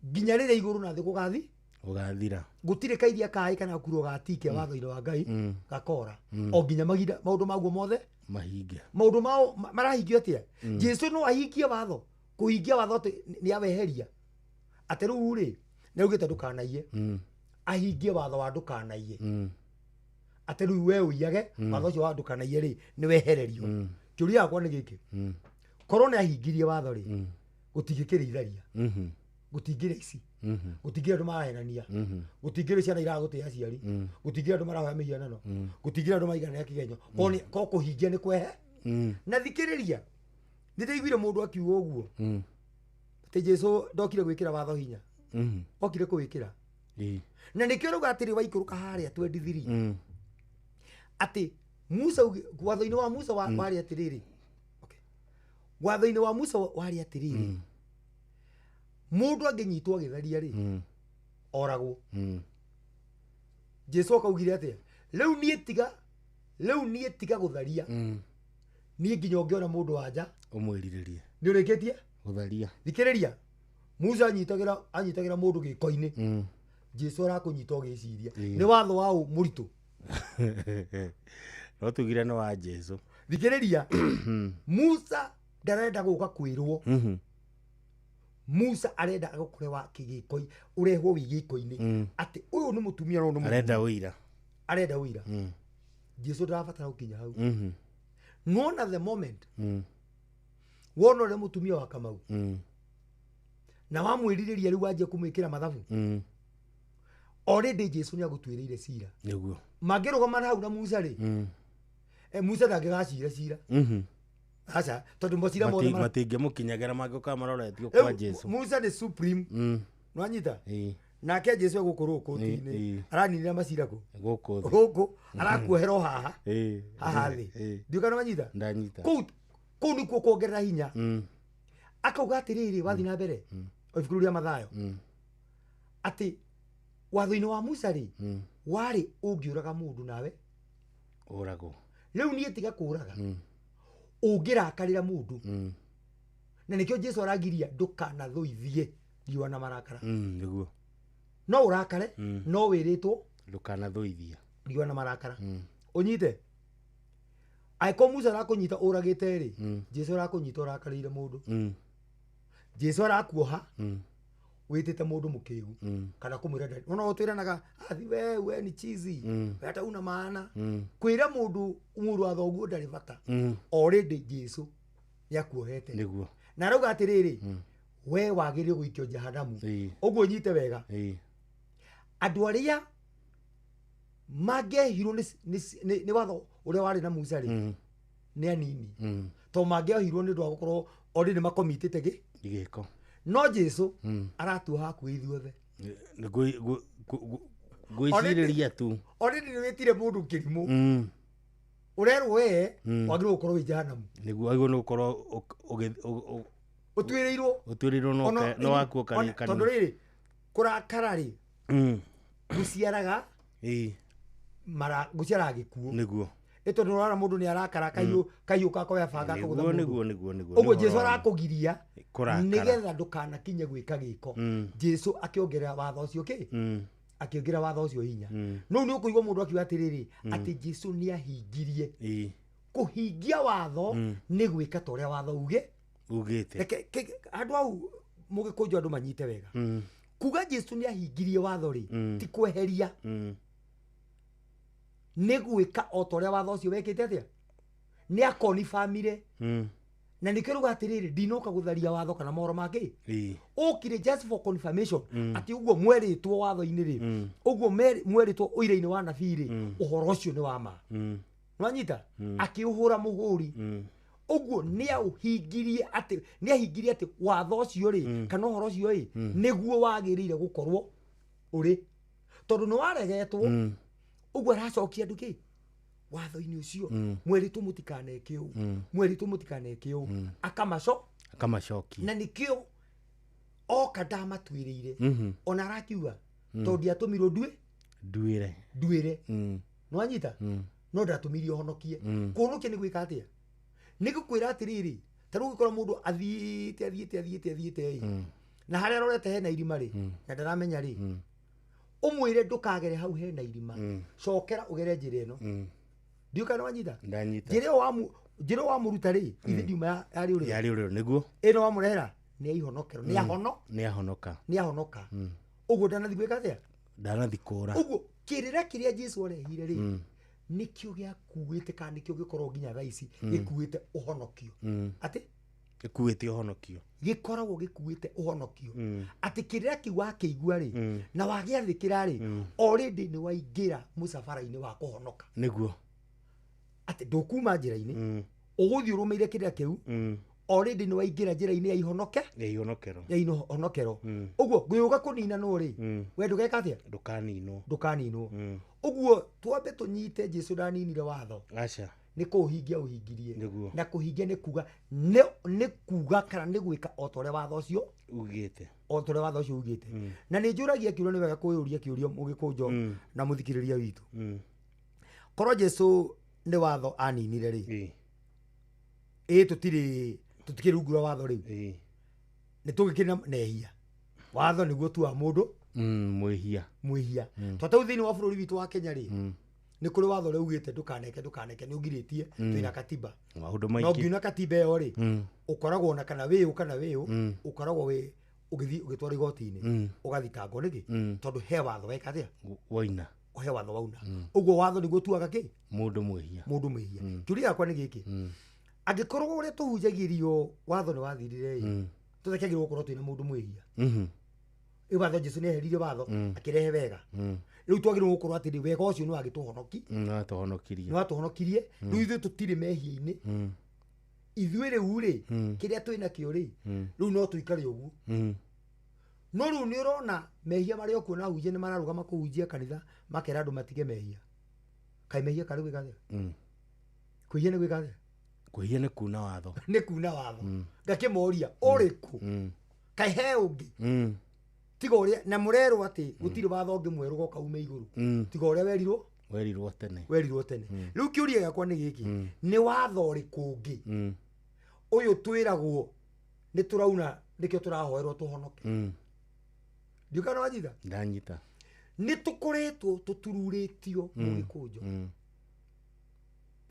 nginya rĩrĩa igũrũ na thĩ gũgathira. Gũtirĩ kairia kaĩ kana gakurwo gatike watho-inĩ wa Ngai gakora. O nginya mahinda maũndũ maguo mothe mahinge. Maũndũ mao marahingio atĩa? Jesu no ahingie watho. Kũhingia watho atĩ nĩ aweheria. Atĩ rĩu rĩ, nĩ augĩte ndũkanaiye. Ahingie watho wa ndũkanaiye. Atĩ rĩu we ũiyage, watho ũcio wa ndũkanaiye rĩ, nĩ wehererio. Kĩũria gĩakwa nĩ gĩkĩ. Korwo nĩ ahingirie watho rĩ, gũtingĩkĩrĩ itharia. Gũtingĩrĩ ici. Gũtingĩrĩ andũ marahenania. Gũtingĩrĩ ciana iragũtĩa aciari. Gũtingĩrĩ andũ marahoya mĩhianano. Gũtingĩrĩ andũ maiganĩra kĩgenyo. Korwo kũhingia nĩ kwehe. Na thikĩrĩria, nĩ ndaiguire mũndũ akiuga ũguo. Atĩ Jesu ndokire gwĩkĩra watho hinya. Okire kũwĩkĩra. Na nĩkĩo rauga atĩrĩ waikũrũka harĩa 23. Atĩ Musa watho-inĩ wa Musa warĩ atĩrĩrĩ. Okay. Watho-inĩ wa Musa warĩ atĩrĩrĩ. Mũndũ angĩnyitwo agĩtharia rĩ, oragwo. Jesu akaugire atĩa? Rĩu niĩ tiga gũtharia. Niĩ nginya ũngĩona mũndũ wa nja ũmwĩrirĩrie. Nĩ ũrĩkĩtie? Gũtharia. Thikĩrĩria. Musa anyitagĩra mũndũ gĩko-inĩ. Jesu arakũnyita ũgĩciria. Nĩ watho wa ũ mũritũ? No tugire nĩ wa Jesu. Thikĩrĩria. Musa ndarenda gũka kwĩrwo. Musa arenda agũkore wa kĩgĩko ũrehwo wĩ gĩko-inĩ atĩ ũyũ nĩ mũtumia na ũyũ nĩ mũthuri. Arenda ũira. Arenda ũira. Jesu ndarabatara gũkinya hau. Nona the moment wona ũrĩa mũtumia wa Kamau na wamwĩrirĩria rĩu wanjia kũmwĩkĩra mathabu, already Jesu nĩagũtuĩrĩire cira. Nĩguo. Mangĩrũgama hau na Musa rĩ, Musa ndangĩgacira cira. Aca, tondũ macira mothe matingĩmũkinyagĩra mangĩũka maroretio kwa Jesu. Musa nĩ supreme. Nĩwanyita? Nake Jesu egũkũ kũti-inĩ. Araninĩra macira kũ? Gũkũ thĩ. Gũkũ. Arakuohera o haha. Haha thĩ. Ndiũĩ kana nĩwanyita? Ndanyita. Kũu nĩkuo kuongerera hinya. Akauga atĩrĩrĩ, wathiĩ na mbere, ibuku rĩu rĩa Mathayo, atĩ watho-inĩ wa Musa rĩ, warĩ ũngĩũraga mũndũ nawe ũragwo. Rĩu niĩ tiga kũraga ũngĩrakarĩra mũndũ na nĩkĩo Jesu aragiria ndũkanathũithie riũa na marakara. Nĩguo. No ũrakare no wĩrĩtwo ndũkanathũithia riũa na marakara. Ũnyite angĩkorwo Musa arakũnyita ũragĩte rĩ, Jesu arakũnyita ũrakarĩire mũndũ. Jesu arakuoha wĩtĩte mũndũ mũkĩgu kana kũmwĩra ndari ona ũtwĩranaga athi we ni chizi we hata una maana kwĩra mũndũ mũrũ wa thoguo ndarĩ bata. Already Jesu nĩakuohete. Nĩguo. Na arauga atĩrĩrĩ, we wagĩrĩirwo gũikio jehanamu. Ũguo nyite wega, andũ arĩa mangĩehirwo nĩ watho ũrĩa warĩ na Musa rĩ nĩ anini, tondũ mangĩohirwo nĩ ũndũ wa gũkorwo already makomitĩte gĩko. No Jesu aratuoha hakuhĩ ithuothe. Gwĩcirĩria tu already nĩ wĩtire mũndũ kĩrimũ, ũrerwo we wagĩrĩirwo gũkorwo wĩ jehanamu. Nĩguo wagĩrĩirwo nĩ gũkorwo ũtuĩrĩirwo no wakuo kanitha. Tondũ rĩrĩ kũrakara rĩ gũciaraga gũciaraga gĩkuũ. Nĩguo. Ĩ tondũ ũrona mũndũ nĩ arakara kahiũ gakoya banga akagũtha mũndũ. Nĩguo. Ũguo Jesu arakũgiria nĩgetha ndũkanakinye gwĩka gĩko. Jesu akĩongerera watho ũcio kĩ? Akĩongerera watho ũcio hinya. No nĩ ũkũigua mũndũ akiuga atĩrĩrĩ, atĩ Jesu nĩahingirie. Kũhingia watho nĩ gwĩka ta ũrĩa watho ugĩte. Reke handũ hau mũgĩkũnjwo andũ manyite wega. Kuga Jesu nĩahingirie watho rĩ, ti kweheria. Nĩ gwĩka o ta ũrĩa watho ũcio wekĩte atĩa? Nĩ akonifamire. Na nĩkĩo rauga atĩrĩrĩ, ndinoka gũtharia watho kana mohoro ma kĩ? Ũkire just for confirmation atĩ ũguo mwerĩtwo watho-inĩ rĩ, ũguo mwerĩtwo ũira-inĩ wa nabii rĩ, ũhoro ũcio nĩ wa ma. Nĩwanyita? Akĩũhũra mũhũri. Ũguo nĩaũhingirie atĩ nĩahingirie atĩ watho ũcio rĩ kana ũhoro ũcio rĩ nĩguo wagĩrĩire gũkorwo ũrĩ, tondũ nĩwaregetwo. Ũguo aracokia andũ kĩ watho-inĩ ũcio, mwerĩtwo mũtikaneke ũũ, mwerĩtwo mũtikaneke ũũ, akamacokia. Na nĩkĩo oka ndamatuĩrĩire, ona arakiuga tondũ ndiatũmirwo nduĩre. Nĩwanyita? No ndatũmirie ũhonokie. Kũhonokia nĩ gwĩka atĩa? Nĩ gũkwĩra atĩrĩrĩ, ta rĩu ũngĩkora mũndũ athiĩte ĩ, na harĩa arorete hena irima rĩ, na ndaramenya rĩ, ũmwĩre ndũkagere hau hena irima, cokera ũgere njĩra ĩno. Ndiũĩ kana nĩwanyita? Ndanyita. Njĩra ĩyo wamũruta rĩ, ithe ndiuma yarĩ ũrĩrĩ. Yarĩ ũrĩrĩ, nĩguo. Ĩno wamũrehera nĩ aihonokero, nĩ ahonoka. Ũguo ndanathi gwĩka atĩa? Ndanathi kũra. Ũguo kĩrĩra kĩrĩa Jesu arehire rĩ, nĩkĩo gĩakuĩte kana nĩkĩo gĩkoragwo nginya thaa ici gĩkuĩte ũhonokio. Atĩ? Gĩkuĩte ũhonokio. Gĩkoragwo gĩkuĩte ũhonokio. Atĩ kĩrĩra kĩu wakĩigua rĩ, na wagĩathĩkĩra rĩ, already nĩ waingĩra mũcabara-inĩ wa kũhonoka. Nĩguo. Atĩ ndũkuma njĩra-inĩ, ũgũthiĩ ũrũmĩire kĩrĩra kĩu, already nĩ waingĩra njĩra-inĩ ya ihonokero. Ya ihonokero. Ũguo ngũyũka kũnina nũ rĩ, we ndũgeka atĩa? Ndũkaninwo. Ũguo twambe tũnyite Jesu ndaninire watho. Aca. Nĩ kũũhingia ũhingirie. Nĩguo. Na kũhingia nĩ kuga nĩ kuga kana nĩ gwĩka o ta ũrĩa watho ũcio ugĩte. O ta ũrĩa watho ũcio ugĩte. Na nĩ njũragia kĩũria, nĩ wega kwĩyũria kĩũria mũgĩkũnjo na mũthikĩrĩria witũ. Korwo Jesu nĩ watho aninire rĩ, ĩ tũtikĩrĩ rungu rwa watho rĩu, nĩ tũgĩkĩrĩ na mehia. Watho nĩguo tuaga mũndũ mwĩhia. Tondũ ta rĩu thĩinĩ wa bũrũri witũ wa Kenya rĩ, nĩ kũrĩ watho ũrĩa ugĩte ndũkaneke nĩ ũgirĩtie, twĩna katiba. Maũndũ No maingĩ. ngiuna katiba ĩyo rĩ, ũkoragwo na kana wĩũ kana wĩũ, ũkoragwo wĩ ũgĩthiĩ ũgĩtwarwo igoti-inĩ, ũgathitangwo nĩkĩ? Tondũ he watho weka atĩa? Waina. He watho wauna. Ũguo watho nĩguo tuaga kĩ? Mũndũ mwĩhia. Mũndũ mwĩhia. Kĩũria gĩakwa nĩ gĩkĩ, angĩkorwo ũrĩa tũhunjagĩrio watho nĩ wathirire ĩ, tũtakĩagĩrĩirwo gũkorwo twĩna mũndũ mwĩhia. Rĩu watho Jesu nĩeheririe watho akĩrehe wega. Rĩu twagĩrĩirwo gũkorwo atĩrĩ, wega ũcio nĩ wagĩtũhonoki. Nĩ Nĩ watũhonokirie. Rĩu ithuĩ tũtirĩ mehia-inĩ. Ithuĩ rĩu rĩ, kĩrĩa twĩnakĩo rĩ, rĩu no tũikare ũguo. No rĩu nĩ ũrona mehia marĩa ũkuona ahunjia nĩ mararũgama kũhunjia kanitha makera andũ matige mehia. Kaĩ mehia karĩ gwĩka atĩa? Kwĩhia nĩ gwĩka atĩa? Kwĩhia nĩ kuna watho. Nĩ kuna watho. Ngakĩmoria ũrĩkũ? Kaĩ he ũngĩ? Tiga ũrĩa na mũrerwo atĩ gũtirĩ watho ũngĩ mwerũ goka ume igũrũ. Tiga ũrĩa werirwo. Werirwo tene. Werirwo tene. Rĩu kĩũria gĩakwa nĩ gĩkĩ, nĩ watho ũrĩkũ ũngĩ ũyũ twĩragwo nĩ tũrauna nĩkĩo tũrahoerwo tũhonoke? Ndiũĩ kana wanyita. Ndanyita. Nĩ tũkoretwo tũtururĩtio mũgĩkũnjo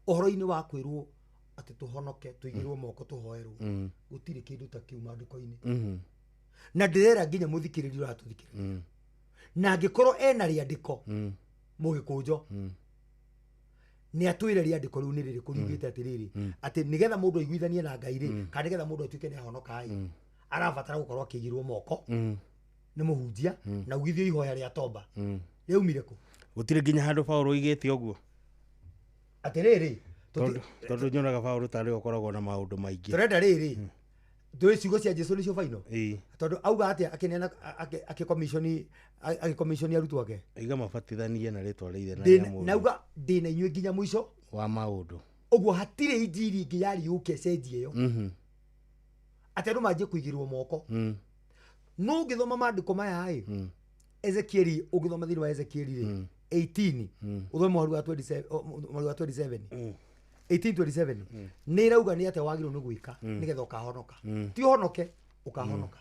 ũhoro-inĩ wa kwĩrwo atĩ tũhonoke, tũigĩrwo moko, tũhoerwo. Gũtirĩ kĩndũ ta kĩu maandĩko-inĩ. Na ndĩrera nginya mũthikĩrĩria ũratũthikĩrĩria, na angĩkorwo ena rĩandĩko mũgĩkũnjo, nĩ atwĩre rĩandĩko rĩu nĩ rĩrĩkũ riugĩte atĩrĩrĩ, atĩ nĩgetha mũndũ aiguithanie na Ngai rĩ, kana nĩgetha mũndũ atuĩke nĩ ahonoka ĩ, arabatara gũkorwo akĩigĩrwo moko nĩ mũhunjia na ugithio ihoya rĩa tomba. Rĩaumire kũ? Gũtirĩ nginya handũ Paũlũ oigĩte ũguo. Atĩrĩrĩ, tondũ nyonaga Paũlũ tarĩ ũkoragwo na maũndũ maingĩ. Tũrenda rĩrĩ, tũĩ ciugo cia Jesu nĩcio final. Tondũ auga atĩa akĩneana agĩkomishoni arutwo ake, aiga mabatithanie na rĩtwa rĩa Ithe na rĩa Mũriũ. Nauga ndĩna inyuĩ nginya mũico wa maũndũ. Ũguo hatirĩ injiri ĩngĩ yarĩ yũke ĩcenjie ĩyo, atĩ andũ manjie kũigĩrwo moko. No ũngĩthoma maandĩko maya ĩ, Ezekieli, ũngĩthoma thĩinĩ wa Ezekieli rĩ 18, ũthome mũhari wa 27, mũhari wa 27, 18:27, nĩ ĩrauga nĩ atĩa wagĩrĩirwo nĩ gwĩka nĩgetha ũkahonoka. Ti ũhonoke, ũkahonoka.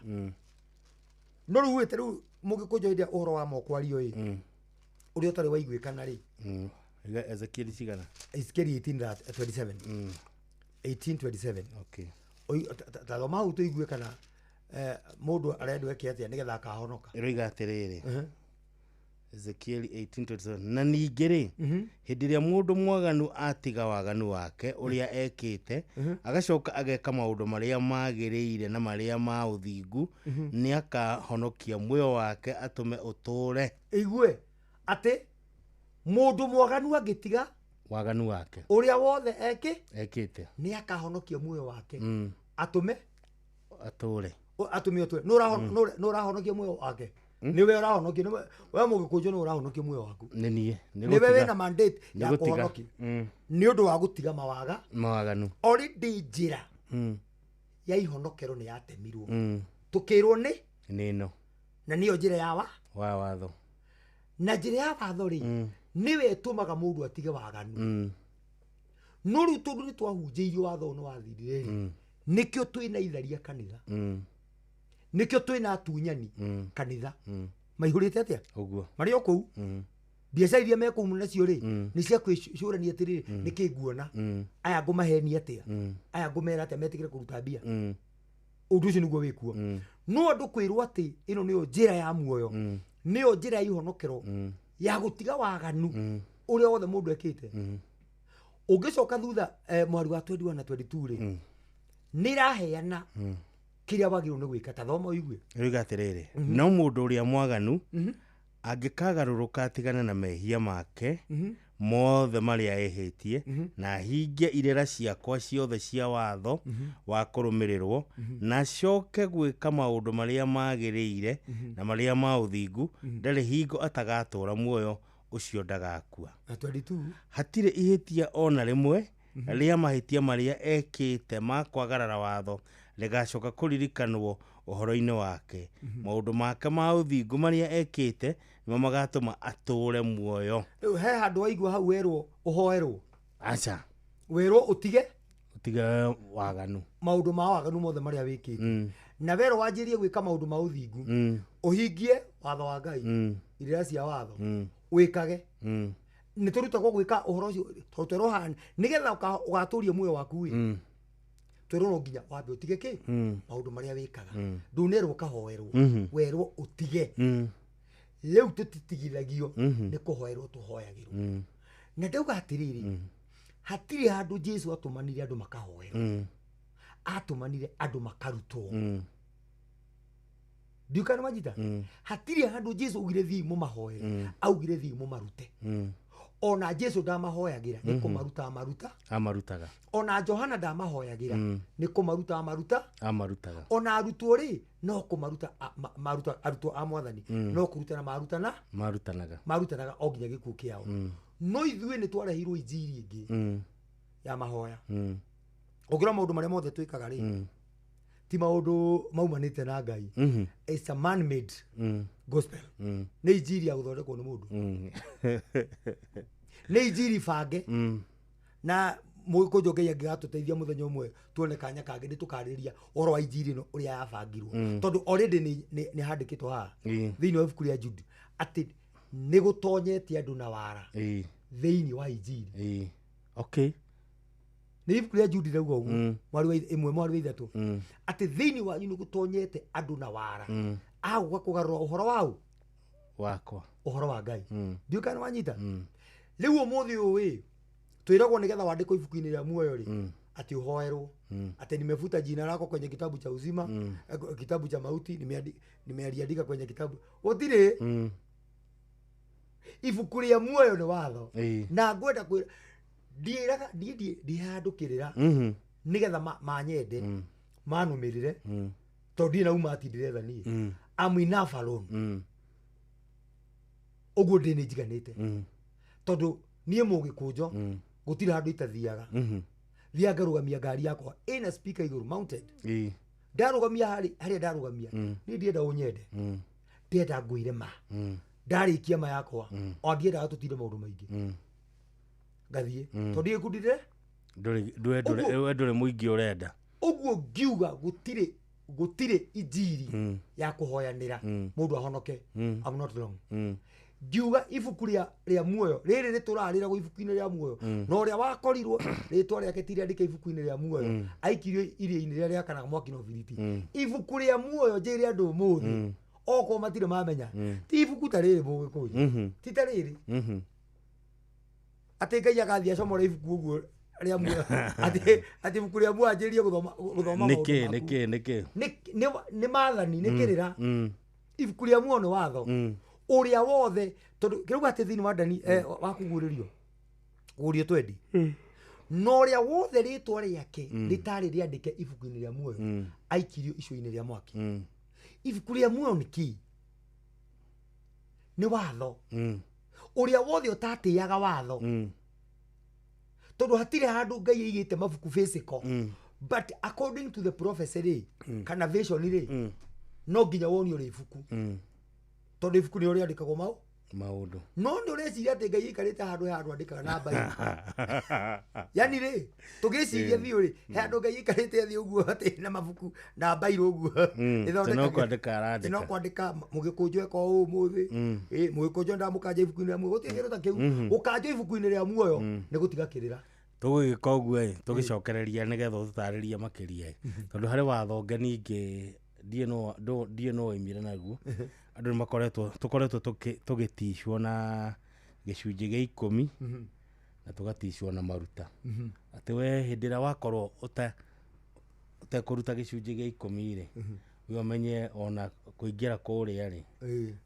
No rĩu ĩte rĩu mũgĩkũnjo hĩndĩ ĩrĩa ũhoro wa moko ario ĩ, ũrĩa ũtarĩ waiguĩkana rĩ. Ezekieli cigana? Ezekieli 18:27. 18:27. Okay. Ta thoma hau tũigue kana mũndũ arendwo eke atĩa nĩgetha akahonoka. Ĩroiga atĩrĩrĩ, Ezekieli 18:27, na ningĩ rĩ, hĩndĩ ĩrĩa mũndũ mwaganu atiga waganu wake ũrĩa ekĩte, agacoka ageka maũndũ marĩa magĩrĩire na marĩa ma ũthingu, nĩ akahonokia muoyo wake atũme ũtũũre. Igue atĩ mũndũ mwaganu angĩtiga waganu wake ũrĩa wothe ekĩte, nĩ akahonokia muoyo wake atũme atũũre. Atũme ũtũũre. Nũ ũrahonokia muoyo wake? Nĩwe ũrahonokia, we mũgĩkũnjo nĩ ũrahonokia muoyo waku. Nĩ niĩ. Nĩwe wĩna mandate ya kũhonokia nĩ ũndũ wa gũtiga mawaga mawaganu. Already njĩra ya ihonokero nĩ yatemirwo, tũkĩrwo nĩ ĩno, na nĩyo njĩra ya wa watho. Na njĩra ya watho rĩ, nĩwe ĩtũmaga mũndũ atige waganu. No rĩu tondũ nĩ twahunjĩirio watho ũyũ nĩ wathirire rĩ, nĩkĩo twĩna itharia kanitha, nĩkĩo twĩna atunyani kanitha, maihũrĩte atĩa ũguo marĩ o kũu. Biacara iria mekũu nacio rĩ, nĩ cia kwĩcũrania atĩrĩrĩ, nĩkĩ nguona aya ngũmahenia atĩa, aya ngũmera atĩa metĩkĩre kũruta mbia. Ũndũ ũcio nĩguo wĩkuo. No andũ kwĩrwo atĩ ĩno nĩyo njĩra ya muoyo, nĩyo njĩra ya ihonokero ya gũtiga waganu ũrĩa wothe mũndũ ekĩte. Ũngĩcoka thutha mũhari wa 21 na 22 rĩ, nĩ ĩraheana kĩrĩa wagĩrĩirwo nĩ gwĩka. Ta thoma ũigue. Ĩroiga atĩrĩrĩ, no mũndũ ũrĩa mwaganu angĩkagarũrũka atigane na mehia make mothe marĩa ehĩtie, na ahingie irĩra ciakwa ciothe cia watho wa kũrũmĩrĩrwo, na acoke gwĩka maũndũ marĩa magĩrĩire na marĩa ma ũthingu, ndarĩ hingo atagatũũra muoyo ũcio ndagakua. Na 22. Hatirĩ ihĩtia ona rĩmwe rĩa mahĩtia marĩa ekĩte ma kwagarara watho rĩgacoka kũririkanwo ũhoro-inĩ wake. Maũndũ make ma ũthingu marĩa ekĩte nĩmo magatũma atũũre muoyo. Rĩu he handũ waigua hau werwo ũhoerwo? Aca. Werwo ũtige waganu, maũndũ ma waganu mothe marĩa wĩkĩte, na werwo wanjĩrie gwĩka maũndũ ma ũthingu, ũhingie watho wa Ngai, irĩra cia watho wĩkage. Nĩ tũrutagwo gwĩka ũhoro ũcio tondũ twerwo haha nĩgetha ũgatũria muoyo waku ĩ, twerwo no nginya wambe ũtige kĩ maũndũ marĩa wĩkaga. Ndũnerwo ũkahoerwo, werwo ũtige. Rĩu tũtitigithagio nĩ kũhoerwo tũhoyagĩrwo. Na ndauga atĩrĩrĩ, hatirĩ handũ Jesu atũmanire andũ makahoerwo, atũmanire andũ makarutwo. Ndiũĩ kana nĩwanyita? Hatirĩ handũ Jesu augire thiĩ mũmahoere, augire thiĩ mũmarute. Ona Jesu ndamahoyagĩra, nĩ kũmaruta amaruta amarutaga. Ona Johana ndamahoyagĩra, nĩ kũmaruta amaruta amarutaga. Ona arutwo rĩ, no kũmaruta maruta arutwo a mwathani, no kũrutana marutana marutanaga marutanaga o nginya gĩkuũ kĩao. No ithuĩ nĩ twarehirwo injiri ĩngĩ ya mahoya. Ũngĩrora maũndũ marĩa mothe twĩkaga rĩ, ti maũndũ maumanĩte na Ngai. It's a man made gospel. Nĩ injiri ya gũthondekwo nĩ mũndũ. Nĩ injiri bange na mũgĩkũnjũ Ngai angĩgatũteithia mũthenya ũmwe tuone kanya kangĩ nĩ tũkarĩria ũhoro wa injiri ĩno ũrĩa yabangirwo. Tondũ already nĩ handĩkĩtwo haha thĩinĩ wa ibuku rĩa Jude atĩ nĩ gũtonyete andũ na wara thĩinĩ wa injiri. Okay. Nĩ ibuku rĩa Jude rĩauga ũguo, mwari wa 1 mwari wa 3, atĩ thĩinĩ wanyu nĩ gũtonyete andũ na wara agũka kũgarũra ũhoro wau wakwa, ũhoro wa Ngai. Ndiũĩ kana wanyita. Rĩu ũmũthĩ ũyũ ĩ twĩragwo nĩgetha wandĩkwo ibuku-inĩ rĩa muoyo rĩ, atĩ ũhoerwo atĩ nimefuta jina lako kwenye kitabu cha uzima, kitabu cha mauti nimealiandika kwenye kitabu. Gũtirĩ. Ibuku rĩa muoyo nĩ watho. Na ngwenda kwĩra ndiĩraga ndiĩ ndihandũ kĩrĩra nĩgetha manyende manũmĩrĩre, tondũ ndirĩ na uma ati ndĩretha niĩ. I'm enough alone. Ũguo ndĩ nĩ njiganĩte, tondũ niĩ mũgĩkũnjo gũtirĩ handũ itathiaga. Thiaga ngarũgamia ngari yakwa ĩna speaker igũrũ mounted. Ndarũgamia harĩa ndarũgamia, niĩ ndienda ũnyende, ndĩrenda ngwĩre ma. Ndarĩkia ma yakwa, o ndiendaga tũtinde maũndũ maingĩ, ngathiĩ, tondũ ndirĩ gĩkundi ndĩre ndũrĩ mũingĩ ũrenda. Ũguo ngiuga gũtirĩ injiri ya kũhoyanĩra mũndũ ahonoke. I'm not wrong. Ngiuga ibuku rĩa muoyo rĩrĩ rĩtũrarĩragwo ibuku-inĩ rĩa muoyo, na ũrĩa wakorirwo rĩtwa rĩake ti rĩandĩke ibuku-inĩ rĩa muoyo aikirio iria-inĩ rĩrĩa rĩakanaga mwaki na ũbiriti. Ibuku rĩa muoyo njĩre andũ ũmũthĩ okorwo matirĩ mamenya, ti ibuku ta rĩrĩ mũgĩkũyũ, ti ta rĩrĩ atĩ Ngai agathiĩ acomore ibuku ũguo rĩa muoyo, atĩ ibuku rĩa muoyo anjĩrĩrie gũthoma maũndũ maku. Nĩkĩ? Nĩ maathani, nĩ kĩrĩra. Ibuku rĩa muoyo nĩ watho ũrĩa wothe, tondũ kĩrauga atĩ thĩinĩ wa Dani wa kũguũrĩrio gũrio twendi, na ũrĩa wothe rĩtwa rĩake rĩtarĩ rĩandĩke ibuku-inĩ rĩa muoyo aikirio icua-inĩ rĩa mwaki. Ibuku rĩa muoyo nĩ kĩ? Nĩ watho. Ũrĩa wothe ũtatĩaga watho, tondũ hatirĩ handũ Ngai aigĩte mabuku physical, but according to the prophecy rĩ, kana vision rĩ, no nginya wonio rĩ ibuku, tondũ ibuku nĩrĩo rĩandĩkagwo maũndũ. No nĩ ũreciria atĩ Ngai aikarĩte handũ he handũ andĩkaga na mbairũ. Yani rĩ, tũgĩciria biũ rĩ, he handũ Ngai aikarĩte thĩ ũguo atĩ na mabuku na mbairũ ũguo. No kwandĩka arandĩka. No kwandĩka mũgĩkũnjũ eka ũũ ũmũthĩ, mũgĩkũnjũ ndamũkanja ibuku-inĩ rĩa muoyo. Gũtirĩ kĩndũ ta kĩu. Gũkanjwo ibuku-inĩ rĩa muoyo nĩ gũtiga kĩrĩra. Tũgũgĩka ũguo ĩ, tũgĩcokereria nĩgetha ũtũtarĩrie makĩria ĩ, tondũ harĩ watho ningĩ ndiĩ no oimire naguo. Andũ nĩ makoretwo tũkoretwo tũgĩticwo na gĩcunjĩ gĩa 10 na tũgaticwo na maruta, atĩ we hĩndĩ ĩrĩa wakorwo ũtekũruta gĩcunjĩ gĩa 10 rĩ, we ũmenye ona kũingĩra kũrĩa rĩ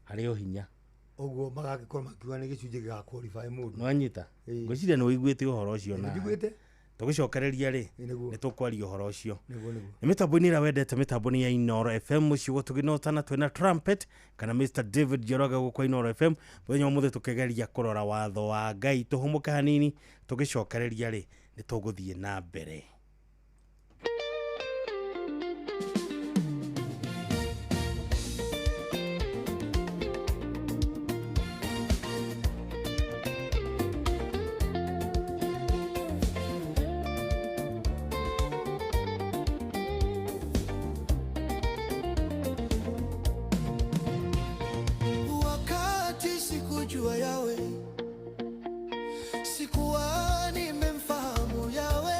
harĩ o hinya. Ũguo magagĩkorwo makiuga nĩ gĩcunjĩ gĩga qualify mũndũ. Nĩwanyita? Ngwĩciria nĩ ũiguĩte ũhoro ũcio na Nĩnjiguĩte. Tũgĩcokereria rĩ, nĩ tũkwaria ũhoro ũcio. Nĩguo. Nĩ mĩtambo-inĩ ĩrĩa wendete, mĩtambo nĩ ya Inooro FM, mũciĩ gũtũgĩnotana twĩna Trumpet kana Mr David Njoroge gũkũ Inooro FM. Mũthenya wa ũmũthĩ tũkĩgeria kũrora watho wa Ngai, tũhũmũke hanini, tũgĩcokereria rĩ, nĩ tũgũthiĩ na mbere. Sikuwa nimemfahamu Yawe,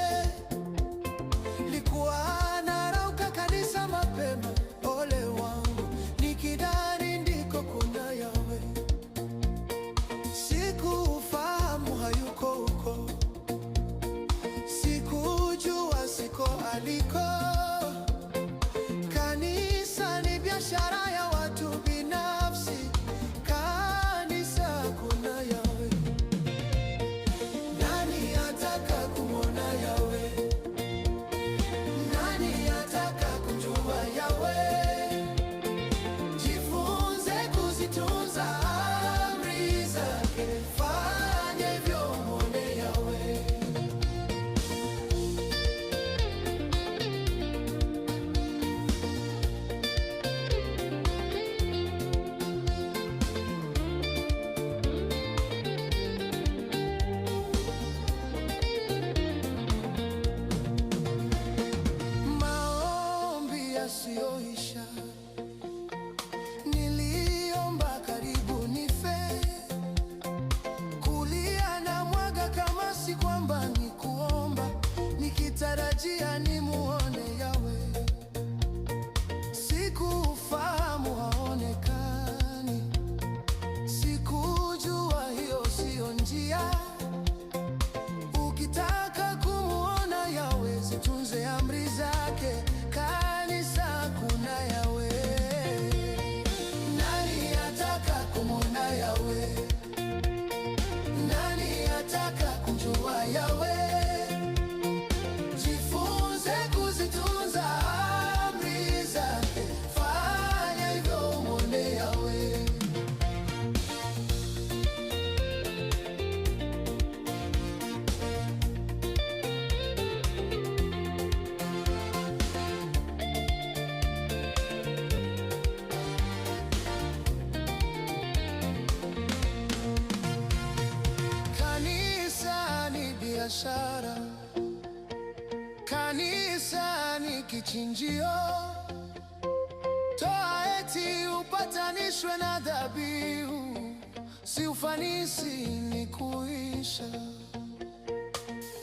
biashara, kanisa ni kichinjio. Toa eti upatanishwe na dhabihu, si ufanisi ni kuisha.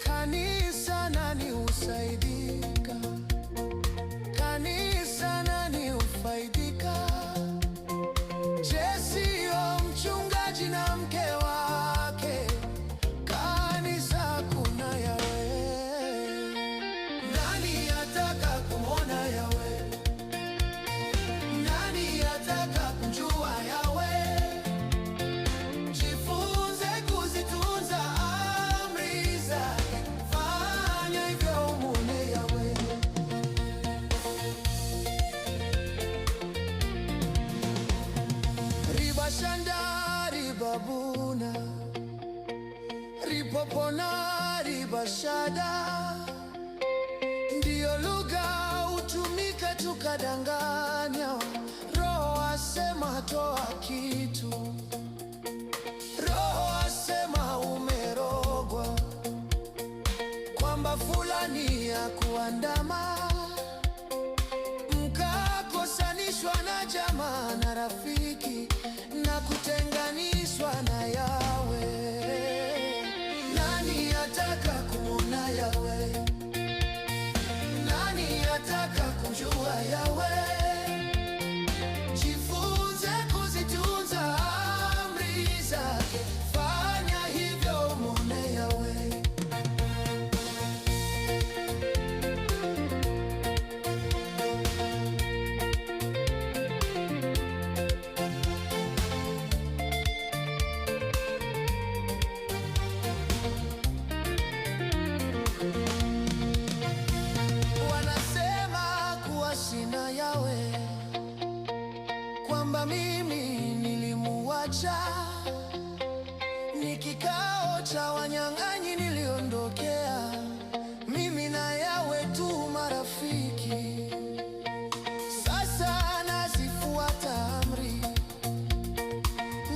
Kanisa nani husaidika? Kanisa nani hufaidika? Je, sio mchungaji na mke wake? Kanisa kuna Yahweh. Nani ataka kumwona Yahweh? Nani ataka kumjua Yahweh? Jifunze kuzitunza amri zake, fanya hivyo umwone Yahweh. Riba shanda, riba buna, ripopona, riba shada, ndiyo lugha hutumika tukadanganya. Roho asema toa kitu, Roho asema umerogwa, kwamba fulani ya kuandama, mkakosanishwa na jamaa na rafiki na kutenganishwa na Yahweh. Nani ataka kumwona Yahweh? Nani ataka kumjua Yahweh? Jifunze kuzitunza amri zake, fanya hivyo umwone Yahweh. Wanasema kuwa sina Yahweh, kwamba mimi nilimuacha, ni kikao cha wanyang'anyi niliondokea, mimi na Yahweh tu marafiki. Sasa nazifuata amri,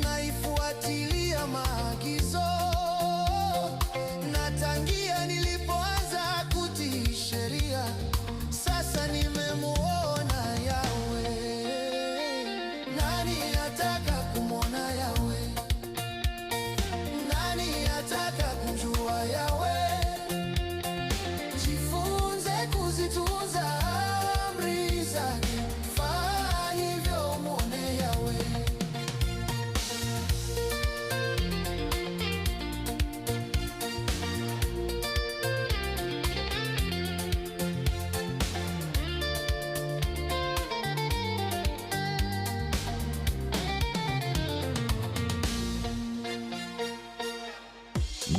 naifuatilia maagizo, na tangia nilipoanza kutii sheria, sasa nimemuona Yahweh. Nani ataka kumwona Yahweh? Nani ataka kumjua Yahweh? Jifunze kuzitunza amri zake, fanya hivyo umwone Yahweh.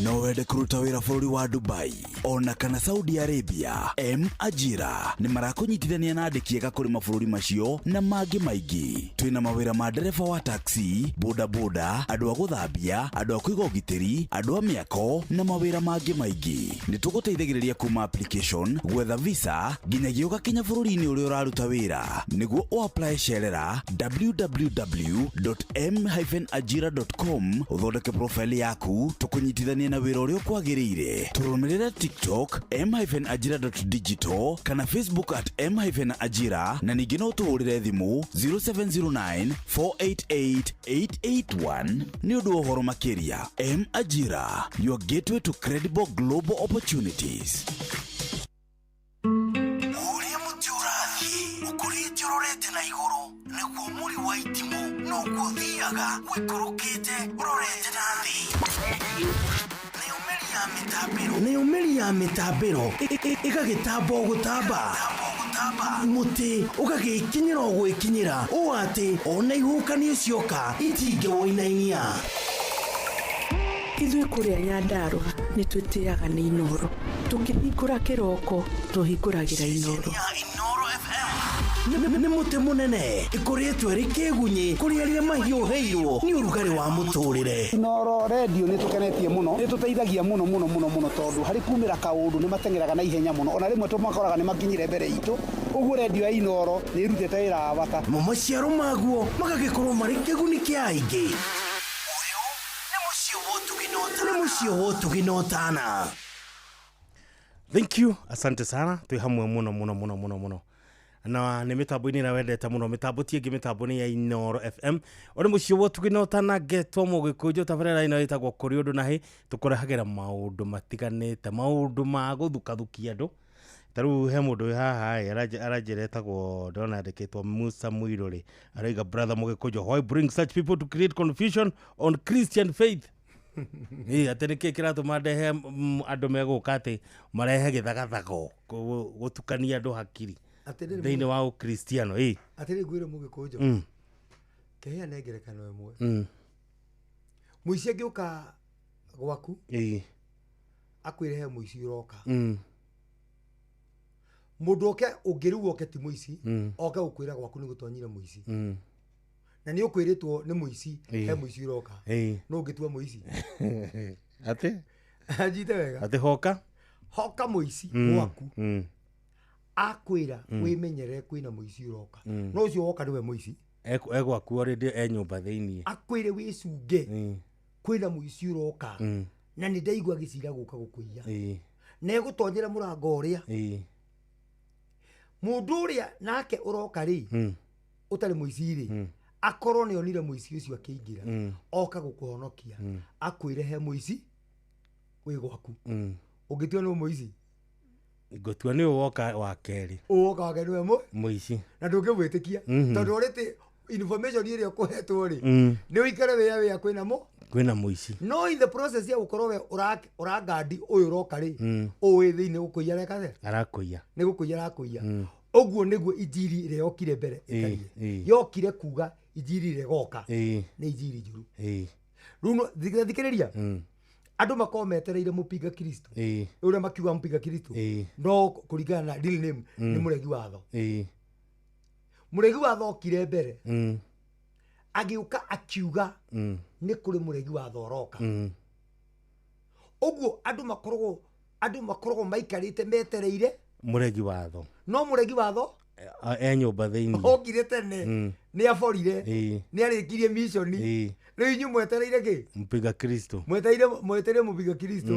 No wende kũruta wĩra bũrũri wa Dubai ona kana Saudi Arabia? M Ajira nĩ marakũnyitithania na andĩki ega kũrĩ mabũrũri macio na mangĩ maingĩ. Twĩna mawĩra ma ndereba wa taxi, bodaboda, andũ a gũthambia, andũ a kũiga ũgitĩri, andũ a mĩako na mawĩra mangĩ maingĩ. Nĩ tũgũteithagĩrĩria kuma application, gwetha visa nginyagia ũgakinya bũrũri-inĩ ũrĩa ũraruta wĩra. Nĩguo ũapply cerera www.m-ajira.com ũthondeke profile yaku tũkũnyitithanie na wĩra ũrĩa ũkwagĩrĩire. Tũrũmĩrĩre TikTok m-ajira.digital kana Facebook at m-ajira na ningĩ no tũhũrĩre thimũ 0709 488 881 nĩ ũndũ wa ũhoro makĩria. M Ajira, your gateway to credible global opportunities. Ũrĩa mũtĩ ũrathiĩ ũkũrĩte ũrorete na igũrũ nĩguo mũri wa itimũ noguo ũthiaga ũikũrũkĩte ũrorete na thĩ. Nayo mĩri ya mĩtambĩro ĩgagĩtamba o gũtamba, mũtĩ ũgagĩkinyĩra o gwĩkinyĩra ũũ atĩ ona ihuhũkanio cioka itingĩwũinainia. Ithuĩ kũrĩa Nyandarũa nĩ twĩtĩaga nĩ Inoro. Tũkĩhingũra kĩroko tũhingũragĩra Inoro. Nĩ mũtĩ mũnene ĩkũrĩtwo ĩrĩ kĩgunyĩ kũrĩ arĩa mahiũhĩirwo nĩ ũrugarĩ wa mũtũrĩre. Inoro redio nĩ tũkenetie mũno, nĩ tũteithagia mũno mũno mũno mũno, tondũ harĩ kumĩra kaũndũ nĩ mateng'eraga na ihenya mũno, ona rĩmwe tũmakoraga nĩ makinyire mbere itũ. Ũguo redio ya Inoro nĩ ĩrutĩte wĩra wa bata. Mo maciaro maguo magagĩkorwo marĩ kĩguni kĩa aingĩ. Nĩ mũciĩ wa ũtugi na ũtana. Thank you, asante sana, twĩ hamwe mũno mũno mũno mũno mũno. Na nĩ mĩtambo-inĩ ĩrĩa wendete mũno, mĩtambo ti ĩngĩ, mĩtambo nĩ ya Inooro FM. Ũrĩ mũciĩ wa ũtugi na ũtanangetwo mũgĩkũnjũ, tabarĩra ĩno ĩtagwo Kũrĩ Ũndũ na Hĩ, tũkũrehagĩra maũndũ matiganĩte, maũndũ ma gũthukathukia andũ. Ta rĩu he mũndũ wĩ haha ĩ, aranjĩra etagwo, ndĩrona andĩkĩtwo Musa Muirũrĩ, arauga brother Mũgĩkũnjũ, why bring such people to create confusion on Christian faith? Ĩ, atĩ nĩkĩ kĩratũma ndehe andũ megũka atĩ marehe gĩthagathago gũtukania andũ hakiri Atĩrĩrĩ thĩinĩ wa ũkristiano? Ĩ. Atĩrĩ, ngwĩre Mũgĩkũnjũ, kĩheane ngerekano ĩmwe. Mũici angĩũka gwaku akwĩre he mũici ũroka, mũndũ oke ũngĩ rĩu oke ti mũici, oke gũkwĩra gwaku nĩ gũtonyire mũici, na nĩ ũkwĩrĩtwo nĩ mũici he mũici ũroka, no ũngĩtua mũici? Atĩ? Njite wega. Atĩ hoka? Hoka mũici gwaku akwĩra wĩmenyerere kwĩna mũici ũroka, no ũcio woka nĩwe mũici. Egwaku already e nyũmba thĩiniĩ. Akwĩre wĩcunge kwĩna mũici ũroka, na nĩ ndaigua gĩcira gũka gũkũiya, na egũtonyera mũrango ũrĩa mũndũ ũrĩa nake ũroka rĩ, ũtarĩ mũici rĩ, akorwo nĩ onire mũici ũcio akĩingĩra, oka gũkũhonokia, akwĩre he mũici wĩ gwaku, ũngĩtua nĩ mũici? Ngũtua nĩ woka wa kerĩ. Ũwoka wake nĩwe mũici. Na ndũngĩmwĩtĩkia, tondũ already information ĩrĩa ũkũhetwo rĩ, nĩ ũikare wĩa wĩa kwĩna mũ kwĩna mũici. No in the process ya gũkorwo we ũrangandi ũyũ ũroka rĩ, ũĩ thĩinĩ gũkũiya areka Arakũiya. Nĩ gũkũiya arakũiya. Ũguo nĩguo injiri ĩrĩa yokire mbere ĩtariĩ. Yokire kuga injiri ĩrĩa ĩgoka nĩ injiri njũru. Rĩu no thikĩrĩria, andũ makorwo metereire mũpinga Kristo, ũrĩa makiuga mũpinga Kristo, no kũringana na real name nĩ mũregi watho. Mũregi watho okire mbere, agĩũka akiuga nĩ kũrĩ mũregi watho ũroka. Ũguo andũ makoragwo maikarĩte metereire mũregi watho. No mũregi watho e nyũmba thĩiniĩ. Okire tene, nĩ aborire, nĩ arĩkirie mission. Rĩu inyuĩ mwetereire kĩ? Mpinga Kristo. Mwetereire mũpinga Kristo.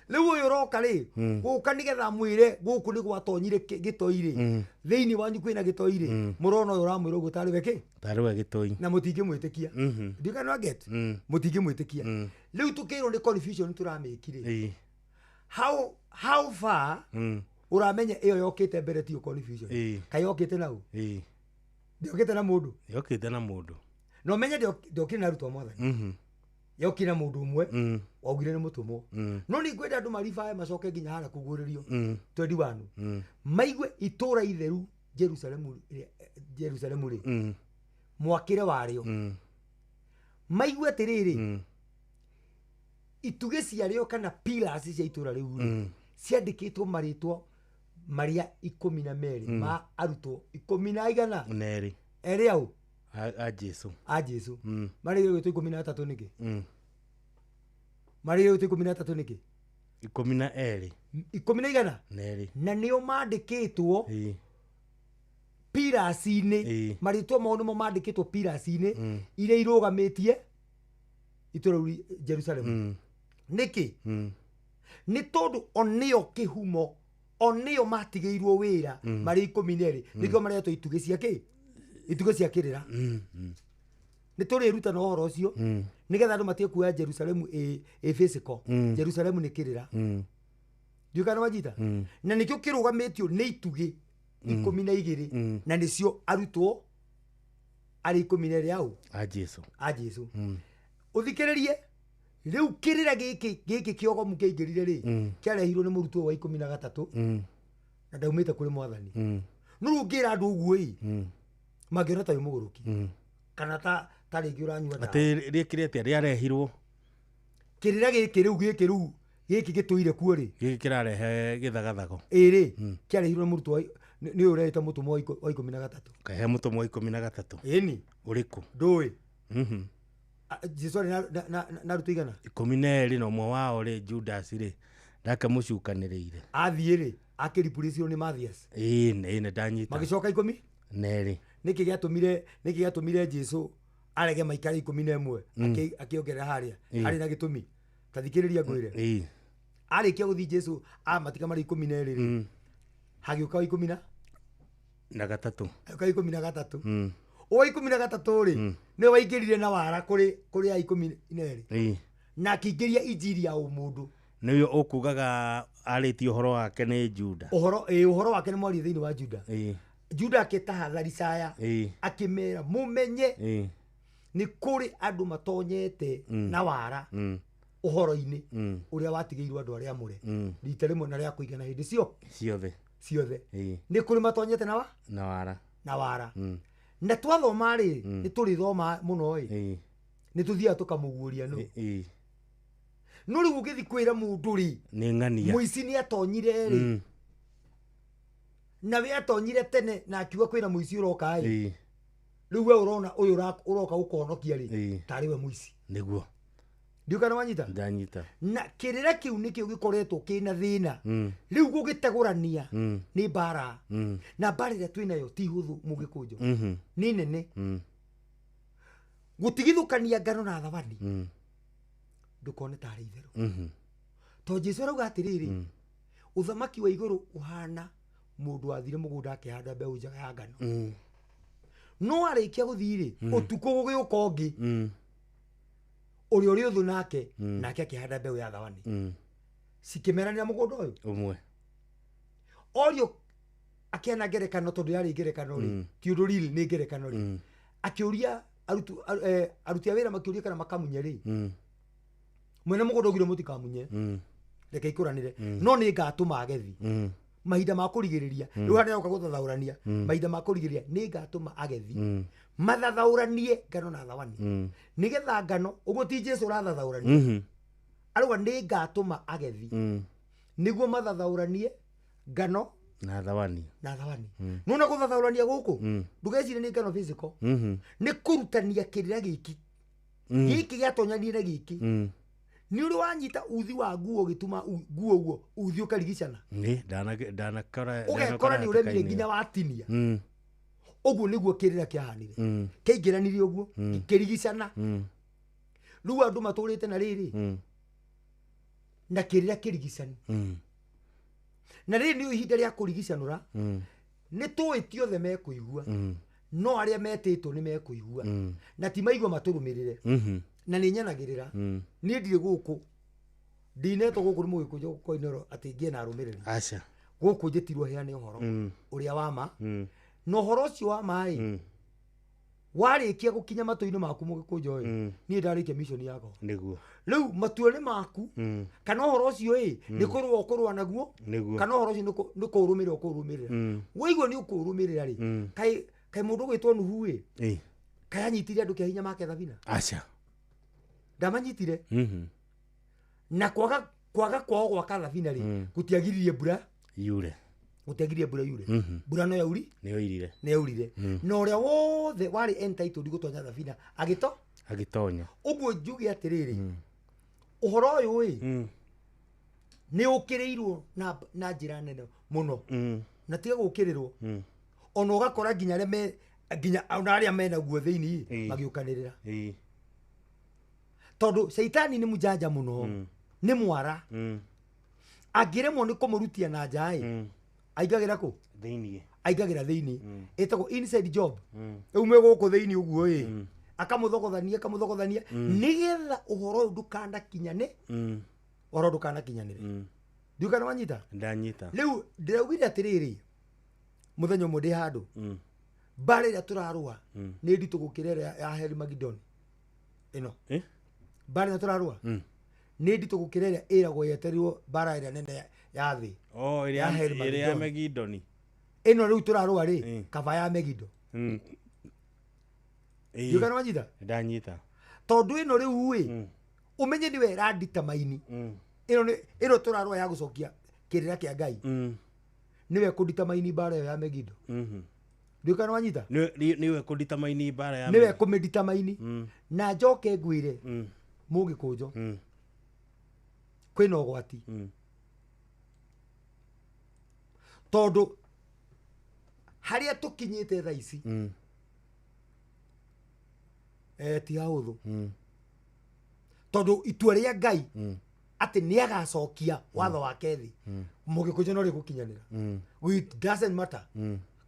Rĩu ũyũ ũroka rĩ, gũka nĩgetha mwĩre gũkũ nĩ gwatonyire gĩtoi rĩ, thĩinĩ wanyu kwĩna gĩtoi rĩ, mũrona ũyũ ũramwĩra ũguo tarĩ we kĩ? Tarĩ we gĩtoi. Na mũtingĩmwĩtĩkia. Ndiũĩ kana get. Mũtingĩmwĩtĩkia. Rĩu tũkĩrwo nĩ confusion tũramĩkire. How far ũramenya ĩyo yokĩte mbere tiyo confusion? Kaĩ yokĩte nau? Ndĩokĩte na mũndũ? Yokĩte na mũndũ. Na ũmenye ndĩokire na arutwo a mwathani, yokire na mũndũ ũmwe waugire nĩ mũtũmwo. No nĩ ngwenda andũ maribae macoke nginya harĩa kũguũrĩrio 21, maigue itũra itheru Jerusalemu Jerusalemu rĩ, mwakĩre warĩo, maigue atĩrĩrĩ, itugĩ ciarĩo kana pillars cia itũra rĩu rĩ, ciandĩkĩtwo marĩtwa marĩa 12 ma arutwo ikũmi na igana nerĩ. Erĩ au? A Jesu. A Jesu. Marĩ gwĩtwo 13 nĩkĩ? Marĩ gwĩtwo 13 nĩkĩ? 12. Ikũmi na igana nerĩ. Na nĩo mandĩkĩtwo pillars-inĩ. Marĩtwa mao nĩmo mandĩkĩtwo pillars-inĩ iria irũgamĩtie itũra rĩu Jerusalemu. Nĩkĩ? Nĩ tondũ o nĩo kĩhumo, o nĩo matigĩirwo wĩra marĩ 12. Nĩkĩo maretwo itugĩ cia kĩ? Itugĩ cia kĩrĩra. Nĩ tũrĩrutana ũhoro ũcio, nĩgetha andũ matige kuoya Jerusalemu ĩ physical. Jerusalemu nĩ kĩrĩra. Ndiũĩ kana wanyita. Na nĩkĩo kĩrũgamĩtio nĩ itugĩ 12, na nĩcio arutwo arĩ 12 au a Jesu. A Jesu. Ũthikĩrĩrie rĩu, kĩrĩra gĩkĩ kĩogomu kĩaingĩrire rĩ, kĩarehirwo nĩ mũrutwo wa 13, na ndaumĩte kũrĩ mwathani. No rĩu ũngĩra andũ ũguo ĩ, mangĩona ta wĩ mũgũrũki, kana ta rĩngĩ ũranyua ndawa. Atĩ rĩekire atĩa? Rĩarehirwo? Kĩrĩra gĩkĩ rĩu, gĩkĩ gĩtũire kuo rĩ, Gĩkĩ kĩrarehe gĩthagathago. Ĩrĩ kĩarehirwo nĩ mũrutwo nĩ ũyũ ũreĩta mũtũmwo wa 13. Kahe mũtũmwo wa 13. Ĩni. Ũrĩkũ? Ndũĩ. Jesu arĩ na arutwo igana? 12, na ũmwe wao rĩ, Judas rĩ, ndakĩmũcukanĩrĩire. Athiĩ rĩ, akĩripurĩcirwo nĩ Mathias. Ĩĩ, nĩ ndanyita. Magĩcoka ikũmi nerĩ. Nĩkĩ gĩatũmire Jesu arege maikare 11, akĩongerera harĩa? Harĩ na gĩtũmi. Ta thikĩrĩria ngwĩre. Arĩkia gũthiĩ Jesu amatiga marĩ 12 rĩ, hagĩũka wa ikũmi na gatatũ. Hagĩũka 13. Wa 13 rĩ, nĩwe waingĩrire na wara kũrĩ a 12 na akĩingĩria injiri ya ũmũndũ. Nĩwe ũkugaga arĩtie ũhoro wake nĩ Juda. Ũhoro wake nĩ mwarie thĩinĩ wa Juda. Juda akĩtaha Tharisaya, akĩmera mũmenye nĩ kũrĩ andũ matonyete na wara ũhoro-inĩ ũrĩa watigĩirwo andũ arĩa amũre rita rĩmwe na rĩa kũigana hĩndĩ ciothe. Nĩ kũrĩ matonyete na wara. Na wara. Na twathoma rĩ, nĩ tũrĩthoma mũno ĩ, nĩ tũthiaga tũkamũguũria nũ. No rĩu ũngĩthiĩ kwĩra mũndũ rĩ, nĩ ng'ania mũici nĩ atonyire rĩ, na we atonyire tene na akiuga kwĩna mũici ũroka ĩ, rĩu we ũrona ũyũ ũroka gũkũhonokia rĩ, tarĩ we mũici. Nĩguo. Ndiũĩ kana wanyita? Ndanyita. Na kĩrĩra kĩu nĩkĩo gĩkoretwo kĩna thĩna. Rĩu gũgĩtegũrania nĩ mbara. Na mbara ĩrĩa twĩnayo ti hũthũ mũgĩkũnjo. Nĩ nene. Gũtigithũkania ngano na thabani ndũkone tarĩ itherũ. Tondũ Jesu arauga atĩrĩrĩ, ũthamaki wa igũrũ ũhana mũndũ wathire mũgũnda akĩhanda mbeũ njega ya ngano. No arĩkia gũthiĩ rĩ, ũtukũ gũgĩũka ũngĩ ũrĩa ũrĩ ũthũ nake, nake akĩhanda mbeũ ya thawani. Cikĩmeranĩra mũgũnda ũyũ ũmwe. Orio akĩana ngerekano tondũ yarĩ ngerekano rĩ, ti ũndũ real, nĩ ngerekano rĩ. Akĩũria aruti a wĩra makĩũria kana makamunye rĩ, mwene mũgũnda augire mũtikamunye, reke ikũranĩre, no nĩ ngatũma agethi. Mahinda ma kũrigĩrĩria, rĩu harĩa oka gũthathaũrania, mahinda ma kũrigĩrĩria nĩ ngatũma agethi mathathaũranie ngano na thawani, nĩgetha ngano, ũguo ti Jesu ũrathathaũrania, arauga nĩ ngatũma agethi nĩguo mathathaũranie ngano na thawani. Na thawani. Nona gũthathaũrania gũkũ, ndũgecirie nĩ ngano physical, nĩ kũrutania kĩrĩra gĩkĩ gĩkĩ gĩatonyanie na gĩkĩ. Nĩ ũrĩ wanyita uthi wa nguo ũgĩtuma nguo ũguo uthi ũkarigicana, ndanakora ũgekora nĩ ũremire nginya watinia. Ũguo nĩguo kĩrĩra kĩahanire, kĩaingĩranirie ũguo gĩkĩrigicana. Rĩu andũ matũrĩte na rĩrĩ na kĩrĩra kĩrigicani, na rĩrĩ nĩ ihinda rĩa kũrigicanũra. Nĩ tũĩ ti othe mekũigua, no arĩa metĩtwo nĩ mekũigua, na ti maigua matũrũmĩrĩre. Na nĩ nyanagĩrĩra, niĩ ndirĩ gũkũ, ndinetwo gũkũ nĩ mũgĩkũnjũ koinoro atĩ ngĩe na arũmĩrĩri. Aca. Gũkũ njĩtirwo heane ũhoro ũrĩa wa ma, na ũhoro ũcio wa ma ĩ, warĩkia gũkinya matũ-inĩ maku mũgĩkũnjũ ĩ, niĩ ndarĩkia mission yakwa. Nĩguo. Rĩu matua nĩ maku, kana ũhoro ũcio ĩ, nĩ kũrũa ũkũrũa naguo, kana ũhoro ũcio nĩ kũũrũmĩrĩra ũkũũrũmĩrĩra. Waigua nĩ ũkũũrũmĩrĩra rĩ, kaĩ mũndũ ũgwĩtwo Nuhu ĩ, kaĩ anyitire andũ kĩa hinya make thabina? Aca. Ndamanyitire. Na kwaga kwao gwaka thabina rĩ, gũtiagiririe mbura yure. Gũtiagiririe mbura yure. Mbura no yauri? Nĩ yoirire. Na ũrĩa wothe warĩ entitled gũtonya thabina agĩtonya. Ũguo njuge atĩrĩrĩ, ũhoro ũyũ ĩ, nĩ ũkĩrĩirwo na njĩra nene mũno. Na tiga gũkĩrĩrwo, ona ũgakora nginya arĩa nginya ona arĩa menaguo thĩinĩ magĩũkanĩrĩra. Tondũ caitani nĩ mũjanja mũno, nĩ mwara. Angĩremwo nĩ kũmũrutia na nja ĩ, aingagĩra kũ? Thĩinĩ. Aingagĩra thĩinĩ. Ĩtagwo inside job. Rĩu mwĩ gũkũ thĩinĩ ũguo ĩ, akamũthogothania nĩgetha ũhoro ũyũ ndũkanakinyane, ũhoro ndũkanakinyanĩre. Ndiũĩ kana wanyita? Ndanyita. Rĩu ndĩraugire atĩrĩrĩ, mũthenya ũmwe ndĩ handũ, mbara ĩrĩa tũrarũa nĩ nditũ gũkĩra ĩrĩa ya Heri-Magidoni ĩno. Mbara ĩrĩa tũrarũa nĩ nditũ gũkĩra ĩrĩa ĩragwo yeterirwo mbara ĩrĩa nene ya thĩ. Ĩrĩa ya Megidoni. Ĩno rĩu tũrarũa rĩ, kaba ya Megido. Ndiũĩ kana wanyita? Ndanyita. Tondũ ĩno rĩu ĩ, ũmenye nĩwe ĩranditamaini. Ĩno tũrarũa ya gũcokia kĩrĩra kĩa Ngai. Nĩwe kũnditamaini mbara ĩyo ya Megido. Ndiũĩ kana wanyita? Nĩwe kũnditamaini mbara ya Nĩwe kũmĩnditamaini. Na njoke ngwĩre mũgĩkũnjo, kwĩna ũgwati. Tondũ harĩa tũkinyĩte thaa ici, ti hahũthũ. Tondũ itua rĩa Ngai Atĩ nĩ agacokia watho wake thĩ. Mũgĩkũnjo no rĩgũkinyanĩra. It doesn't matter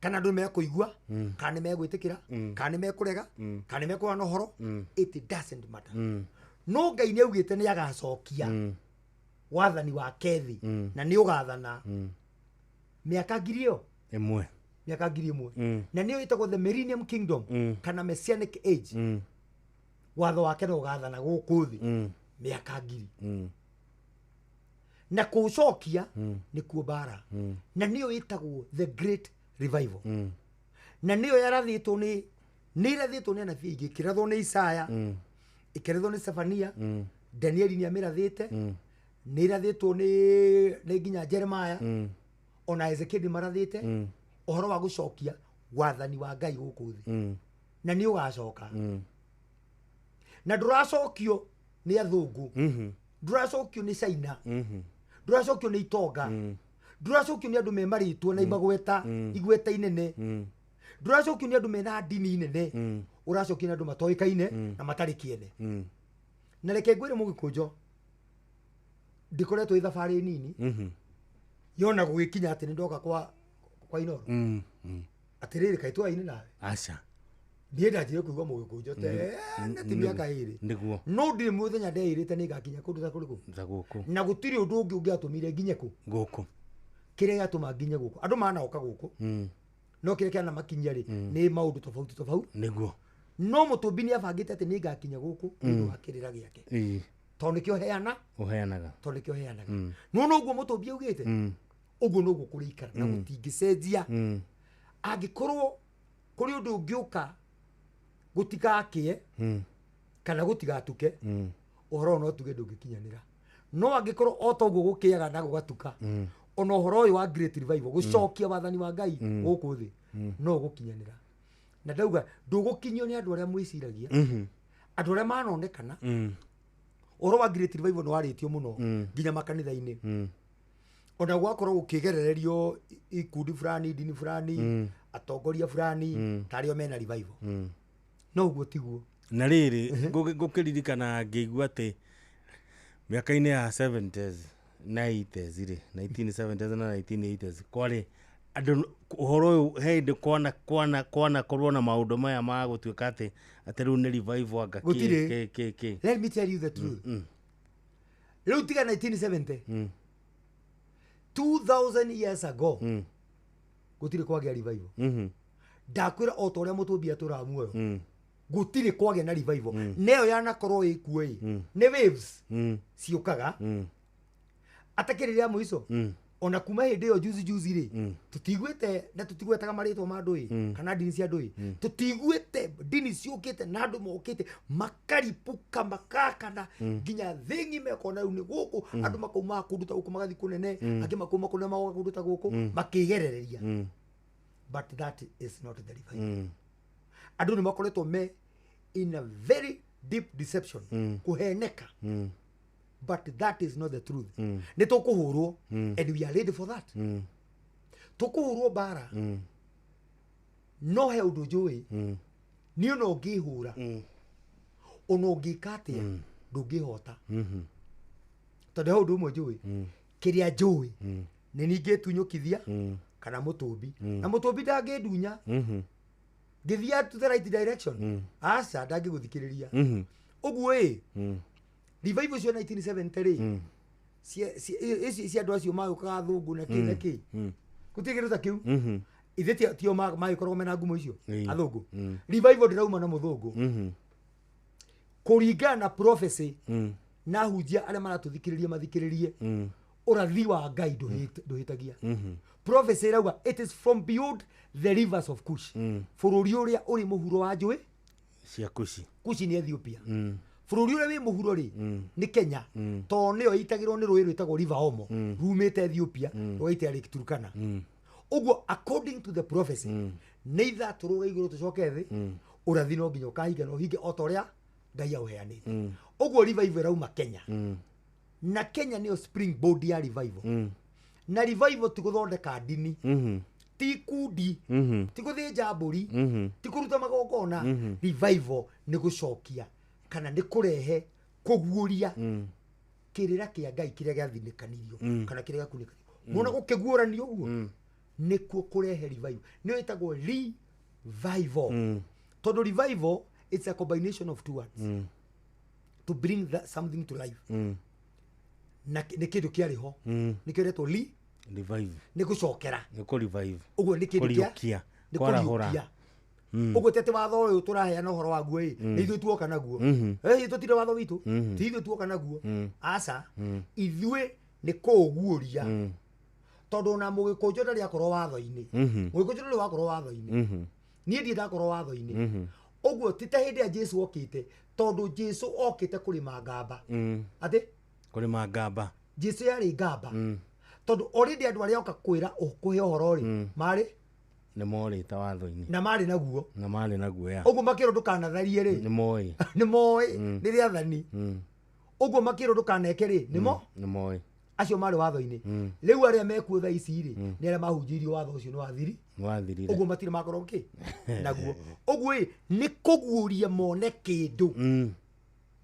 kana andũ nĩmekũigua, kana nĩmegwĩtĩkĩra, kana nĩmekũrega, kana nĩmekuona na ũhoro. It doesn't matter. No Ngai nĩ augĩte nĩ agacokia wathani wake thĩ na nĩ ũgathana mĩaka 1,000 ĩyo. Ĩmwe. Mĩaka 1,000. Na nĩyo ĩtagwo the Millennium Kingdom kana Messianic Age. Watho wake no ũgathana gũkũ thĩ mĩaka 1,000. Na kũũcokia nĩkuo mbara. Na nĩyo ĩtagwo the Great Revival. Na nĩyo yarathĩtwo nĩ ĩrathĩtwo nĩ anabii aingĩ, ĩkĩrathwo nĩ Isaya, ĩkĩrathwo nĩ Sefania, Danieli nĩ amĩrathĩte, nĩ ĩrathĩtwo nĩ nginya Jeremiah, ona Ezekiel nĩ marathĩte ũhoro wa gũcokia wathani wa Ngai gũkũ thĩ. Na nĩ ũgacoka. Na ndũracokio nĩ athũngũ, ndũracokio nĩ China, ndũracokio nĩ itonga, ndũracokio nĩ andũ me marĩtwo na magweta igweta inene, ndũracokio nĩ andũ mena ndini nene, ũracokio nĩ andũ matoĩkaine na matarĩ kĩene. Na reke ngwĩre mũgĩkũnjo, ndĩkoretwo ĩ thabarĩ nini yona gũgĩkinya atĩ nĩ ndoka kwa Inoro. Atĩrĩrĩ, kaĩ twaine nawe? Aca. Niĩ ndanjire kũigua mũgĩkũnjo tene ti mĩaka 2. Nĩguo. No ndirĩ mũthenya ndeĩrĩte nĩ ngakinya kũndũ ta kũrĩkũ. Ta gũkũ. Na gũtirĩ ũndũ ũngĩ ũngĩatũmire nginye kũ. Gũkũ. Kĩrĩa gĩatũma nginye gũkũ, andũ manaoka gũkũ, no kĩrĩa kĩanamakinyia rĩ, nĩ maũndũ tofauti tofauti. Nĩguo. No mũtũmbi nĩ abangĩte atĩ nĩ ngakinya gũkũ nĩ ũndũ wa kĩrĩra gĩake. Tondũ nĩkĩo heana. Ũheanaga. Tondũ nĩkĩo heanaga. No noguo mũtũmbi augĩte, ũguo noguo kũrĩikara na gũtingĩcenjia. Angĩkorwo kũrĩ ũndũ ũngĩũka gũtigakĩe kana gũtigatuke, ũhoro ũyũ no tuge ndũngĩkinyanĩra. No angĩkorwo o ta ũguo gũkĩaga na gũgatuka, ona ũhoro ũyũ wa Great Revival gũcokia wathani wa Ngai gũkũ thĩ no ũgũkinyanĩra. Na ndauga ndũgũkinyio nĩ andũ arĩa mwĩciragia, andũ arĩa manonekana. Ũhoro wa Great Revival nĩ warĩtio mũno nginya makanitha-inĩ. Ona gwakorwo gũkĩgerererio ikundi fulani, ndini fulani, atongoria fulani, tarĩo mena revival. No ũguo tiguo. Na rĩrĩ, ngũkĩririkana ngĩigua atĩ mĩaka-inĩ ya 70s na 80s rĩ, 1970s na 1980s, kwarĩ andũ ũhoro ũyũ he hĩndĩ kwana korwo na maũndũ maya ma gũtuĩka atĩ rĩu nĩ revival anga kĩ Gũtirĩ. kĩ kĩ kĩ. Let me tell you the truth. Rĩu tiga 1970, 2000 years ago, gũtirĩ kwagĩa revival. Ndakwĩra o ta ũrĩa mũtũmbi atũraga muoyo, gũtirĩ kwagĩa na revival. Neyo yanakorwo ĩkuo ĩ, nĩ waves ciũkaga atakĩrĩ rĩa mũico. Ona kuma hĩndĩ ĩyo juzi juzi rĩ, tũtiguĩte na tũtigwetaga marĩtwa ma andũ ĩ, kana ndini cia andũ ĩ, tũtiguĩte ndini ciũkĩte na andũ mokĩte makaripũka makakana nginya thĩ ng'ima ĩkona rĩu nĩ gũkũ. Andũ makaumaga kũndũ ta gũkũ magathiĩ kũnene, angĩ makauma kũnene magoka kũndũ ta gũkũ makĩgerereria. But that is not the revival. Andũ nĩ makoretwo me in a very deep deception, kũheneka. But that is not the truth. Nĩ tũkũhũrwo, and we are ready for that. Tũkũhũrwo mbara, no he ũndũ njũĩ, niĩ ona ũngĩhũra, ona ũngĩka atĩa, ndũngĩhota. Tondũ he ũndũ ũmwe njũĩ, kĩrĩa njũĩ nĩ ningĩtunyũkithia kana mũtũmbi, na mũtũmbi ndangĩndunya ngĩthiĩ to the right direction, aca ndangĩgũthikĩrĩria. Ũguo ĩ, revival cio 1970 rĩ, ici cia andũ acio magĩũkaga athũngũ na kĩ na kĩ, gũtirĩ kĩndũ ta kĩu. Ithe tio magĩkoragwo mena ngumo icio athũngũ. Revival ndĩrauma na mũthũngũ. Kũringana na prophecy na hunjia arĩa maratũthikĩrĩria mathikĩrĩrie, ũrathi wa Ngai ndũhĩtagia. Prophecy ĩrauga it is from beyond the rivers of Kush, bũrũri ũrĩa ũrĩ mũhuro wa njũĩ cia Kushi. Kushi nĩ Ethiopia. Bũrũri ũrĩa wĩ mũhuro rĩ, nĩ Kenya, tondũ nĩyo ĩitagĩrwo nĩ rũĩ rwĩtagwo River Omo, rumĩte Ethiopia rũgaitĩra Lake Turkana. Ũguo according to the prophecy, nĩ ithaa tũrũge igũrũ tũcoke thĩ, ũrathi no nginya ũkahinga na ũhinge o ta ũrĩa Ngai aũheanĩte. Ũguo revival ĩrauma Kenya. Na Kenya nĩyo springboard ya revival. Na revival ti gũthondeka ndini, ti ikundi, ti gũthĩnja mbũri, ti kũruta magongona. Revival nĩ gũcokia kana nĩ kũrehe kũguũria Kĩrĩra kĩa Ngai kĩrĩa gĩathinĩkanirio kana kĩrĩa gĩakunĩkanirio muona gũkĩguũranio ũguo nĩkuo kũrehe revival. Nĩyo ĩtagwo revival, tondũ revival, it's a combination of two words, to bring that something to life. Na nĩ kĩndũ kĩarĩ ho, nĩkĩo ĩretwo revive. Nĩ gũcokera. Nĩ kũ revive. Ũguo nĩ kĩndũ kĩa kũriũkia. Nĩ kwarahũra. Kũriũkia. Ũguo ti atĩ watho ũyũ tũraheana ũhoro waguo ĩ nĩ ithuĩ tuoka naguo. Ĩ tũtirĩ watho witũ, ti ithuĩ tuoka naguo. Aca, ithuĩ nĩ kũũguũria, tondũ ona mũgĩkũnjũ ndarĩ akorwo watho-inĩ. Mũgĩkũnjũ ndarĩ wakorwo watho-inĩ. Niĩ ndirĩ ndakorwo watho-inĩ. Ũguo ti ta hĩndĩ ya Jesu okĩte, tondũ Jesu okĩte kũrĩma ngamba. Atĩ kũrĩma ngamba. Jesu yarĩ ngamba, tondũ already andũ arĩa oka kwĩra kũhe ũhoro rĩ, marĩ nĩ morĩte watho-inĩ. Na marĩ naguo. Na marĩ naguo ya. Ũguo makĩrwo ndũkanatharie rĩ, nĩ moĩ. Nĩ moĩ nĩ rĩathani. Ũguo makĩrwo ndũkaneke rĩ, nĩmo nĩ moĩ. Acio marĩ watho-inĩ. Rĩu arĩa mekuo thaa ici rĩ, nĩ arĩa mahunjĩirio watho ũcio nĩ wathiri. Nĩ wathirire. Ũguo matirĩ makorwo kĩ naguo. Ũguo ĩ nĩ kũguũria mone kĩndũ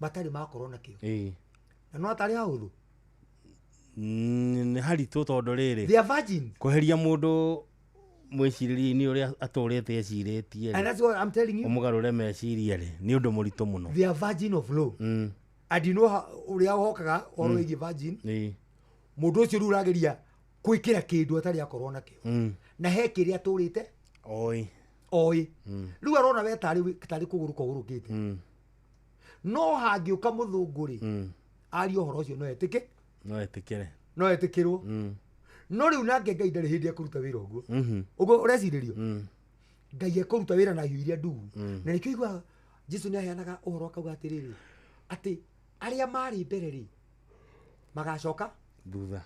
matarĩ makorwo nakĩo. Na no atarĩ hahũthũ. Nĩ haritũ tondũ rĩrĩ, They are virgins. Kweheria mũndũ mwĩcirĩrie-inĩ ũrĩa atũrĩte ecirĩtie And that's what I'm telling you. Ũmũgarũre meciria rĩ, nĩ ũndũ mũritũ mũno. They are virgin of law. And you know ũrĩa hokaga ũhoro wĩgiĩ virgin, mũndũ ũcio rĩu ũrageria gwĩkĩra kĩndũ atarĩ akorwo nakĩo, na he kĩrĩa atũrĩte oĩ. Oĩ. Rĩu arona we tarĩ kũgũrũ kũgũrũkĩte, no hangĩũka mũthũngũ rĩ, arie ũhoro ũcio, no etĩke. No etĩkĩre. No etĩkĩrwo. No rĩu nake Ngai ndarĩ hĩndĩ ekũruta wĩra ũguo. Ũguo ũrecirĩrio Ngai ekũruta wĩra na hiũ iria ndugu. Na nĩkĩo iguaga Jesu nĩ aheanaga ũhoro akauga atĩrĩrĩ, atĩ arĩa marĩ mbere rĩ, magacoka thutha.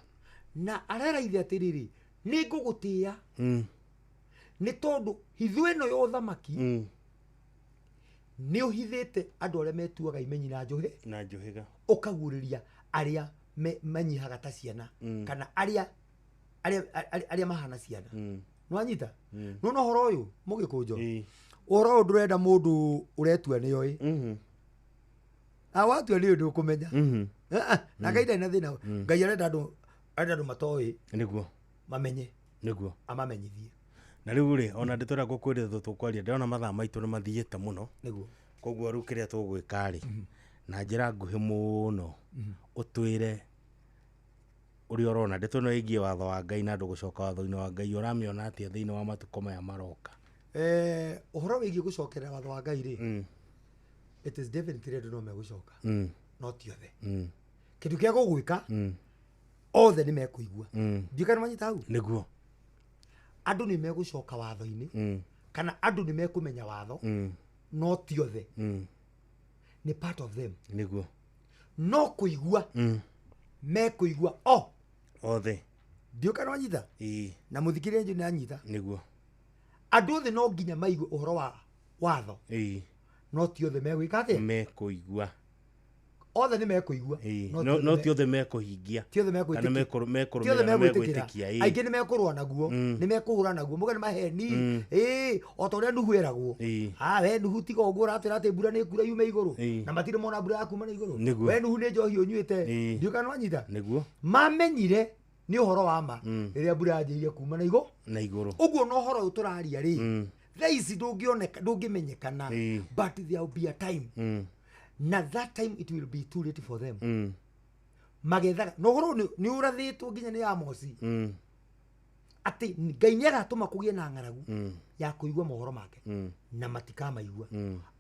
Na arera ithe atĩrĩrĩ, nĩ ngũgũtĩĩa nĩ tondũ hitho ĩno ya ũthamaki nĩ ũhithĩte andũ arĩa metuaga imenyi na njũhĩ na njũhĩga, ũkaguũrĩria arĩa manyihaga ta ciana, kana arĩa mahana ciana. Nĩwanyita? Nĩwona ũhoro ũyũ mũgĩkũnjo, ũhoro ũyũ ndũrenda mũndũ ũretua nĩoĩ. A watua nĩũĩ ndũkũmenya. Ah, ah, na Ngai ndarĩ na thĩna. Ngai arenda andũ matoĩ nĩguo mamenye, nĩguo amamenyithie. Na rĩu rĩ, ona ndĩtũrĩa ngũkwĩrĩte tũkwaria, ndĩrona mathaa maitũ nĩ mathiĩte mũno. Nĩguo. Koguo rĩu kĩrĩa tũgwĩka rĩ, na njĩra nguhĩ mũno, ũtwĩre ũrĩa ũrona ndeto ĩno ĩgiĩ watho wa Ngai na andũ gũcoka watho-inĩ wa Ngai, ũramĩona atĩa thĩinĩ wa matukũ maya maroka? Ũhoro wĩgiĩ gũcokerera watho wa Ngai rĩ, it is definitely andũ no megũcoka, no ti othe. Kĩndũ kĩa gũgwĩka, othe nĩ mekũigua. Ndiũĩ kana manyita hau. Nĩguo. Andũ nĩ megũcoka watho-inĩ, kana andũ nĩ mekũmenya watho, no ti othe. Nĩ part of them. Nĩguo. No kũigua mekũigua o othe. Ndiũĩ kana wanyita. Na mũthikĩrĩria njũ nĩ anyita. Nĩguo. Andũ othe no nginya maigue ũhoro wa watho, no ti othe megwĩka atĩa? Mekũigua. Othe nĩ mekũigua, no ti othe mekũhingia. Ti othe kana mekwĩtĩkia. Ti othe mekũrũmĩrĩra na megwĩtĩkĩra. megwĩtĩkia. Aingĩ nĩ mekũrũa naguo, nĩ mekũhũra naguo muga nĩ maheni. Ĩĩ, o ta ũrĩa Nuhu eragwo. Ah, we Nuhu, tiga ũguo ũratwĩra atĩ mbura nĩ ĩkura yume igũrũ, na matirĩ mona mbura ya kuma na igũrũ. Nĩguo. We Nuhu, nĩ njohi ũnyuĩte. Ndiũĩ kana wanyita. Nĩguo. Mamenyire nĩ ũhoro wa ma rĩrĩa mbura yanjĩrĩirie kuma na igũrũ. Na igũrũ. Ũguo na ũhoro ũyũ tũraria rĩ, thaa ici ndũngĩoneka, ndũngĩmenyekana, but there will be a time, na that time it will be too late for them. Magethaga na ũhoro ũyũ nĩ ũrathĩtwo nginya nĩ Amosi, atĩ Ngai nĩ agatũma kũgĩe na ng'aragu ya kũigua mohoro make, na matikamaigua.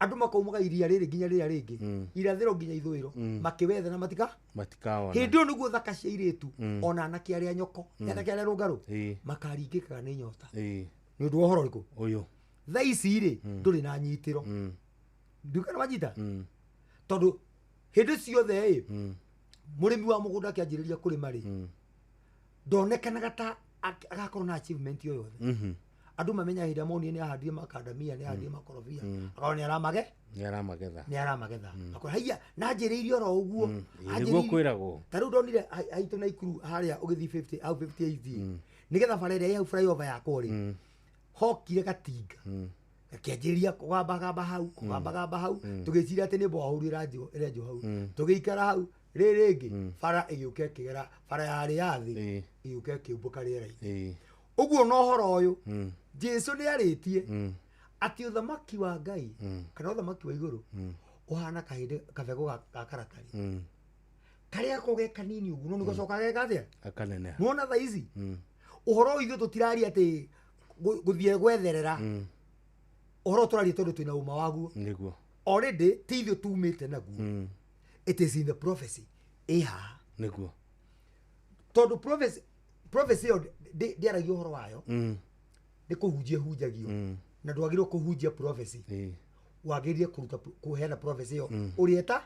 Andũ makaumaga iria rĩrĩ nginya rĩrĩa rĩngĩ, irathĩro nginya ithũĩro, makĩwetha na matika matikaona. Hĩndĩ ĩyo nĩguo thaka cia airĩtu, ona anake arĩa nyoko, anake arĩa rũngarũ, makaringĩkaga nĩ nyota. Nĩ ũndũ wa ũhoro ũrĩkũ? Ũyũ. Thaa ici rĩ, ndũrĩ na nyitĩro. Ndiũĩ kana wanyita, tondũ hĩndĩ ciothe ĩ, mũrĩmi wa mũgũnda akĩanjĩrĩria kũrĩma rĩ, ndonekanaga ta agakorwo na achievement o yothe. Andũ mamenya hĩndĩ ĩrĩa monire nĩ ahandire makandamia, nĩ ahandire makorobia, akorwo nĩ aramage nĩ aramagetha. Nĩ aramagetha. Akora haiya, na anjĩrĩirie oro ũguo. Nĩguo kwĩragwo. Ta rĩu ndonire haitũ Naikuru harĩa ũgĩthiĩ 50 au 58, nĩgetha bara ĩrĩa ĩ hau flyover yakwo rĩ, hokire gatinga gakĩanjĩrĩria kũgambagamba hau, kũgambagamba hau. Tũgĩciria atĩ nĩ borehole ĩrenjwo hau. Tũgĩikara hau. Rĩrĩ rĩngĩ bara ĩgĩũka ĩkĩgera bara yarĩ ya thĩ ĩgĩũka ĩkĩũmbũka rĩera-inĩ. Ũguo na ũhoro ũyũ Jesu nĩ arĩtie atĩ ũthamaki wa Ngai kana ũthamaki wa igũrũ ũhana kahĩndĩ kabegũ ga karatari karĩa ko ge kanini ũguo no nĩgũcoka geka atĩa Akaneneha. Nĩwona thaa ici ũhoro ũyũ ithuĩ tũtiraria atĩ gũthiĩ gwetherera ũhoro tũraria tondũ twĩna ũma waguo. Nĩguo. Already ti ithuĩ tumĩte naguo. It is in the prophecy ĩ haha. Nĩguo. Tondũ prophecy ĩyo ndĩaragia ũhoro wayo nĩ kũhunjia hunjagio na ndwagĩrĩirwo kũhunjia prophecy, wagĩrĩire kũruta kũheana prophecy ĩyo ũrĩa ĩta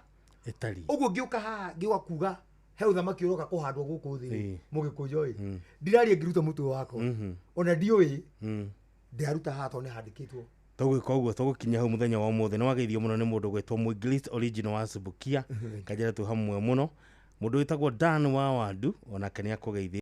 ĩtariĩ. Ũguo ngĩũka haha ngĩũka kuga he ũthamaki ũroka kũhandwo gũkũ thĩ mũgĩkũnjo ĩ ndiraria ngĩruta mũtwe wakwa ona ndiũĩ ndĩraruta haha tondũ nĩ handĩkĩtwo. Tũgwĩka ũguo tũgũkinya hau mũthenya wa ũmũthĩ. Nĩ wageithio mũno nĩ mũndũ gwĩtwo Mũinglist original wa Subukia kanjĩra twĩ hamwe mũno. Mũndũ wĩtagwo Dan wa Wandu onake nĩ akũgeithia.